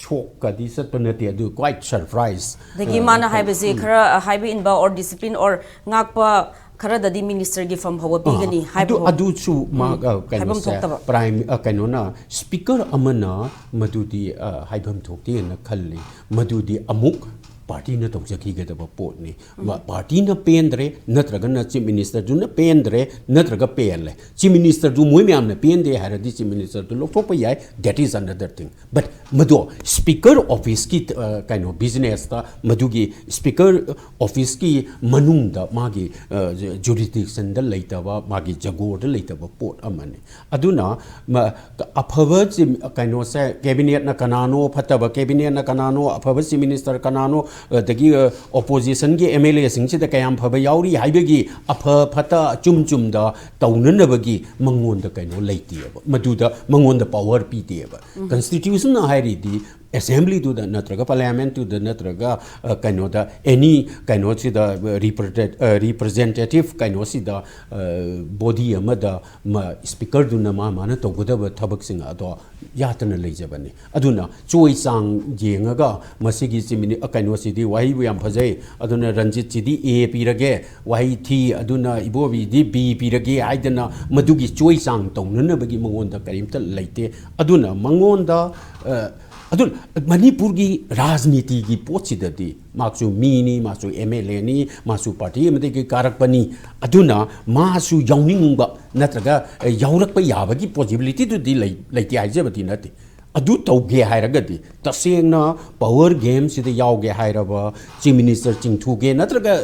ꯁꯣꯛꯀꯗꯤ ꯆꯠꯄ ꯅꯠꯇꯦ, ꯑꯗꯨ quite surprise꯫ ꯑꯗꯒꯤ ꯑ, ꯃꯥꯅ ꯍꯥꯏꯕꯁꯦ ꯎꯝ꯫ ꯈꯔ, ꯑ, ꯍꯥꯏꯕ ꯏꯟꯕ or discipline or ꯉꯥꯛꯄ ꯈꯔꯗꯗꯤ ꯃꯤꯅꯤꯁꯇꯔꯒꯤ ꯐꯝ ꯐꯥꯎꯕ ꯑꯥ, ꯄꯤꯒꯅꯤ ꯍꯥꯏꯕ ꯑꯗꯨ, ꯐꯥꯎ꯫ ꯑꯗꯨꯁꯨ ꯃꯥ, ꯎꯝ, ꯑ, ꯍꯥꯏꯐꯝ ꯀꯩꯅꯣꯁꯦ, ꯊꯣꯛꯇꯕ꯫ ꯄ꯭ꯔꯥꯏꯝ, ꯑ, ꯀꯩꯅꯣꯅ, ꯁ꯭ꯄꯤꯀꯔ ꯑꯃꯅ ꯃꯗꯨꯗꯤ, ꯑ, ꯍꯥꯏꯐꯝ ꯊꯣꯛꯇꯦꯅ ꯈꯜꯂꯤ꯫ ꯃꯗꯨꯗꯤ ꯑꯃꯨꯛ ꯄꯥꯔꯇꯤꯅ ꯇꯧꯖꯈꯤꯒꯗꯕ ꯄꯣꯠꯅꯤ꯫ ꯎꯝ꯫ ꯃ-, ꯄꯥꯔꯇꯤꯅ ꯄꯦꯟꯗ꯭ꯔꯦ, ꯅꯠꯇ꯭ꯔꯒꯅ ꯆꯤꯐ ꯃꯤꯅꯤꯁꯇꯔꯗꯨꯅ ꯄꯦꯟꯗ꯭ꯔꯦ, ꯅꯠꯇ꯭ꯔꯒ ꯄꯦꯜꯂꯦ꯫ ꯆꯤꯐ ꯃꯤꯅꯤꯁꯇꯔꯗꯨ ꯃꯣꯏ ꯃꯌꯥꯝꯅ ꯄꯦꯟꯗꯦ ꯍꯥꯏꯔꯗꯤ ꯆꯤꯐ ꯃꯤꯅꯤꯁꯇꯔꯗꯨ ꯂꯧꯊꯣꯛꯄ ꯌꯥꯏ, that is another thing꯫ But ꯃꯗꯣ ꯁ꯭ꯄꯤꯀꯔ ꯑꯣꯐꯤꯁꯀꯤ, ꯑ, ꯀꯩꯅꯣ, ꯕꯤꯖꯤꯅꯦꯁꯇ, ꯃꯗꯨꯒꯤ ꯁ꯭ꯄꯤꯀꯔ ꯑꯣꯐꯤꯁꯀꯤ ꯃꯅꯨꯡꯗ ꯃꯥꯒꯤ, ꯑ, ꯖꯨ-, ꯖꯨꯔꯤꯗꯤꯛꯁꯟꯗ ꯂꯩꯇꯕ, ꯃꯥꯒꯤ ꯖꯒꯣꯔꯗ ꯂꯩꯇꯕ ꯄꯣꯠ ꯑꯃꯅꯤ꯫ ꯑꯗꯨꯅ ꯃ-, ꯑꯐꯕ ꯆꯤꯞ-, ꯀꯩꯅꯣꯁꯦ, ꯀꯦꯕꯤꯅꯦꯠꯅ ꯀꯅꯥꯅꯣ, ꯐꯠꯇꯕ ꯀꯦꯕꯤꯅꯦꯠꯅ ꯀꯅꯥꯅꯣ, ꯑꯐꯕ ꯆꯤꯞ ꯃꯤꯅꯤꯁꯇꯔ ꯀꯅꯥꯅꯣ, ꯑꯗꯒꯤ, ꯑ, ꯑꯣꯄꯣꯖꯤꯁꯟꯒꯤ ꯑꯦꯝ ꯑꯦꯜ ꯑꯦꯁꯤꯡꯁꯤꯗ ꯀꯌꯥꯝ ꯐꯕ ꯌꯥꯎꯔꯤ ꯍꯥꯏꯕꯒꯤ ꯑꯐ ꯐꯠꯇ ꯑꯆꯨꯝ ꯆꯨꯝꯗ ꯇꯧꯅꯅꯕꯒꯤ ꯃꯉꯣꯟꯗ ꯀꯩꯅꯣ ꯂꯩꯇꯦꯕ, ꯃꯗꯨꯗ ꯃꯉꯣꯟꯗ ꯄꯥꯋꯔ ꯄꯤꯗꯦꯕ꯫ ꯎꯝ꯫ ꯀꯟꯁꯇꯤꯇ꯭ꯌꯨꯁꯟꯅ ꯍꯥꯏꯔꯤꯗꯤ ꯑꯦꯁꯦꯝꯕ꯭ꯂꯤꯗꯨꯗ ꯅꯠꯇ꯭ꯔꯒ ꯄꯥꯔꯂꯤꯌꯥꯃꯦꯟꯠꯇꯨꯗ ꯅꯠꯇ꯭ꯔꯒ, ꯑ, ꯀꯩꯅꯣꯗ, ꯑꯦꯅꯤ ꯀꯩꯅꯣꯁꯤꯗ, ꯑ, ꯔꯤꯄ꯭ꯔꯖꯦꯟ-, ꯑ, ꯔꯤꯄ꯭ꯔꯖꯦꯟꯇꯦꯇꯤꯚ ꯀꯩꯅꯣꯁꯤꯗ, ꯑ, ꯕꯣꯗꯤ ꯑꯃꯗ ꯃ-, ꯁ꯭ꯄꯤꯀꯔꯗꯨꯅ ꯃꯥ ꯃꯥꯅ ꯇꯧꯒꯗꯕ ꯊꯕꯛꯁꯤꯡ ꯑꯗꯣ ꯌꯥꯠꯇꯅ ꯂꯩꯖꯕꯅꯤ꯫ ꯑꯗꯨꯅ ꯆꯣꯏ ꯆꯥꯡ ꯌꯦꯡꯉꯒ ꯃꯁꯤꯒꯤ ꯆꯤꯃꯤꯅꯤ-, ꯑ, ꯀꯩꯅꯣꯁꯤꯗꯤ ꯋꯥꯍꯩꯕꯨ ꯌꯥꯝ ꯐꯖꯩ, ꯑꯗꯨꯅ ꯔꯟꯖꯤꯠꯁꯤꯗꯤ ꯑꯦ ꯄꯤꯔꯒꯦ, ꯋꯥꯍꯩ ꯊꯤ, ꯑꯗꯨꯅ ꯏꯕꯣꯕꯤꯗꯤ ꯕꯤ ꯄꯤꯔꯒꯦ ꯍꯥꯏꯗꯅ ꯃꯗꯨꯒꯤ ꯆꯣꯏ ꯆꯥꯡ ꯇꯧꯅꯅꯕꯒꯤ ꯃꯉꯣꯟꯗ ꯀꯔꯤꯝꯇ ꯂꯩꯇꯦ꯫ ꯑꯗꯨꯅ ꯃꯉꯣꯟꯗ, ꯑ, ꯑꯗꯨ ꯃꯅꯤꯄꯨꯔꯒꯤ ꯔꯥꯖꯅꯤꯇꯤꯒꯤ ꯄꯣꯠꯁꯤꯗꯗꯤ ꯃꯥꯁꯨ ꯃꯤꯅꯤ, ꯃꯥꯁꯨ ꯑꯦꯝ ꯑꯦꯜ ꯑꯦꯅꯤ, ꯃꯥꯁꯨ ꯄꯥꯔꯇꯤ ꯑꯃꯗꯒꯤ ꯀꯥꯔꯛꯄꯅꯤ꯫ ꯑꯗꯨꯅ ꯃꯥꯁꯨ ꯌꯥꯎꯅꯤꯡꯕ ꯅꯠꯇ꯭ꯔꯒ ꯌꯥꯎꯔꯛꯄ ꯌꯥꯕꯒꯤ ꯄꯣꯁꯤꯕꯤꯂꯤꯇꯤꯗꯨꯗꯤ ꯂꯩ-, ꯂꯩꯇꯦ ꯍꯥꯏꯖꯕꯗꯤ ꯅꯠꯇꯦ꯫ ꯑꯗꯨ ꯇꯧꯒꯦ ꯍꯥꯏꯔꯒꯗꯤ ꯇꯁꯦꯡꯅ ꯄꯋꯔ ꯒꯦꯝꯁꯤꯗ ꯌꯥꯎꯒꯦ ꯍꯥꯏꯔꯕ, ꯆꯤꯐ ꯃꯤꯅꯤꯁꯇꯔ ꯆꯤꯡꯊꯨꯒꯦ ꯅꯠꯇ꯭ꯔꯒ,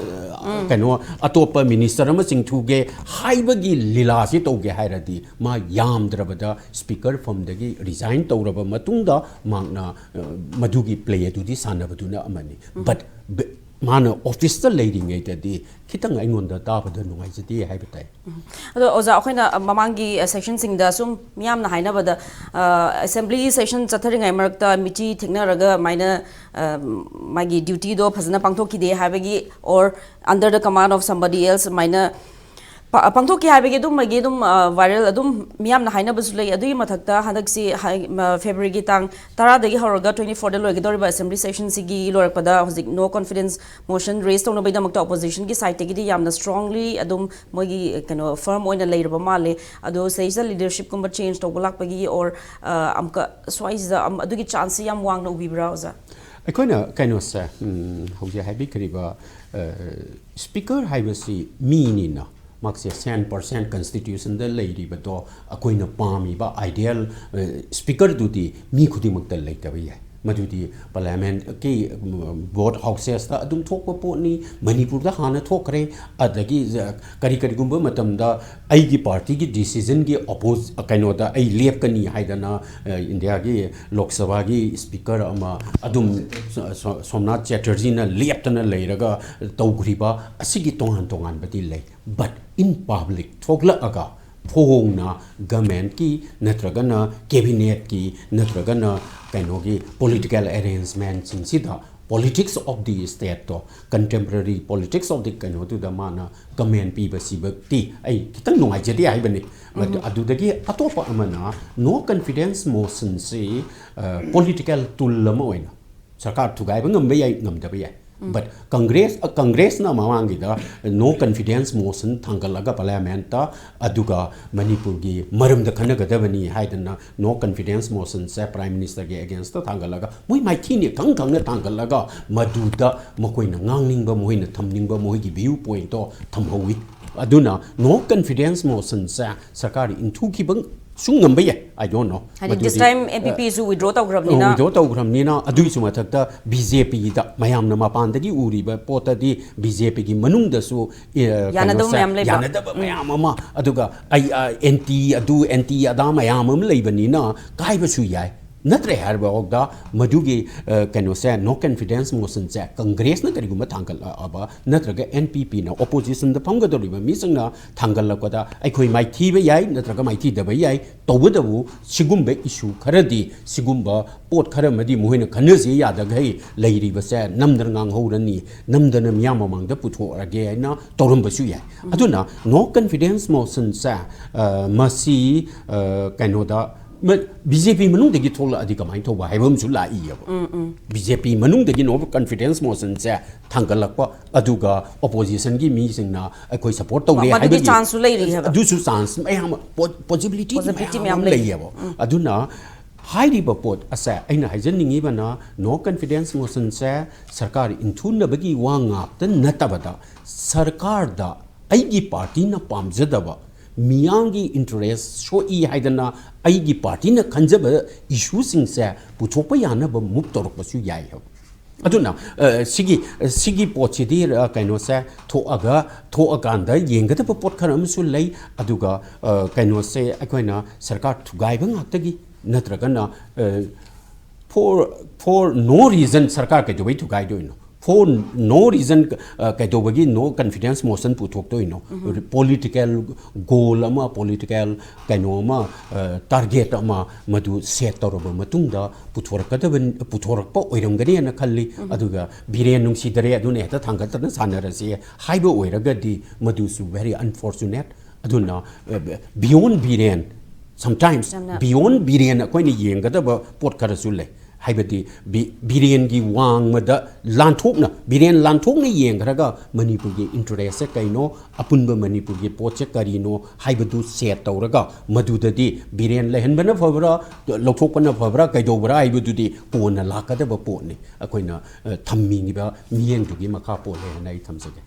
ꯑ, ꯀꯩꯅꯣ, ꯑꯇꯣꯞꯄ ꯃꯤꯅꯤꯁꯇꯔ ꯑꯃ ꯆꯤꯡꯊꯨꯒꯦ ꯍꯥꯏꯕꯒꯤ ꯂꯤꯂꯥꯁꯤ ꯇꯧꯒꯦ ꯍꯥꯏꯔꯗꯤ ꯃꯥ ꯌꯥꯝꯗ꯭ꯔꯕꯗ ꯁ꯭ꯄꯤꯀꯔ ꯐꯝꯗꯒꯤ ꯔꯤꯖꯥꯏꯟ ꯇꯧꯔꯕ ꯃꯇꯨꯡꯗ ꯃꯍꯥꯛꯅ, ꯑ, ꯃꯗꯨꯒꯤ ꯄ꯭ꯂꯦ ꯑꯗꯨꯗꯤ ꯁꯥꯟꯅꯕꯗꯨꯅ ꯑꯃꯅꯤ꯫ ꯕꯠ ꯕ-, ꯃꯥꯅ ꯑꯣꯐꯤꯁꯇ ꯂꯩꯔꯤꯉꯩꯗꯗꯤ ꯈꯤꯇꯪ ꯑꯩꯉꯣꯟꯗ ꯇꯥꯕꯗ ꯅꯨꯡꯉꯥꯏꯖꯗꯦ ꯍꯥꯏꯕ ꯇꯥꯏ꯫ ꯑꯗꯣ ꯑꯣꯖꯥ, ꯑꯩꯈꯣꯏꯅ, ꯑ, ꯃꯃꯥꯡꯒꯤ, ꯑ, ꯁꯦꯁꯟꯁꯤꯡꯗ ꯁꯨꯝ ꯃꯤꯌꯥꯝꯅ ꯍꯥꯏꯅꯕꯗ, ꯑ, ꯑꯦꯁꯦꯝꯕ꯭ꯂꯤ ꯁꯦꯁꯟ ꯆꯠꯊꯔꯤꯉꯩ ꯃꯔꯛꯇ ꯃꯤꯠꯆꯤ ꯊꯦꯛꯅꯔꯒ ꯑꯗꯨꯃꯥꯏꯅ, ꯑ, ꯃꯥꯒꯤ ꯗ꯭ꯌꯨꯇꯤꯗꯣ ꯐꯖꯅ ꯄꯥꯡꯊꯣꯛꯈꯤꯗꯦ ꯍꯥꯏꯕꯒꯤ, or under the command of somebody else ꯑꯗꯨꯃꯥꯏꯅ ꯄꯥ-, ꯄꯥꯡꯊꯣꯛꯈꯤ ꯍꯥꯏꯕꯒꯤ ꯑꯗꯨꯝꯕꯒꯤ ꯑꯗꯨꯝ, ꯑ, ꯚꯥꯏꯔꯦꯜ ꯑꯗꯨꯝ ꯃꯤꯌꯥꯝꯅ ꯍꯥꯏꯅꯕꯁꯨ ꯂꯩ꯫ ꯑꯗꯨꯒꯤ ꯃꯊꯛꯇ ꯍꯟꯗꯛꯁꯤ ꯍꯥꯏ-, ꯃ-, ꯐꯦꯕ꯭ꯔꯨꯋꯥꯔꯤꯒꯤ ꯇꯥꯡ ꯇꯔꯥꯗꯒꯤ ꯍꯧꯔꯒ twenty fourꯗ ꯂꯣꯏꯒꯗꯧꯔꯤꯕ ꯑꯦꯁꯦꯝꯕ꯭ꯂꯤ ꯁꯦꯁꯟꯁꯤꯒꯤ ꯂꯣꯏꯔꯛꯄꯗ ꯍꯧꯖꯤꯛ no confidence motion raise ꯇꯧꯅꯕꯒꯤꯗꯃꯛꯇ ꯑꯣꯄꯣꯖꯤꯁꯟꯒꯤ ꯁꯥꯏꯠꯇꯒꯤꯗꯤ ꯌꯥꯝꯅ strongly ꯑꯗꯨꯝ ꯃꯣꯏꯒꯤ, ꯀꯩꯅꯣ, firm ꯑꯣꯏꯅ ꯂꯩꯔꯕ ꯃꯥꯜꯂꯦ꯫ ꯑꯗꯣ ꯁꯤꯗꯩꯁꯤꯗ ꯂꯤꯗꯔꯁꯤꯞꯀꯨꯝꯕ ꯆꯦꯟꯖ ꯇꯧꯕ ꯂꯥꯛꯄꯒꯤ, or, ꯑ, ꯑꯃꯨꯛꯀ ꯁ꯭ꯋꯥꯏꯁꯤꯗ ꯑꯝ-, ꯑꯗꯨꯒꯤ ꯆꯥꯟꯁꯁꯤ ꯌꯥꯝ ꯋꯥꯡꯅ ꯎꯕꯤꯕ꯭ꯔꯥ, ꯑꯣꯖꯥ? ꯑꯩꯈꯣꯏꯅ ꯀꯩꯅꯣꯁꯦ, ꯎꯝ, ꯍꯧꯖꯤꯛ ꯍꯥꯏꯕꯤꯈ꯭ꯔꯤꯕ, ꯑ, ꯁ꯭ꯄꯤꯀꯔ ꯍꯥꯏꯕꯁꯤ ꯃꯤꯅꯤꯅ, ꯃꯍꯥꯛꯁꯦ cent per cent ꯀꯟꯁꯇꯤꯇ꯭ꯌꯨꯁꯟꯗ ꯂꯩꯔꯤꯕꯗꯣ ꯑꯩꯈꯣꯏꯅ ꯄꯥꯝꯃꯤꯕ ideal, ꯑ, ꯁ꯭ꯄꯤꯀꯔꯗꯨꯗꯤ ꯃꯤ ꯈꯨꯗꯤꯡꯃꯛꯇ ꯂꯩꯇꯕ ꯌꯥꯏ꯫ ꯃꯗꯨꯗꯤ ꯄꯥꯔꯂꯤꯌꯥꯃꯦꯟꯠꯀꯤ, ꯎꯝ, ꯕꯣꯠ ꯍꯥꯎꯁꯦꯁꯇ ꯑꯗꯨꯝ ꯊꯣꯛꯄ ꯄꯣꯠꯅꯤ, ꯃꯅꯤꯄꯨꯔꯗ ꯍꯥꯟꯅ ꯊꯣꯛꯈ꯭ꯔꯦ꯫ ꯑꯗꯒꯤ, ꯑ, ꯀꯔꯤ ꯀꯔꯤꯒꯨꯝꯕ ꯃꯇꯝꯗ ꯑꯩꯒꯤ ꯄꯥꯔꯇꯤꯒꯤ ꯗꯤꯁꯤꯖꯟꯒꯤ ꯑꯣꯄꯣꯖ-, ꯀꯩꯅꯣꯗ ꯑꯩ ꯂꯦꯞꯀꯅꯤ ꯍꯥꯏꯗꯅ, ꯑ, ꯏꯟꯗꯤꯌꯥꯒꯤ ꯂꯣꯛ ꯁꯚꯥꯒꯤ ꯁ꯭ꯄꯤꯀꯔ ꯑꯃ ꯑꯗꯨꯝ ꯁꯣ-, ꯁꯣ-, ꯁꯣꯝꯅꯥꯊ ꯆꯦꯇꯔꯖꯤꯅ ꯂꯦꯞꯇꯅ ꯂꯩꯔꯒ ꯇꯧꯈ꯭ꯔꯤꯕ ꯑꯁꯤꯒꯤ ꯇꯣꯉꯥꯟ ꯇꯣꯉꯥꯟꯕꯗꯤ ꯂꯩ꯫ But in public ꯊꯣꯛꯂꯛꯑꯒ ꯐꯣꯡꯅ ꯒꯃꯦꯟꯠꯀꯤ ꯅꯠꯇ꯭ꯔꯒꯅ ꯀꯦꯕꯤꯅꯦꯠꯀꯤ ꯅꯠꯇ꯭ꯔꯒꯅ ꯀꯩꯅꯣꯒꯤ ꯄꯣꯂꯤꯇꯤꯀꯦꯜ ꯑꯦꯔꯦꯟꯖꯃꯦꯟꯠꯁꯤꯡꯁꯤꯗ politics of the stateꯇꯣ, contemporary politics of the ꯀꯩꯅꯣꯗꯨꯗ ꯃꯥꯅ ꯀꯃꯦꯟ ꯄꯤꯕꯁꯤꯃꯛꯇꯤ ꯑꯩ ꯈꯤꯇꯪ ꯅꯨꯡꯉꯥꯏꯖꯗꯦ ꯍꯥꯏꯕꯅꯤ꯫ ꯃꯗꯨ-, ꯑꯗꯨꯗꯒꯤ ꯑꯇꯣꯞꯄ ꯑꯃꯅ no confidence motionꯁꯤ, ꯑ, political tool ꯑꯃ ꯑꯣꯏꯅ ꯁꯔꯀꯥꯔ ꯊꯨꯒꯥꯏꯕ ꯉꯝꯕ ꯌꯥꯏ, ꯉꯝꯗꯕ ꯌꯥꯏ꯫ But Congress, Congressꯅ ꯃꯃꯥꯡꯒꯤꯗ no confidence motion ꯊꯥꯡꯒꯠꯂꯒ Parliamentꯇ, ꯑꯗꯨꯒ ꯃꯅꯤꯄꯨꯔꯒꯤ ꯃꯔꯝꯗ ꯈꯟꯅꯒꯗꯕꯅꯤ ꯍꯥꯏꯗꯅ no confidence motionꯁꯦ Prime Ministerꯒꯤ againstꯇ ꯊꯥꯡꯒꯠꯂꯒ, ꯃꯣꯏ ꯃꯥꯏꯊꯤꯅꯤ ꯈꯪ ꯈꯪꯅ ꯊꯥꯡꯒꯠꯂꯒ, ꯃꯗꯨꯗ ꯃꯈꯣꯏꯅ ꯉꯥꯡꯅꯤꯡꯕ, ꯃꯈꯣꯏꯅ ꯊꯝꯅꯤꯡꯕ, ꯃꯈꯣꯏꯒꯤ view pointꯇꯣ ꯊꯝꯍꯧꯋꯤ꯫ ꯑꯗꯨꯅ no confidence motionꯁꯦ ꯁꯔꯀꯥꯔ ꯏꯟꯊꯨꯈꯤꯕ ꯁꯨ ꯉꯝꯕ ꯌꯥꯏ, I don't know꯫ ꯍꯥꯏꯗꯤ this time NPPꯁꯨ withdraw ꯇꯧꯈ꯭ꯔꯕꯅꯤꯅ꯫ Withdraw ꯇꯧꯈ꯭ꯔꯕꯅꯤꯅ, ꯑꯗꯨꯒꯤꯁꯨ ꯃꯊꯛꯇ BJPꯗ ꯃꯌꯥꯝꯅ ꯃꯄꯥꯟꯗꯒꯤ ꯎꯔꯤꯕ ꯄꯣꯠꯇꯗꯤ BJPꯒꯤ ꯃꯅꯨꯡꯗꯁꯨ, ꯑꯦ, ꯌꯥꯅꯗꯕ ꯀꯩꯅꯣꯁꯦ, ꯃꯌꯥꯝ ꯂꯩꯕ꯫ ꯌꯥꯅꯗꯕ ꯃꯌꯥꯝ ꯑꯃ, ꯑꯗꯨꯒ ꯑꯩ, ꯑ, anti ꯑꯗꯨ, anti ꯑꯗꯥ ꯃꯌꯥꯝ ꯑꯃ ꯂꯩꯕꯅꯤꯅ ꯀꯥꯏꯕꯁꯨ ꯌꯥꯏ꯫ ꯅꯠꯇ꯭ꯔꯦ ꯍꯥꯏꯔꯕ ꯐꯥꯎꯗ ꯃꯗꯨꯒꯤ, ꯑ, ꯀꯩꯅꯣꯁꯦ, no confidence motionꯁꯦ Congressꯅ ꯀꯔꯤꯒꯨꯝꯕ ꯊꯥꯡꯒꯠꯂꯛꯑꯕ, ꯅꯠꯇ꯭ꯔꯒ NPPꯅ, oppositionꯗ ꯐꯝꯒꯗꯧꯔꯤꯕ ꯃꯤꯁꯤꯡꯅ ꯊꯥꯡꯒꯠꯂꯛꯄꯗ ꯑꯩꯈꯣꯏ ꯃꯥꯏꯊꯤꯕ ꯌꯥꯏ ꯅꯠꯇ꯭ꯔꯒ ꯃꯥꯏꯊꯤꯗꯕ ꯌꯥꯏ꯫ ꯇꯧꯕꯇꯕꯨ ꯁꯤꯒꯨꯝꯕ issue ꯈꯔꯗꯤ, ꯁꯤꯒꯨꯝꯕ ꯄꯣꯠ ꯈꯔ ꯑꯃꯗꯤ ꯃꯈꯣꯏꯅ ꯈꯟꯅꯁꯤ ꯌꯥꯗꯈꯩ ꯂꯩꯔꯤꯕꯁꯦ ꯅꯝꯗꯅ ꯉꯥꯡꯍꯧꯔꯅꯤ, ꯅꯝꯗꯅ ꯃꯤꯌꯥꯝ ꯃꯃꯥꯡꯗ ꯄꯨꯊꯣꯛꯑꯒꯦ ꯍꯥꯏꯅ ꯇꯧꯔꯝꯕꯁꯨ ꯌꯥꯏ꯫ ꯑꯗꯨꯅ no confidence motionꯁꯦ, ꯑ, ꯃꯁꯤ, ꯑ, ꯀꯩꯅꯣꯗ, ꯃ-, BJP ꯃꯅꯨꯡꯗꯒꯤ ꯊꯣꯛꯂꯛꯑꯗꯤ ꯀꯃꯥꯏꯅ ꯇꯧꯕ ꯍꯥꯏꯕ ꯑꯃꯁꯨ ꯂꯥꯛꯏꯑꯕ꯫ BJP ꯃꯅꯨꯡꯗꯒꯤ no confidence motionꯁꯦ ꯊꯥꯡꯒꯠꯂꯛꯄ, ꯑꯗꯨꯒ oppositionꯒꯤ ꯃꯤꯁꯤꯡꯅ ꯑꯩꯈꯣꯏ support ꯇꯧꯔꯦ ꯃꯗꯨꯒꯤ ꯍꯥꯏꯕꯗꯤ chanceꯁꯨ ꯂꯩꯔꯤ ꯍꯥꯏꯕ꯫ ꯑꯗꯨꯁꯨ chance ꯃꯌꯥꯝ ꯑꯃ, po-, possibility Possibility ꯃꯌꯥꯝ ꯃꯌꯥꯝ ꯑꯃ ꯂꯩ꯫ ꯂꯩꯌꯦꯕ꯫ ꯑꯗꯨꯅ ꯍꯥꯏꯔꯤꯕ ꯄꯣꯠ ꯑꯁꯦ ꯑꯩꯅ ꯍꯥꯏꯖꯅꯤꯡꯉꯤꯕꯅ, no confidence motionꯁꯦ ꯁꯔꯀꯥꯔ ꯏꯟꯊꯨꯅꯕꯒꯤ ꯋꯥ ꯉꯥꯛꯇ ꯅꯠꯇꯕꯗ, ꯁꯔꯀꯥꯔꯗ ꯑꯩꯒꯤ partyꯅ ꯄꯥꯝꯖꯗꯕ, ꯃꯤꯌꯥꯝꯒꯤ interest ꯁꯣꯛꯏ ꯍꯥꯏꯗꯅ ꯑꯩꯒꯤ partyꯅ ꯈꯟꯖꯕ issueꯁꯤꯡꯁꯦ ꯄꯨꯊꯣꯛꯄ ꯌꯥꯅꯕ move ꯇꯧꯔꯛꯄꯁꯨ ꯌꯥꯏ ꯍꯥꯏꯕ꯫ ꯑꯗꯨꯅ, ꯑ, ꯁꯤꯒꯤ, ꯁꯤꯒꯤ ꯄꯣꯠꯁꯤꯗꯤ, ꯑ, ꯀꯩꯅꯣꯁꯦ ꯊꯣꯛꯑꯒ, ꯊꯣꯛꯑꯀꯥꯟꯗ ꯌꯦꯡꯒꯗꯕ ꯄꯣꯠ ꯈꯔ ꯑꯃꯁꯨ ꯂꯩ꯫ ꯑꯗꯨꯒ, ꯑ, ꯀꯩꯅꯣꯁꯦ ꯑꯩꯈꯣꯏꯅ ꯁꯔꯀꯥꯔ ꯊꯨꯒꯥꯏꯕ ꯉꯥꯛꯇꯒꯤ ꯅꯠꯇ꯭ꯔꯒꯅ, ꯑ, for, for no reason ꯁꯔꯀꯥꯔ ꯀꯩꯗꯧꯕꯩ ꯊꯨꯒꯥꯏꯗꯣꯏꯅꯣ? For no reason, ꯑ, ꯀꯩꯗꯧꯕꯒꯤ no confidence motion ꯄꯨꯊꯣꯛꯇꯣꯏꯅꯣ? Political goal ꯑꯃ, political ꯀꯩꯅꯣ ꯑꯃ, ꯑ, target ꯑꯃ ꯃꯗꯨ set ꯇꯧꯔꯕ ꯃꯇꯨꯡꯗ ꯄꯨꯊꯣꯔꯛꯀꯗꯕ, ꯄꯨꯊꯣꯔꯛꯄ ꯑꯣꯏꯔꯝꯒꯅꯤꯅ ꯈꯜꯂꯤ꯫ ꯑꯗꯨꯒ ꯕꯤꯔꯦꯟ ꯅꯨꯡꯁꯤꯗꯔꯦ, ꯑꯗꯨꯅ ꯍꯦꯛꯇ ꯊꯥꯡꯒꯠꯇꯅ ꯁꯥꯟꯅꯔꯁꯤ ꯍꯥꯏꯕ ꯑꯣꯏꯔꯒꯗꯤ ꯃꯗꯨꯁꯨ very unfortunate꯫ ꯑꯗꯨꯅ, ꯑ, beyond ꯕꯤꯔꯦꯟ, sometimes ꯌꯥꯝꯅ beyond ꯕꯤꯔꯦꯟ ꯑꯩꯈꯣꯏꯅ ꯌꯦꯡꯒꯗꯕ ꯄꯣꯠ ꯈꯔꯁꯨ ꯂꯩ꯫ ꯍꯥꯏꯕꯗꯤ ꯕꯤ-, ꯕꯤꯔꯦꯟꯒꯤ ꯋꯥꯡꯃꯗ ꯂꯥꯟꯊꯣꯛꯅ, ꯕꯤꯔꯦꯟ ꯂꯥꯟꯊꯣꯛꯅ ꯌꯦꯡꯈ꯭ꯔꯒ ꯃꯅꯤꯄꯨꯔꯒꯤ interest ꯁꯦ ꯀꯩꯅꯣ, ꯑꯄꯨꯟꯕ ꯃꯅꯤꯄꯨꯔꯒꯤ ꯄꯣꯠꯁꯦ ꯀꯔꯤꯅꯣ ꯍꯥꯏꯕꯗꯨ set ꯇꯧꯔꯒ, ꯃꯗꯨꯗꯗꯤ ꯕꯤꯔꯦꯟ ꯂꯩꯍꯟꯕꯅ ꯐꯕ꯭ꯔꯥ, ꯂꯧꯊꯣꯛꯄꯅ ꯐꯕ꯭ꯔꯥ, ꯀꯩꯗꯧꯕ꯭ꯔꯥ ꯍꯥꯏꯕꯗꯨꯗꯤ ꯀꯣꯟꯅ ꯂꯥꯛꯀꯗꯕ ꯄꯣꯠꯅꯤ꯫ ꯑꯩꯈꯣꯏꯅ, ꯑ, ꯊꯝꯃꯤꯕ ꯃꯤꯠꯌꯦꯡꯗꯨꯒꯤ ꯃꯈꯥ ꯄꯣꯜꯂꯦ ꯍꯥꯏꯅ ꯑꯩ ꯊꯝꯖꯒꯦ꯫